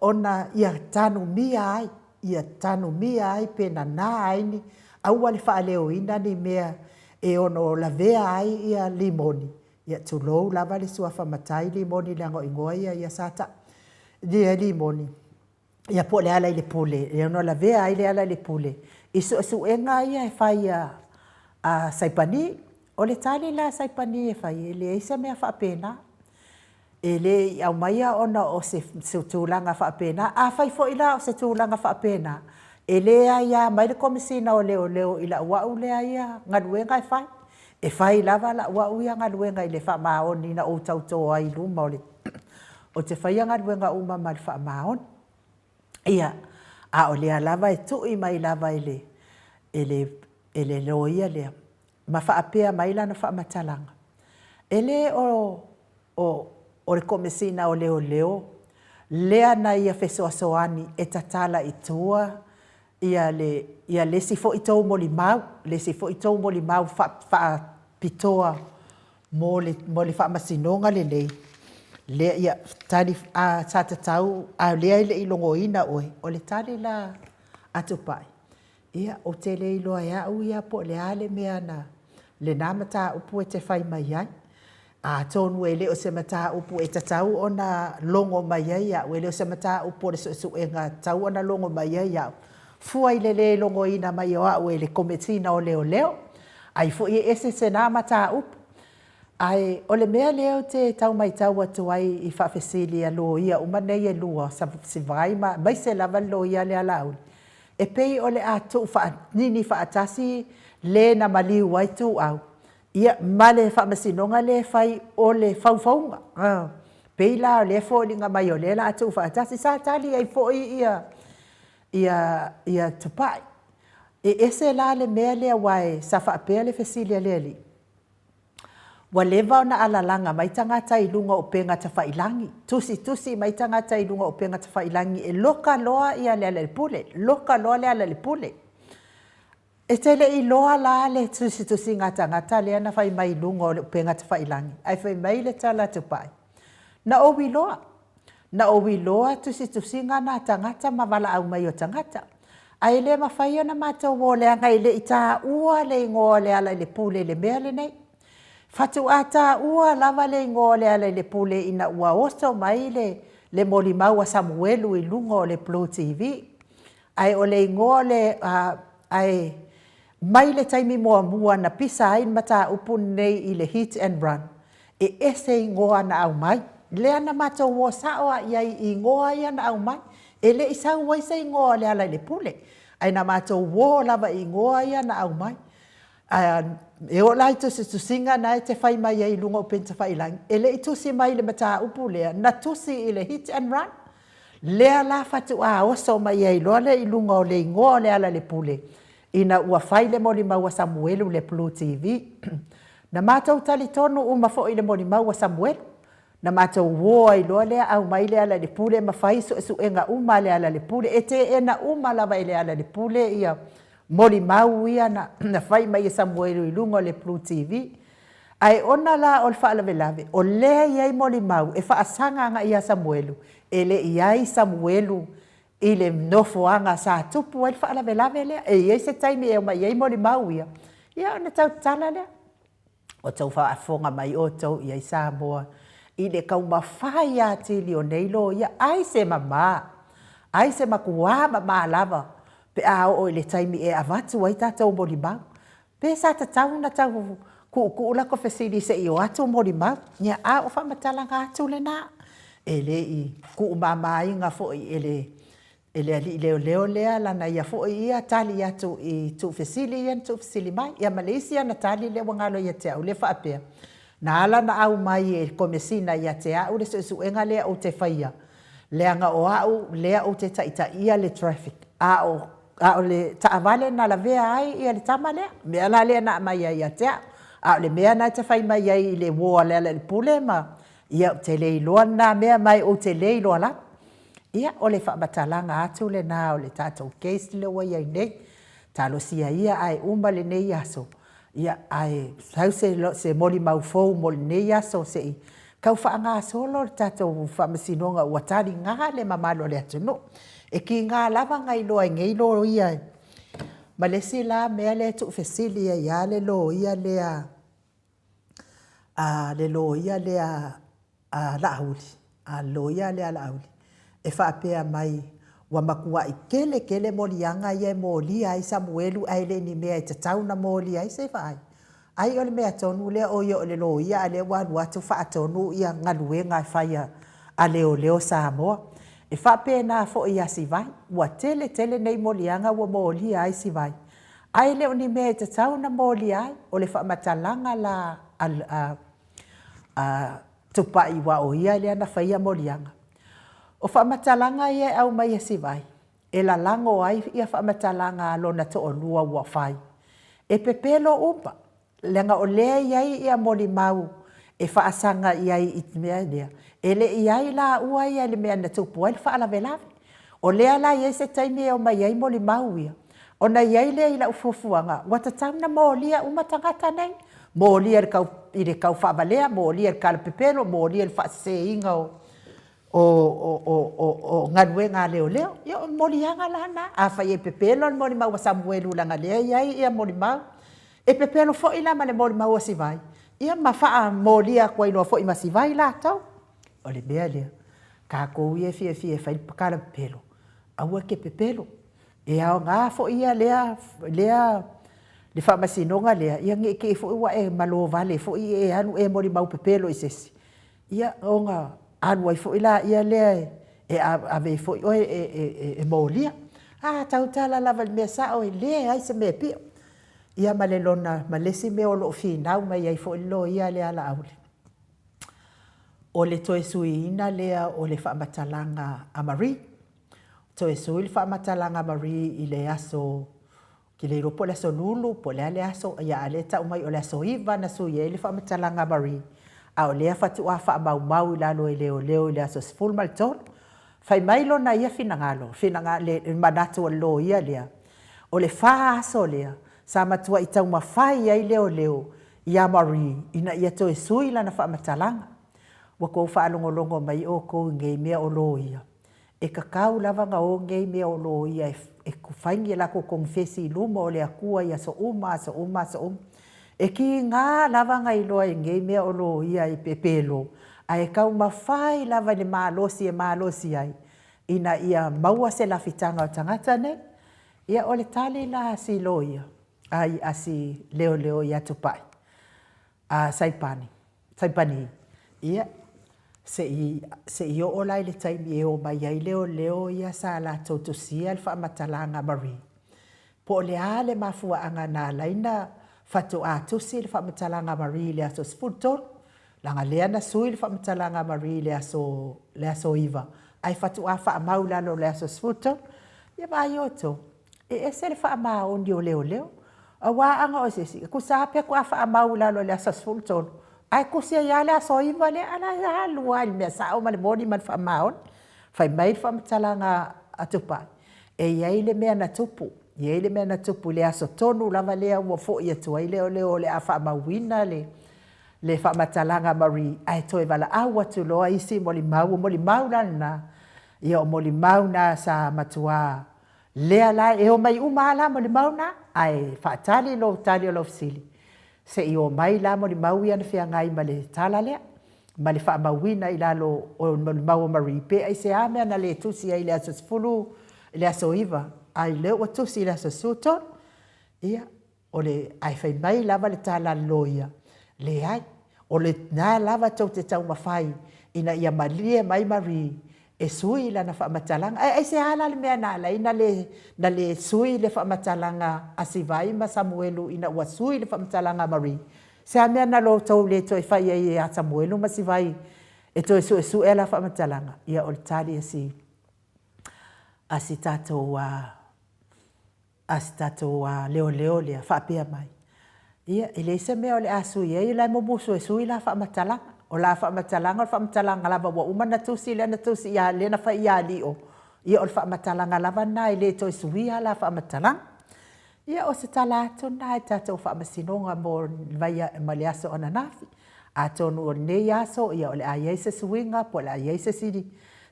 ona ia tanumia ai, ia tanumia ai pe nana ai ni, aua le faaleoina ni mea e ono lavea ai ia Limoni, ia tulou lava le suafa matai Limoni leaga o igoa ia ia sa tau, ia Limoni. Ia po o le ala i le pule, e ono lavea ai le ala i le pule i suesuega ia e fai a Saipani. O le tali la a Saipani e fai, e leai se mea faapena. E le i aumaia ona o se tulaga faapena. Afai foi la o se tulaga faapena, e le aia mai le Komesina o Leoleo i lau au lea ia galuega e fai. E fai lava lau au ia galuega i le faamaoni na ou tauto ai i luma o le Ou te faia galuega uma ma le faamaoni. Ia, a o lea lava e tui mai lava e le, e le, e le loia lea, ma faapea mai lana faamatalaga, E le o, o, o le Komesina o Leoleo lea na ia fesoasoani e tatala i tua ia le, ia le isi foi tou molimau, le isi foi tou molimau faapitoa mo le, mo le faamasinoga lenei, lea, ia, tali, a, sa tatau, a o lea e le i logoina oe, o le tali la a Tupai, ia, ou te le iloa e au ia po o le a le mea na, lena mataupu e te fai mai ai. Atonu e le o se mataupu e tatau ona logo mai ai au, e le o se mataupu o le suesuega e tatau ona logo mai ai au, fua i le le logoina mai o au e le Komesina o Leoleo, ai foi e ese se na mataupu. Ae o le mea lea ou te tau matau atu ai i faafesili a loia uma nei e lua, Sivai ma, aemaise lava le loia lea a Laauli, e pei o le a tuu faanini faatasi le na maliu ai Tuuau, ia, ma le faamasinoga lea e fai o le faufauga. Pei la o lea e foliga mai o lea o le a tuu faatasi. Sa tali ai foi ia, ia, ia Tupai. E ese la le mea lea aua sa faapea le fesili a le alii, Ua leva ona alalaga mai tagata i luga o upega tafailangi, tusitusi mai tagata i luga o upega tafailangi e loka loa ia Lealailepule, loka loa Lealailepule. E te le i iloa la le tusitusiga a tagata lea na fai mai i luga o le upega tafailangi, ae fai mai le tala a Tupai, Na ou iloa, na ou iloa tusitusiga na a tagata ma valaau mai o tagata, ae le mafai ona matou o leaga e le i taua le igoa o Lealailepule i le mea lenei. Faatoa taua lava le igoa o Lealailepule ina ua oso mai le molimau a Samuelu i luga o le Blue TV. Ae o le igoa o le, ae mai le taimi muamua na pisa ai le mataupu lenei i le hit and run, e ese igoa na aumai. Lea na matou o sao lava i ai i igoa ia na aumai. E le i sau ai se igoa o Lealailepule, ae na matou o lava i igoa ia na aumai. Ae e oo la i tusitusiga na e te fai mai ai i luga o upega tafailagi, e le i tusi mai i le mataupu lea, na tusi i le hit and run. Lea la faatoa oso mai ai loa lea i luga o le igoa o Lealailepule ina ua fai le molimau a Samuelu i le Blue TV. Na matou talitonu uma foi i le molimau a Samuelu. Na matou o ai loa lea aumai Lealailepule ma fai suesuega uma a Lealailepule. E teena uma lava e Lealailepule ia molimau ia na fai mai e Samuelu i luga o le Blue TV. Ae ona la o le faalavelave, o lea e i ai molimau e faasaga agai ia Samuelu, e le i i ai Samuelu i le nofoaga sa tupu ai le faalavelave lea. E i ai se taimi e omai ai molimau ia, ia ona tau tatala lea. Ua outou faafofoga mai outou i ai Samoa i le taumafai atili o nei loia, ai se mama, ai se matua mama lava pe a oo i le taimi e avatu ai tatou molimau. Pe sa tatau ona tau tuutuu lata fesili se i o atu molimau. Ia, a o faamatalaga atu lena. E le i tuumamaina foi e le e le alii leoleo lea lana ia foi ia tali atu i tuufesili ia na tuufesili mai. Ia ma le isi ana tali lea ua galo ia te au lea faapea, na ala ona aumai e le Komesina ia te au le suesuega lea ou te faia, leaga o au lea ou te taitaia le traffic, a o a o le taavale na lavea ai ia le tama lea, o le mea la lea na aumai ai ia te au. A o le mea na e te fai mai ai i le uo a Lealailepule ma, ia ou te le iloa lena mea ma ou te le iloa lava. Ia, o le faamatalaga atu lena o le tatou case lea ua i ai nei. Talosia ia ae uma lenei aso, ia, ae sau se, se molimau fou mo lenei aso se i tau faagasolo le tatou faamasinoga ua taliga le mamalu o le atunuu. E tiga lava ona iloa e nei loia ma le isi la mea lea e tuufesili ai lava le loia lea a le loia lea a Laauli, a le loia lea a Laauli, e faapea mai, ua matuai tele tele moliaga ia e molia ai Samuelu ae le ni mea e tatau ona molia ai, se i vaai. Ai o le mea tonu lea o ia o le loia a lea ua alu atu faatonu ia galuega e fai a leoleo Samoa. E faapena foi ia Sivai, ua tele tele nei moliaga ua molia ai Sivai, Ae le o ni mea e tatau ona molia ai, o le faamatalaga la a, a Tupai aua o ia lea na faia moliaga. O faamatalaga ia e aumai e Sivai, e lalago ai ia faamatalaga a lona toalua ua fai. E pepelo uma, Leaga o lea e i ai ia molimau e faasaga i ai i le mea lea, e le i ai laua ia i le mea na tupu ai le faalavelave. O lea la e i ai se taimi e omai ai molimau ia, ona i ai lea i lau fuafuaga, ua tatau ona molia uma tagata nei, molia i le tau faavalea, molia i le talapepelo, molia i le faaseseina o o galuega a leoleo. Ia o moliaga la na. Afai e pepelo le molimau a Samuelu leaga lea e i ai ia molimau, e pepelo foi la ma le molimau a Sivai, ia ma faamolia atu ai loa foi ma Sivai latou. O le mea lea, tatou ia e fiafia e fai le kalapepelo, aua e te pepelo. E aoga foi ia lea, lea le faamasinoga lea, ia ne i te i foi ua e malo vale foi e alu e molimau pepelo i se isi, Ia, ona alu ai foi laia lea e ave ai foi oe e molia. A tautala lava i le mea sao, e leai se mea e pio. Ia ma le lona, ma le isi mea o lo o finau mai ai foi le loia lea a Laauli, o le toe suiina lea o le faamatalaga a Marie. Toe sui le faamatalaga a Marie i le aso. Ke le iloa po o le aso Lulu po o le a le aso, ia a o lea e tau mai o le aso 9 na sui ai le faamatalaga a Marie, a o lea faatoa faamaumau i lalo e leoleo i le aso 13. Fai mai lona ia finagalo, le manatu o le loia lea, o le fa aso lea sa matuai taumafai ai leoleo ia Marie ina ia toe sui lana faamatalaga. Ua tou faalogologo mai outou i nei mea o loia, e tatau lava ona o nei mea o loia e fai ni a latou konifesi i luma o le Atua i aso uma, aso uma, aso uma. E tiga lava ona iloa e nei mea o loia e pepelo, ae taumafai lava i le malosi e malosi ai ina ia maua se lafitaga o tagata nei. Ia, o le tali la a si loia, ai, a si leoleo ia Tupai, a Saipani, Saipani, ia, se i, se i oo la i le taimi e omai ai leoleo ia sa latou tusia le faamatalaga a Marie, po o le a le mafuaaga na ala ai ona faatoa tusi le faamatalaga a Marie i le aso 13, leaga lea na sui le faamatalaga a Marie i le aso, le aso 9, ae faatoa faamau i lalo o le aso 13. Ia vaai outou, e ese le faamaoni o leoleo. Aua ana o se isi, e tusa lava pe faatoa faamau i lalo i le aso 13, ae tusi ai lava le aso 9 lea, a o la e alu lava i le mea sao ma le moni ma le faamaoni. Fai mai le faamatalaga a Tupai, e i ai le mea na tupu, e i ai le mea na tupu i le aso tonu lava lea ua foi atu ai leoleo o le a faamauina le faamatalaga a Marie, ae toe valaau atu loa isi molimau, o molimau la lena, ia o molimau na sa matua Lea la e omai uma lava la molimau na, ae faatali lou tali o lau fesili, se i omai la molimau ia na feagai ma le tala lea, ma le faamauina i lalo o molimau a Marie, pe aisea mea na le tusi ai i le aso 10, i le aso 9, a o lea ua tusi i le aso 13. Ia, O le, ae fai mai lava le tala a le loia, leai, o lena lava tou te taumafai ina ia malie mai Marie e sui lana faamatalaga. Ae aisea la le mea na ala ai na le, na le sui le faamatalaga a Sivai ma Samuelu ina ua sui le faamatalaga a Marie? Se a mea na lo tou le toe fai ai ia Samuelu ma Sivai e toe suesue a la faamatalaga? Ia o le tali a si, a si tatou a, a si tatou leoleo lea, faapea mai, Ia, e leai se mea o le a sui ai, o la e mumusu e sui la faamatalaga. O la faamatalaga o le faamatalaga lava ua uma ona tusi lea na tusi ia, lea na fai ia Lio, ia o le faamatalaga lava lena e le toe suia la faamatalaga. Ia, o se tala atu lena i le tatou faamasinoga mo le aso ananafi. Atonu o lenei aso, ia o le a i ai se suiga po o le a i ai se isi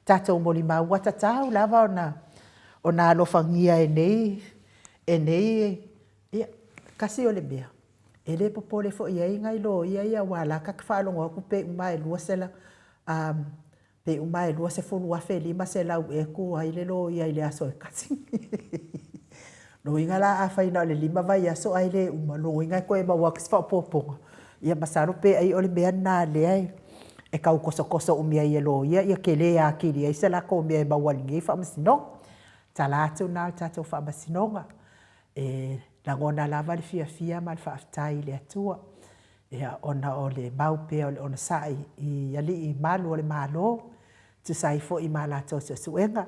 tatou molimau, ua tatau lava ona ona alofagia e nei, e nei, ia, tasi o le mea, e le popole foi i ai nai loia ia aua o la e ta te faalogo atu pe uma lava e 200, pe uma lava e $20,500 ea e tu ai le loia i le aso e tasi. Lona uiga la afai na o le 5 vaiaso ae le uma, lona uiga e toe maua atu se faaopoopoga, ia masalo pe ai o le mea lena lea e tau tosotoso umi ai e loia ia tele atili ai se latou mea e maua i lenei faamasinoga. Tala atu lena o le tatou faamasinoga. E lagona lava le fiafia ma le faafetai i le Atua, ia, ona o le mau pea o le onosai i alii malu o le Malo, e tusa ai foi ma a latou suesuega.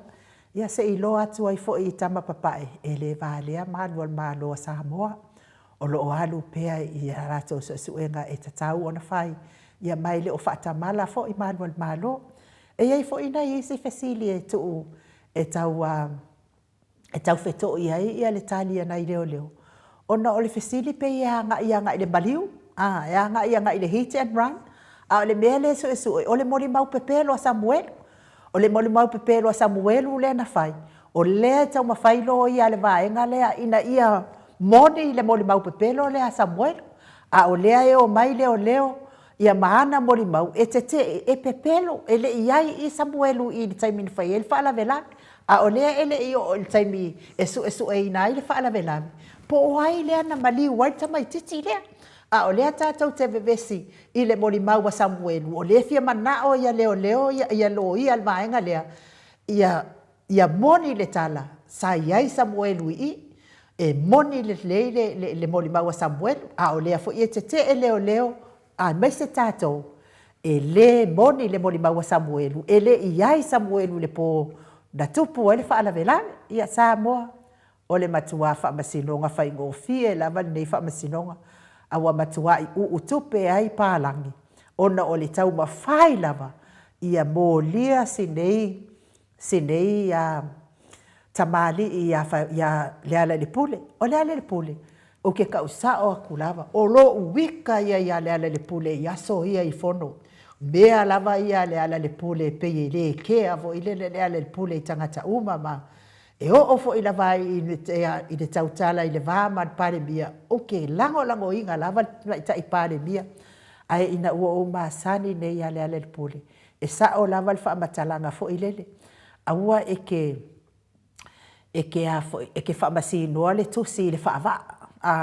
Ia se i iloa atu ai foi i tama papae, e le valea malu o le Malo o Samoa, o lo o alu pea i a latou suesuega e tatau ona fai, ia ma e le o faatamala foi malu o le Malo. E i ai foi nai isi fesili e tuu e tau e tau feto'i ai le tali a nai leoleo, ona o le fesili pei e agai agai i le maliu, a, e agai agai i le hit and run, a o le mea lea e suesue, o le molimau pepelo a Samuelu. O le molimau pepelo a Samuelu lea na fai, o lea e taumafai loia a le vaega lea ina ia moni le molimau pepelo lea a Samuelu, a o lea e omai leoleo ia ma ana molimau e tete'e, e pepelo, e le i i ai i i Samuelu i le taimi na fai ai le faalavelave. A o lea e le i oo i le taimi e suesueina ai le faalavelave, po o ai lea na maliu ai le tamaitiiti lea. A o lea tatou te vevesi i le molimau a Samuelu, o lea e fia manao ia leoleo ia loia le vaega lea, ia ia moni le tala sa i ai Samuelu i i. E moni lelei le, le, le molimau a Samuelu, a o lea foi e tetee leoleo aemaise tatou, e le moni le molimau a Samuelu, e le i i ai Samuelu i le po na tupu ai le faalavelave. Ia Samoa, O le matuā faamasinoga faigofie lava lenei faamasinoga, a ua matuaʻi uu tupe ai palagi ona o le taumafai lava ia molia sinei sinei a tamalii ia ia Lealailepule. O Lealailepule, ou te tau sao atu lava, o lou ita ia ia Lealailepule i aso ia i fono, mea lava ia a Lealailepule e pei e le kea foi lele Lealailepule i tagata uma ma e oo foi lava i le tautala i le va ma le Palemia, ou te lagolagoina lava le Tamaitai Palemia, ae ina ua ou masani nei ia Lealailepule, e sao lava le faamatalaga foi lele, aua e te e te a foi, e te faamasinoa le tusi i le faavaa, a,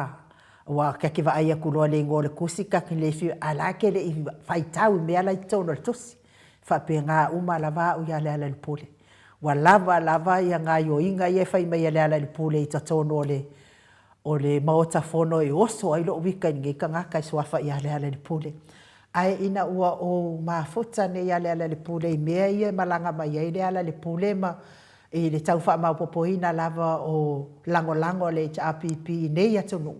aua ta te vaai atu loa i le igoa o le tusi ta te le fiu, a o la e te le i faitau i mea la e i totonu o le tusi. E faapena uma lava au ia Lealailepule. Ua lava lava gaoioiga ia e fai mai e Lealailepule i totonu o le Maota Fono e oso ai lou ita i lenei tagata e suafa ia Lealailepule. Ae ina ua ou mafuta nei ia Lealailepule i mea ia e malaga mai ai Lealailepule ma i le tau faamaopoopoina lava o lagolago a le HRPP i nei atunuu,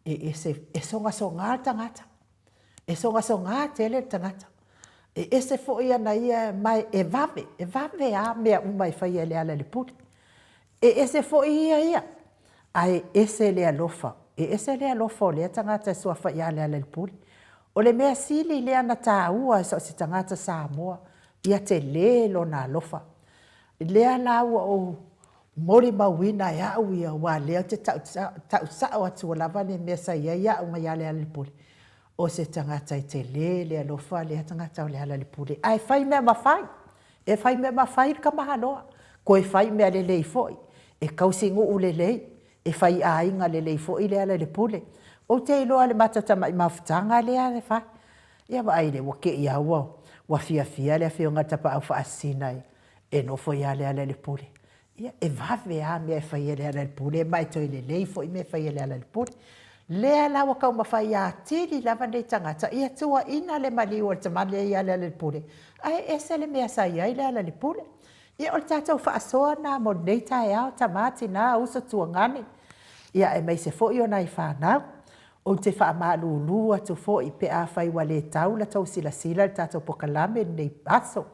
e ese, e sogasoga le tagata, e sogasoga tele le tagata. E ese foi ana ia, ma e vave, e vave lava mea uma e fai e Lealailepule. E ese foi ia ia, ae ese le alofa, e ese le alofa o lea tagata e suafa ia Lealailepule. O le mea sili lea ona taua i so o se tagata Samoa, ia tele lona alofa. Lea la ua ou molimauina e au ia, aua o lea ou te tau sao atu lava le mea sa i ai au ia Lealailepule, o se tagata e tele le alofa lea tagata o Lealailepule, ae fai mea mafai, e fai mea mafai le tamaloa, toe fai mea lelei foi, e tausinuu lelei, e faiaiga lelei foi Lealailepule. Ou te iloa i le matou tamai mafutaga lea e fai, ia vaai i ai ua te i lava ua fiafia le Afioga i le Tapaau Faasisina e nofo ia Lealailepule. Ia, e vave lava mea e fai e Lealailepule ma e toe lelei foi mea e fai e Lealailepule. Lea la ua taumafai atili lava nei tagata ia tuuaina le maliu o le tama lea ia Lealailepule, ae ese le mea sa i ai Lealailepule. Ia o le tatou faasoa lena mo lenei taeao, tama, tina, uso, tuagane, ia aemaise foi o nai fanau. Ou te faamalulu atu foi pe afai ua le tau la tou silasila i le tatou polokalame i lenei aso.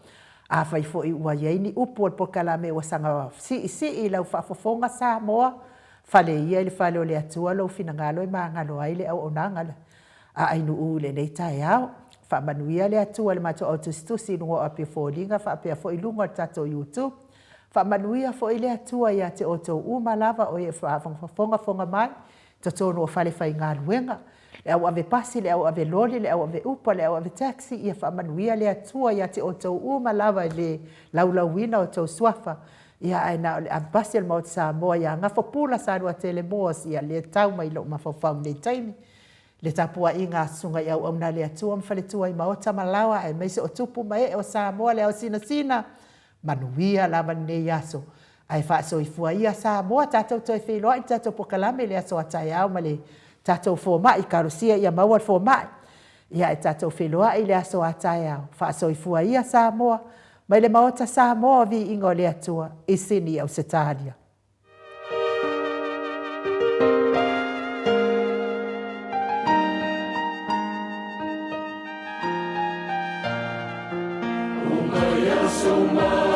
Afai foi ua i ai ni upu o le polokalame ua saga siisii i lau faafofoga Samoa, fale ia i le fale o le Atua lou finagalo e magalo ai le auaunaga a Ainuu i lenei taeao. Faamanuia le Atua i le matou au tusitusi i luga o api o foliga faapea foi luga o le tatou YouTube. Faamanuia foi le Atua ia te outou uma lava o e faafogafoga mai totonu o falefaigaluega, le au ave pasi, le au ave loli, le au ave upa, le au ave taxi, ia faamanuia le Atua ia te outou uma lava i le laulauina o outou suafa, ia ae na o le ave pasi o le Maota Samoa ia Gafopula Saluatele Moores, ia lea tau mai lou mafaufau i lenei taimi, le tapuaiga a Susuga i Auauna a le Atua ma Faletua i Maota ma Laoa aemaise o tupu ma ee o Samoa le ao sinasina, Manuia lava lenei aso, ae faasoifua ia Samoa, tatou toe feiloai i le tatou polokalame i le aso a taeao ma le tatou fomai, talosia ia maua le fomai. Ia ae tatou feiloai i le aso a taeao, faasoifua ia Samoa, mai le Maota Samoa o Viiga o le Atua i Sini Ausetalia. Uma ia sou